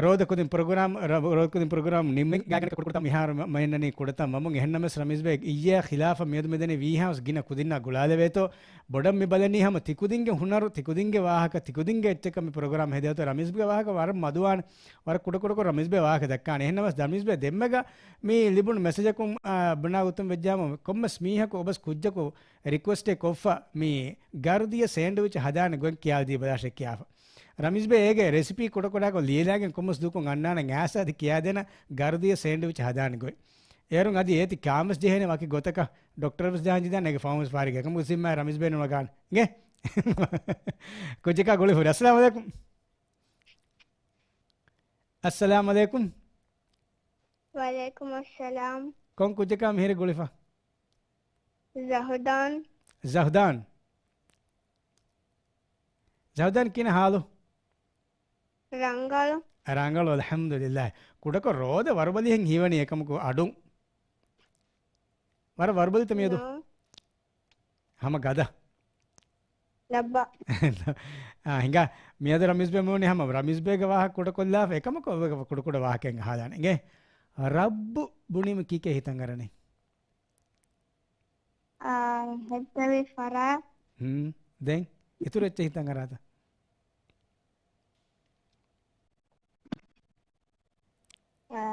ރޯދަ ކުދިން ޕްރޮގްރާމް، ރ-، ރޯދަ ކުދިން ޕްރޮގްރާމް ނިމެން ގާގަނޑަކަށް ކުޑަކުޑަ މިހާރު މަ-، މައިންނަނީ ކުޑަތައް މަމުން އެހެންނަމަސް ރަމީޒް ބޭ އިއްޔާ ޚިލާފަށް މިއަދު މިދަނީ ވީހާވެސް ގިނަ ކުދިންނާ ގުޅާލެވޭތޯ. ބޮޑަށް މި ބަލަނީ ހަމަ ތިކުދިންގެ ހުނަރު، ތިކުދިންގެ ވާހަކަ، ތިކުދިންގެ އެއްޗަކަށް މި ޕްރޮގްރާމް ހެދޭތޯ. ރަމީޒް ބޭގެ ވާހަކަ ވަރަށް މަދުވާނެ، ވަރަށް ކުޑަކުޑަކޮށް ރަމީޒް ބޭ ވާހަކަ ދައްކާނެ. އެހެންނަމަސް ރަމީޒް ބޭ ދެންމެގަ މި ލިބުނު މެސެޖަކުން، އާ، ބުނާ ގޮތުން ވެއްޖާމަ ކޮންމެސް މީހަކު އޮބަސް ކުއްޖަކު ރިކުއެސްޓެއް ކޮށްފަ މި ގަރުދިޔަ ސޭންޑްވިޗް ހަދާނެ ގޮތް ކިޔާދީ ބަލާށޭ ކިޔާފަ. ރަމީޒް ބޭ އޭގެ ރެސިޕީ ކުޑަކުޑަކޮށް ލިޔެލާގެން ކޮންމެސް ދުވަހަކުން އަންނާނެ އައިސް އަދި ކިޔާދޭނަ ގަރުދިޔަ ސޭންޑްވިޗް ހަދާނެ ގޮތް. އޭރުން އަދި އޭތި ކާމެސް ޖެހޭނެ ވަކި ގޮތަކަށް ޑޮކްޓަރ ވެސް ޖާންޖިދާނެ އޭގެ ފޯމް ވެސް ފާރިގެ ކަމުގެ ޒިންމާ ރަމީޒް ބޭނުން ވަގާނެ. އިނގޭ؟ ކުއްޖަކާ ގުޅި ހުރި. އައްސަލާމު ޢަލައިކުމް. އައްސަލާމު ޢަލައިކުމް. ވަޢަލައިކުމުއްސަލާމް. ކޮން ކުއްޖަކާ މިހިރި ގުޅިފަ؟ ޒަހުދާން. ޒަހުދާން. ޒަހުދާން ކިހިނެއް ހާލު؟ ރަނގަޅު. ރަނގަޅު، އަލްޙަމްދުލިއްލާހް. ކުޑަކޮށް ރޯދަ ވަރުބަލިހެން ހީވަނީ އެކަމަކު އަޑުން. ވަރަށް ވަރުބަލިތަ މިއަދު؟ ނޯ. ހަމަ ގަދަ. ލައްބަ. އާ، ހިނގާ، މިއަދު ރަމީޒް ބޭ މޫނި ހަމަ ރަމީޒް ބޭގެ ވާހަކަ ކުޑަކޮށްލާފަ އެކަމަކު ކުޑަކުޑަ ވާހަކައެއް އަހާލާނެ. އިނގޭ؟ ރައްބު ބުނީމަ ކީކޭ ހިތަށް އަރަނީ؟ އާ، ހެއްދެވި ފަރާތް. ހުން، ދެން އިތުރު އެއްޗެއް ހިތަށް އަރާތަ؟ އާ.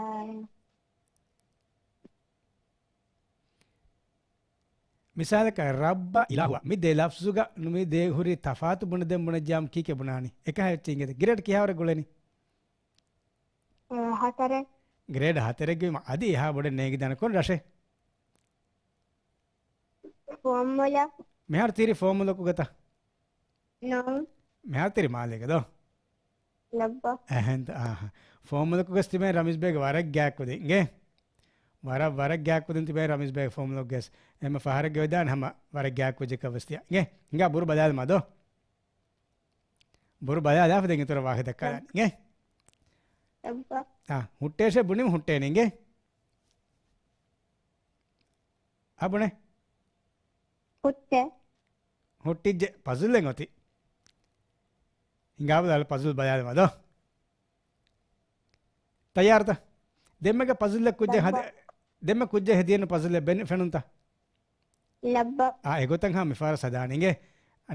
މިސާލަކަށް ރައްބަ އިލާހުއަށް މި ދެ ލަފްޒުގަ ނުމި ދޭ ހުރި ތަފާތު ބުނެދެން ބުނެއްޖާމު ކީކޭ ބުނާނީ؟ އެކަހަ އެއްޗެއް އިނގޭތަ؟ ގްރޭޑް ކިހާވަރެއް ގުޅެނީ؟ އަ، ހަތަރެއް. ގްރޭޑް ހަތަރެއްގެ ވީމަ އަދި އެހާ ބޮޑެއް ނޭނގިދާނެ. ކޮން ރަށެއް؟ ފުވައްމުލަ. މިހާރު ތިރި ފުވައްމުލަކު ގަތަ؟ ނޯ. މިހާރު ތިރި މާލޭގަ ދޯ؟ ލައްބަ. އެހެންތަ؟ އާހާ. ފުވައްމުލަކު ގަސް ތިބޭ ރަމީޒް ބޭގެ ވަރަށް ގާތް ކުދިން. އިނގޭ؟ ވަރަށް، ވަރަށް ގާތް ކުދިން ތިބޭ ރަމީޒް ބޭގެ ފުވައްމުލަކު ގަސް. އެމަ ފަހަރެއްގެ ވެދާނެ ހަމަ ވަރަށް ގާތް ކުއްޖަކަށް ވެސް ތިޔަ. އިނގޭ؟ ހިނގާ ބުރު ބަލާލަމާ ދޯ؟ ބުރު ބަލާލާފަ ދެން އިތުރަށް ވާހަކަ ދައްކާލާނެ. އިނގޭ؟ އެއްބަ. އާ، ހުއްޓޭށޭ ބުނިމު ހުއްޓޭނެ. އިނގޭ؟ އާ، ބުނޭ. ހުއްޓޭ. ހުއްޓިއްޖެ ޕަޒުލްއެއް އޮތީ. ހިނގާބަލަ ޕަޒުލް ބަލާލަމާ ދޯ؟ ތައްޔާރުތަ؟ ދެންމެގަ ޕަޒުލްއެއް ކުއްޖެއް ހަދ-، ލައްބަ. ދެންމެ ކުއްޖެއް ހެދިޔަނު ޕަޒުލްއެއް ބެން-، ފެނުންތަ؟ ލައްބަ. އާ، އެގޮތަށް ހާ މިފަހަރަށް ހަދާނެ. އިނގޭ؟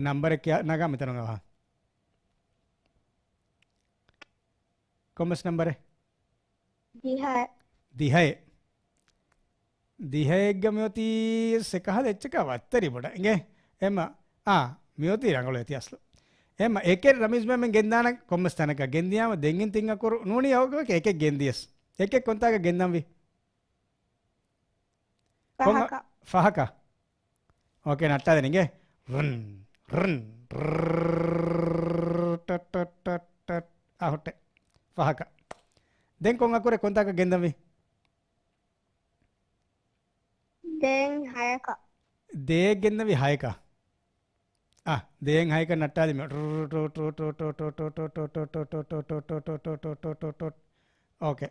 ނަންބަރެއް ކިޔާ ނަގާ މިތަނުގަ ވާ. ކޮންމެސް ނަންބަރެއް؟ ދިހަ. ދިހައެއް. ދިހައެއްގަ މިއޮތީ ސެކަހަލަ އެއްޗަކާ ވައްތަރި ބޮޑަށް އިނގޭ. އެމަ، އާ، މިއޮތީ ރަނގަޅު އެތި އަސްލު. އެމަ، އެކެއް ރަމީޒް ބޭމެން ގެންދާނަ ކޮންމެސް ތަނަކަށް ގެންދިޔާމަ ދެން ތިން އަކުރު ނޫނީ އަވަކަށް އެކެއް ގެންދިޔަސް. އެކެއް ކޮންތާކަށް ގެންދަންވީ؟ ކޮން އަ-، ފަހަކަށް. ފަހަކަށް؟ އޯކޭ، ނައްޓާލަން އިނގޭ. ރުން، ރުން، ރް، ޓަ، ޓަ، ޓަ، ޓަ. އާ، ހުއްޓޭ. ފަހަކަށް. ދެން ކޮން އަކުރެއް ކޮންތާކަށް ގެންދަންވީ؟ ދޭން ހަޔަކަށް. ދޭއް ގެންދަންވީ ހަޔަކަށް. އާ، ދޭން ހަޔަކަށް ނައްޓާލީމަ. އޯކޭ.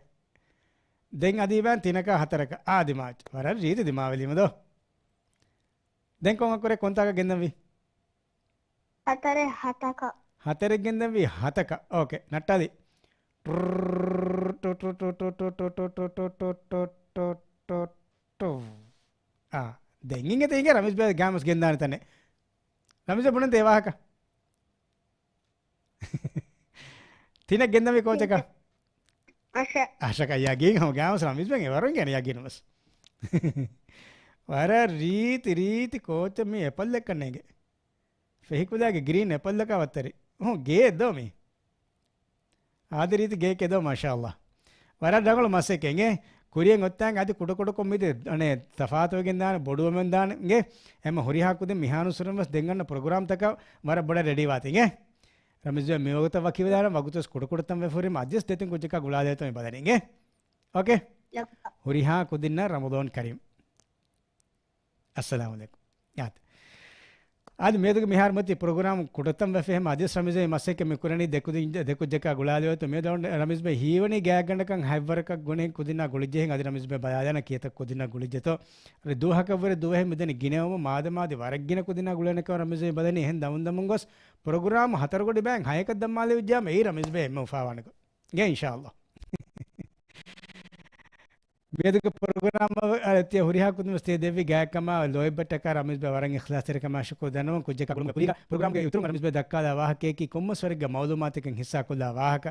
ދެން އަދި ބައިން ތިނަކާ ހަތަރަކަށް. އާ، ދިމާވެއްޖެ. ވަރަށް ރީތި ދިމާވެލީމަ ދޯ. ދެން ކޮން އަކުރެއް ކޮންތާކަށް ގެންދަންވީ؟ ހަތަރެއް ހަތަކަށް. ހަތަރެއް ގެންދަންވީ ހަތަކަށް. އޯކޭ. ނައްޓާލި. އާ، ދެން އިނގޭތަ އިނގޭ ރަމީޒް ބޭ ގާމަސް ގެންދާނެ ތަނެއް. ރަމީޒް ބޭ ބުނަންތަ އެ ވާހަކަ؟ ތިނެއް ގެންދަންވީ ކޯޗަކަށް؟ އަށަ. އަށަކަށް ޔަގީން ހަމަ ގާމަސް ރަމީޒް ބޭ އެވަރުން ގެން ޔަގީނު ބަސް. ވަރަށް ރީތި ރީތި ކޯޗަށް މީ އެޕަލްއެއްކަން ނޭނގެ. ފެހިކުލާގެ ގްރީން އެޕަލްއަކާ ވައްތަރި. ހުން، ގޭއެއް ދޯ މީ؟ އާދެ ރީތި ގޭކެއް ދޯ، މާޝާﷲ. ވަރަށް ރަނގަޅު މަސައްކަތް އިނގޭ. ކުރިއަށް އޮތްތާނގެ އަދި ކުޑަކުޑަކޮށް މިދެ އަނެއް ތަފާތުވެގެން ދާނެ، ބޮޑުވަމެން ދާނެ އިނގޭ. އެމަ ހުރިހާ ކުދިން މިހާރު ސުރުން ވެސް ދެން އަންނަ ޕްރޮގްރާމްތަކަށް ވަރަށް ބޮޑަށް ރެޑީވާތި އިނގޭ. ރަމީޒް ބޭ މިވަގުތަށް ވަކިވެލާނަން، ވަގުތުވެސް ކުޑަކުޑަތަން ވެފަ ހުރީމަ އަދިވެސް ދެތިން ކުއްޖަކާ ގުޅާލޭތޯ މި ބަލަނީ އިނގޭ. އޯކޭ؟ ޔަ. ހުރިހާ ކުދިންނަށް ރަމަޟާން ކަރީމް. އައްސަލާމު ޢަލައިކުމް. އާދެ. އާދެ، މިއަދުގެ މިހާރު މަތި ޕްރޮގްރާމް ކުޑަތަން ވެފަ ހަމަ އަދިވެސް ރަމީޒް ބޭ މަސައްކަތް މި ކުރަނީ ދެ ކުދިން، ދެ ކުއްޖަކާ ގުޅާލެވޭތޯ މިއަދު ރަމީޒް ބޭ ހީވަނީ ގާތްގަނޑަކަށް ހަތްވަރަކަށް ގުނައެއް ކުދިންނާ ގުޅިއްޖެހިން އަދި ރަމީޒް ބޭ ބަލާލާނަ ކިއެތައް ކުދިންނާ ގުޅިއްޖެތޯ. ދުވަހަކަށްވުރެ ދުވަހެއް މިދަނީ ގިނަވަމުން މާދަމާ އަދި ވަރަށް ގިނަ ކުދިންނާ ގުޅޭނެކަމަށް ރަމީޒް ބޭ ބަލަނީ. އެހެން ދަމުން ދަމުން ގޮސް ޕްރޮގްރާމް ހަތަރު ގޮޑި ބައިން ހަޔަކަށް ދަންމާލެވިއްޖާމަ އެއީ ރަމީޒް ބޭ އެންމެ އުފާވާނެކަން. އިނގޭ އިންޝާﷲ. މިއަދުގެ ޕްރޮގްރާމަށް އަ، ތިޔަ ހުރިހާ ކުދިން ވެސް ތިޔަ ދެއްވި ގާތްކަމާ ލޯތްބެއްޓަކާ ރަމީޒް ބޭ ވަރަށް އިޚްލާޞްތެރިކަމާ ޝުކުރު ދަންނަވަން. ކުއްޖަކާ ގުޅުމުގެ ކުރީގަ ޕްރޮގްރާމްގެ އިތުރުން ރަމީޒް ބޭ ދައްކާލާ ވާހަކަޔަކީ ކޮންމެސް ވަރެއްގެ މައުލޫމާތެއް ހިއްސާކޮށްލާ ވާހަކަ.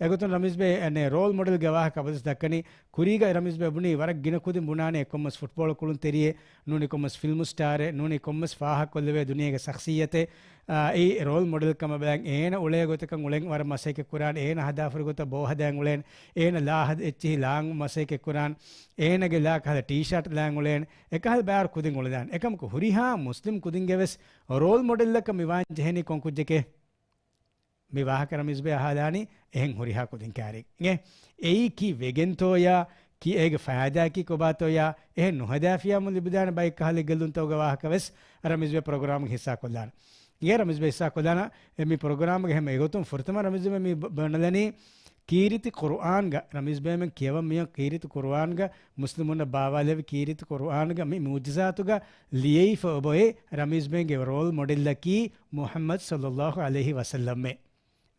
އެގޮތުން ރަމީޒް ބޭ އަނެއް ރޯލް މޮޑެލްގެ ވާހަކަ އަބަދުވެސް ދައްކަނީ. ކުރީގަ ރަމީޒް ބޭ ބުނީ ވަރަށް ގިނަ ކުދިން ބުނާނެ އެއްކޮންމެސް ފުޓްބޯޅަ ކުޅުންތެރިއެއް، ނޫނީ ކޮންމެސް ފިލްމު ސްޓާރެއް، ނޫނީ ކޮންމެސް ފާހަގަކޮށްލެވޭ ދުނިޔޭގެ ޝަޚްޞިއްޔަތެއް، އާ، އެއީ ރޯލް މޮޑެލް ކަމަށް ބަލަން އޭނަ އުޅޭ ގޮތަކަށް އުޅެން ވަރަށް މަސައްކަތް ކުރާނެ، އޭނަ ހަދާފަރި ގޮތަށް ބޯ ހަދާން އުޅޭނެ، އޭނަ ލާ ހަދ-، އެއްޗިހި ލާން މަސައްކަތް ކުރާން، އޭނަގެ ލާ ކަހަލަ ޓީޝާޓް ލާން އުޅޭނެ، އެކަހަލަ ބައިވަރު ކުދިން އުޅެދާނެ. އެކަމަކު ހުރިހާ މުސްލިމް ކުދިންގެ ވެސް ރޯލް މޮޑެލްއަކަށް މި ވާން ޖެހެނީ ކޮން ކުއްޖެކޭ؟ މި ވާހަކަ ރަމީޒް ބޭ އަހާލާނީ އެހެން ހުރިހާ ކުދިން ކާރި. އެ، އެއީ ކީ ވެގެންތޯޔާ؟ ކީ އޭގެ ފައިދާއަކީ ކޮބާތޯޔާ؟ އެހެން ނުހަދާފިޔާމު ލިބިދާނެ ބައެއް ކަހަލަ ގެއްލުންތަކުގެ ވާހަކަ ވެސް ރަމީޒް ބޭ ޕްރޮގްރާމްގެ ހިއްސާ ކޮށްލާނެ. އިނގޭ ރަމީޒް ބޭ ހިއްސާ ކޮށްލާނަ، އެ މި ޕްރޮގްރާމްގެ ހަމަ އެގޮތުން ފުރަތަމަ ރަމީޒް ބޭ މި ބަ-، ބަނަލަނީ ކީރިތި ޤުރުއާންގަ، ރަމީޒް ބޭމެން ކިޔަވަން މިޔަން ކީރިތި ޤުރުއާންގަ، މުސްލިމުންނަށް ބާވާލެވި ކީރިތި ޤުރުއާންގަ މި މުޢުޖިޒާތުގަ ލިޔެވިފަ އޮބޮއޭ ރަމީޒް ބޭގެ ރޯލް މޮޑެލްއަކީ މުޙައްމަދު ޞައްލައްލާހު ޢަލައިހި ވަސައްލަމްއޭ.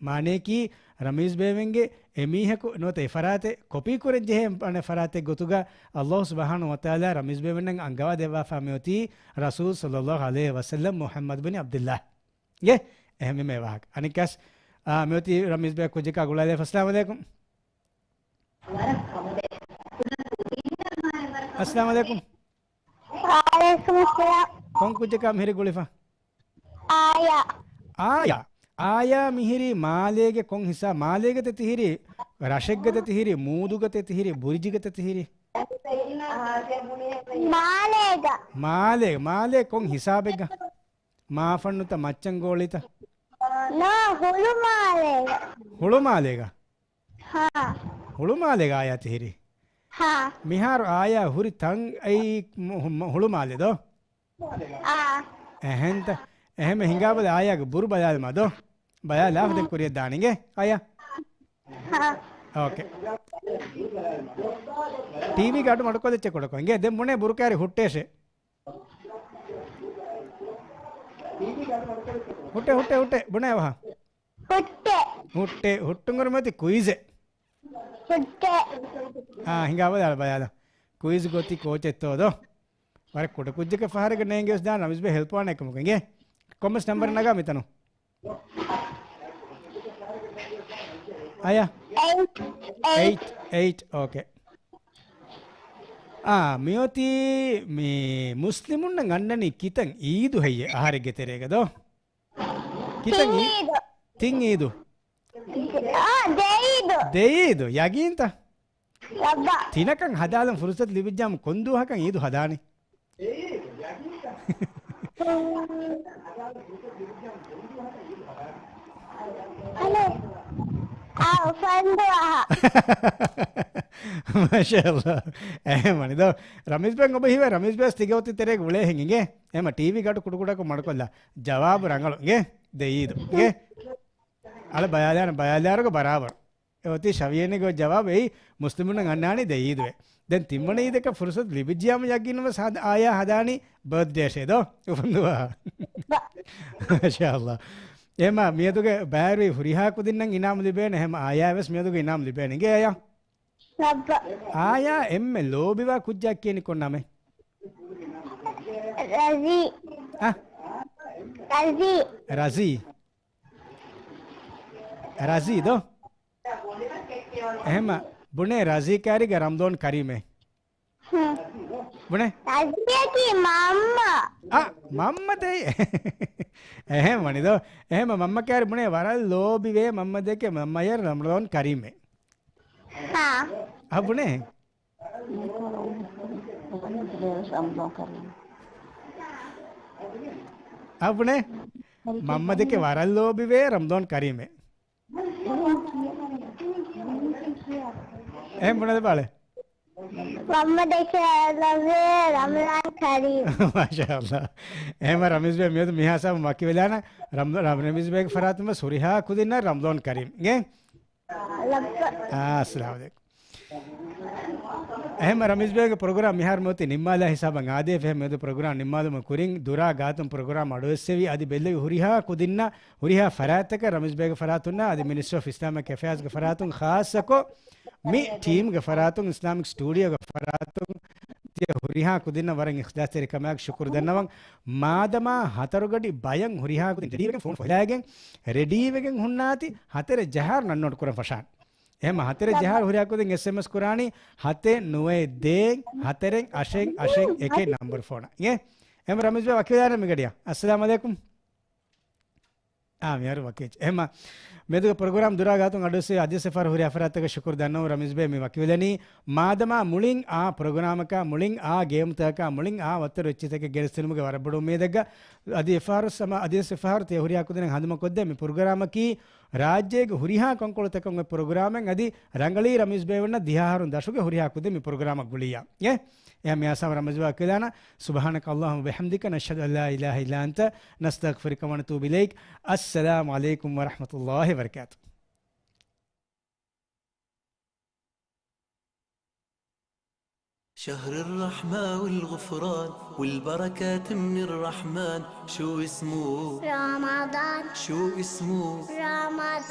މާނަޔަކީ، ރަމީޒް ބޭމެންގެ އެމީހަކު ނުވަތަ އެފަރާތެއް ކޮޕީ ކުރަން ޖެހޭ އަނެއް ފަރާތެއް ގޮތުގަ، ﷲ ސުބްޙާނަހޫ ވަތަޢާލާ ރަމީޒް ބޭމެންނަށް އަންގަވާ ދެއްވާފާ މިއޮތީ ރަސޫލު ޞައްލައްލާހު ޢަލައިހި ވަސައްލަމް މުޙައްމަދު ބިން ޢަބްދިއްލާހް. އިނގޭ؟ އެހެންވީމަ އެ ވާހަކަ. އަނެއްކާސް، އާ، މިއޮތީ ރަމީޒް ބޭ ކުއްޖަކާ ގުޅާލެވިފަ. އައްސަލާމު ޢަލައިކުމް. އައްސަލާމު ޢަލައިކުމް. ވަޢަލައިކުމުއްސަލާމް. ކޮން ކުއްޖަކާ މިހިރީ ގުޅިފަ؟ އާޔާ. އާޔާ. އާޔާ މިހިރީ މާލޭގެ ކޮން ހިސާ-، މާލޭގަތަ ތިހިރީ؟ ރަށެއްގަތަ ތިހިރީ؟ މޫދުގަތަ ތިހިރީ؟ ބުރިޖުގަތަ ތިހިރީ؟ މާލޭގަ. މާލޭ، މާލޭ ކޮން ހިސާބެއްގަ؟ މާފަންނުތަ މައްޗަންގޯޅިތަ؟ ނޯ، ހުޅުމާލޭގަ. ހުޅުމާލޭގަ؟ ހާ. ހުޅުމާލޭގަ އާޔާ ތިހިރީ؟ ހާ. މިހާރު އާޔާ ހުރި ތަން އެއީ މު-، މު-، ހުޅުމާލެ ދޯ؟ އާ. އެހެންތަ؟ އެހެންމެ ހިނގާބަލަ އާޔާގެ ބުރު ބަލާލަމާ ދޯ؟ ބަލާލާފަ ދެން ކުރިއަށް ދާނެ އިނގޭ އާޔާ؟ ހާ. އޯކޭ. ޓީވީގެ އަޑު މަޑުކޮށްލައްޗޭ ކުޑަކޮށް އިނގޭ. ދެން ބުނޭ ބުރު ކާރި ހުއްޓޭށޭ. ހުއްޓޭ، ހުއްޓޭ، ހުއްޓޭ. ބުނޭ އަވަހަށް. ހުއްޓޭ. ހުއްޓޭ، ހުއްޓުން ކުރުމަތި ކުއިޒެއް. ހުއްޓޭ. އާ، ހިނގާ ބަލާ، ބަލާ. ކުއިޒް ގޮތި ކޯޗެއްތޯ ދޯ؟ ވަރަށް ކުޑަ ކުއްޖަކަށް ފަހަރެއްގަ ނޭނގެ ވެސް ދާން ރަމީޒް ބޭ ހެލްޕް ވާނެ ކަމުގަ އިނގޭ. ކޮންމެސް ނަމްބަރެއް ނަގާ މިތަނު. އަޔާ. އެއިޓް، އެއިޓް. އެއިޓް، އެއިޓް، އޯކޭ. އާ، މިއޮތީ މި މުސްލިމުންނަށް އަންނަނީ ކިތަން އީދު ހެއްޔޭ އަހަރެއްގެ ތެރޭގަ ދޯ؟ ކިތަން ތިން އީ-، އީދު. ތިން އީދު. އާ، ދެ އީދު. ދެ އީދު، ޔަގީންތަ؟ ލައްބަ. ތިނަކަށް ހަދާލަން ފުރުސަތު ލިބިއްޖާމު ކޮން ދުވަހަކަށް އީދު ހަދާނީ؟ އަނެއް. އާ، އުފަންދުވަހަށް. މާޝާﷲ. އެހެން ވަނީ ދޯ. ރަމީޒް ބެން އޮބަ ހީވޭ، ރަމީޒް ބެ ވެސް ތިގެ އޮތީ ތެރޭގަ އުޅޭހެން އިނގޭ. އެހެމަ ޓީވީ ގަޑު ކުޑުކުޑަކޮށް މަޑުކޮށްލާ. ޖަވާބު ރަނގަޅު އިނގޭ. ދެ އީދު. އިނގޭ. އަޅަ ބަޔާލާނަ ބަޔާލާރުގަ ބަރާބަރު. އެ އޮތީ ޝަވިޔަނިގެ ޖަވާބު އެއީ، މުސްލިމުންނަށް އަންނާނީ ދެ އީދުވެ. ދެން ތިންވަނަ އީދަކަށް ފުރުސަތު ލިބިއްޖިޔާމު ޔަގީންނަށް ވެސް ހަދ-، އާޔާ ހަދާނީ ބަރްތްޑޭ އަށޭ ދޯ؟ އުފަންދުވަހަށް. މާޝާﷲ. އެހެމަ މިއަދުގެ ބައިވެރި ހުރިހާ ކުދިންނަށް އިނާމު ލިބޭނެ، އެހެމަ އާޔާ ވެސް މިއަދުގެ އިނާމު ލިބޭނެ. އިނގޭ އާޔާ؟ ލައްބަ. އާޔާ އެންމެ ލޯބިވާ ކުއްޖާ ކިޔަނީ ކޮން ނަމެއް؟ ރަޒީ. އަ؟ ރަޒީ. ރަޒީ. ރަޒީ ދޯ؟ އެހެމަ ބުނޭ ރަޒީ ކާރީގަ ރަމްޟާން ކަރީމޭ. ހުން. ބުނޭ؟ ރަޒީއަކީ މަންމަ. އަ، މަންމަ ދެއް. އެހެން ވަނީ ދޯ. އެހެމަ މަންމަ ކާރި ބުނޭ ވަރަށް ލޯބިވޭ މަންމަ ދެކެ މަންމަޔަށް ރަމްޟާން ކަރީމޭ. ހާ. އަ، ބުނޭ؟ ރަމްޟާން ކަރީމް. އަ، ބުނޭ؟ މަންމަ ދެކެ ވަރަށް ލޯބިވޭ ރަމްޟާން ކަރީމޭ. އެހެން ބުނެދެބާޅެ. މަންމަ ދެކެ ވަރަށް ލޯބިވޭ ރަމްޟާން ކަރީމް. މާޝާﷲ. އެހެމަ ރަމީޒް ބޭ މިއަދު މިހާ ސާބު ވަކިވެލާނަ ރަމް-، ރަމް-، ރަމީޒް ބޭގެ ފަރާތުން ވެސް ހުރިހާ ކުދިންނަށް ރަމްޟާން ކަރީމް. އިނގޭ؟ އާ، އައްސަލާމު ޢަލައިކުމް. އެހެން ރަމީޒް ބޭގެ ޕްރޮގްރާމް މިހާރު މިއޮތީ ނިންމާލާ ހިސާބަށް އާދޭ ފެހެ މިއަދު ޕްރޮގްރާމް ނިންމާލުމުގެ ކުރިން ދުރާ ގާތުން ޕްރޮގްރާމް އަޑުއެއްސެވި އަދި ބެއްލެވި ހުރިހާ ކުދިންނަށް ހުރިހާ ފަރާތްތަކަށް ރަމީޒް ބޭގެ ފަރާތުންނާ އަދި މިނިސްޓްރީ އޮފް އިސްލާމިކް އެފެއާޒްގެ ފަރާތުން ޚާއްޞަކޮށް މި ޓީމްގެ ފަރާތުން އިސްލާމިކް ސްޓޫޑިއޯގެ ފަރާތުން ތިޔަ ހުރިހާ ކުދިންނަށް ވަރަށް އިޚްލާޞްތެރިކަމާއެކު ޝުކުރު ދަންނަވަން. މާދަމާ ހަތަރު ގަޑި ބަޔަން ހުރިހާ ކުދިން ރެޑީވެގެން ފޯނު ފޮހެލާގެން ރެޑީވެގެން ހުންނާތި ހަތަރެއް ޖަހާއިރު ނަން ނޯޓް ކުރަން ފަށާނެ. އެހެމަ ހަތަރެއް ޖަހާއިރު ހުރިހާ ކުދިން އެސްއެމްއެސް ކުރާނީ ހަތެއް ނުވައެއް ދޭއް ހަތަރެއް އަށެއް އަށެއް އެކެއް ނަންބަރު ފޯނަށް. އިނގޭ؟ އެހެމަ ރަމީޒް ބޭ ވަކިވެލާނަން މިގަޑިއަށް. އައްސަލާމު ޢަލައިކުމް. އާ، މިހާރު ވަކިވެއްޖެ. އެހެމަ މިއަދުގެ ޕްރޮގްރާމް ދުރާ ގާތުން އަޑުއެއްސެވި އަދިވެސް އެއްފަހަރު ހުރި އަފަރާތަކަށް ޝުކުރު ދަންނަވަން. ރަމީޒް ބޭ މި ވަކިވެލަނީ މާދަމާ މުޅިން އާ ޕްރޮގްރާމަކާ، މުޅިން އާ ގޭމްތަކަކާ، މުޅިން އާ ވައްތަރު އެއްޗިތަކެއް ގެނެސްދިނުމުގެ ވަރަށް ބޮޑު އުއްމީދެއްގަ އަދި އެއްފަހަރު ސަމާ އަދިވެސް އެއްފަހަރު ތިޔަ ހުރިހާ ކުދިންނަށް ހަނދުމަކޮށްދޭ. މި ޕްރޮގްރާމަކީ ރާއްޖޭގެ ހުރިހާ ކަންކޮޅުތަކުން އޮތް ޕްރޮގްރާމެއް އަދި ރަނގަޅީ ރަމީޒް ބޭ ވަންނަ ދިހަ އަހަރުން ދަށުގެ ހުރިހާ ކުދިން މި ޕްރޮގްރާމަށް ގުޅިއްޔާ. އެ އެހެން މިހާ ސާބަ ރަމީޒް ބޭ ވަކިވެލާނަން. سبحانك اللهم وبحمدك، نشهد أن لا إله إلا أنت، نستغفرك ونتوب إليك. السلام عليكم ورحمة الله وبركاته. شهر الرحمة والغفران والبركات من الرحمن، شو اسمه؟ رمضان. شو اسمه؟ رمضان.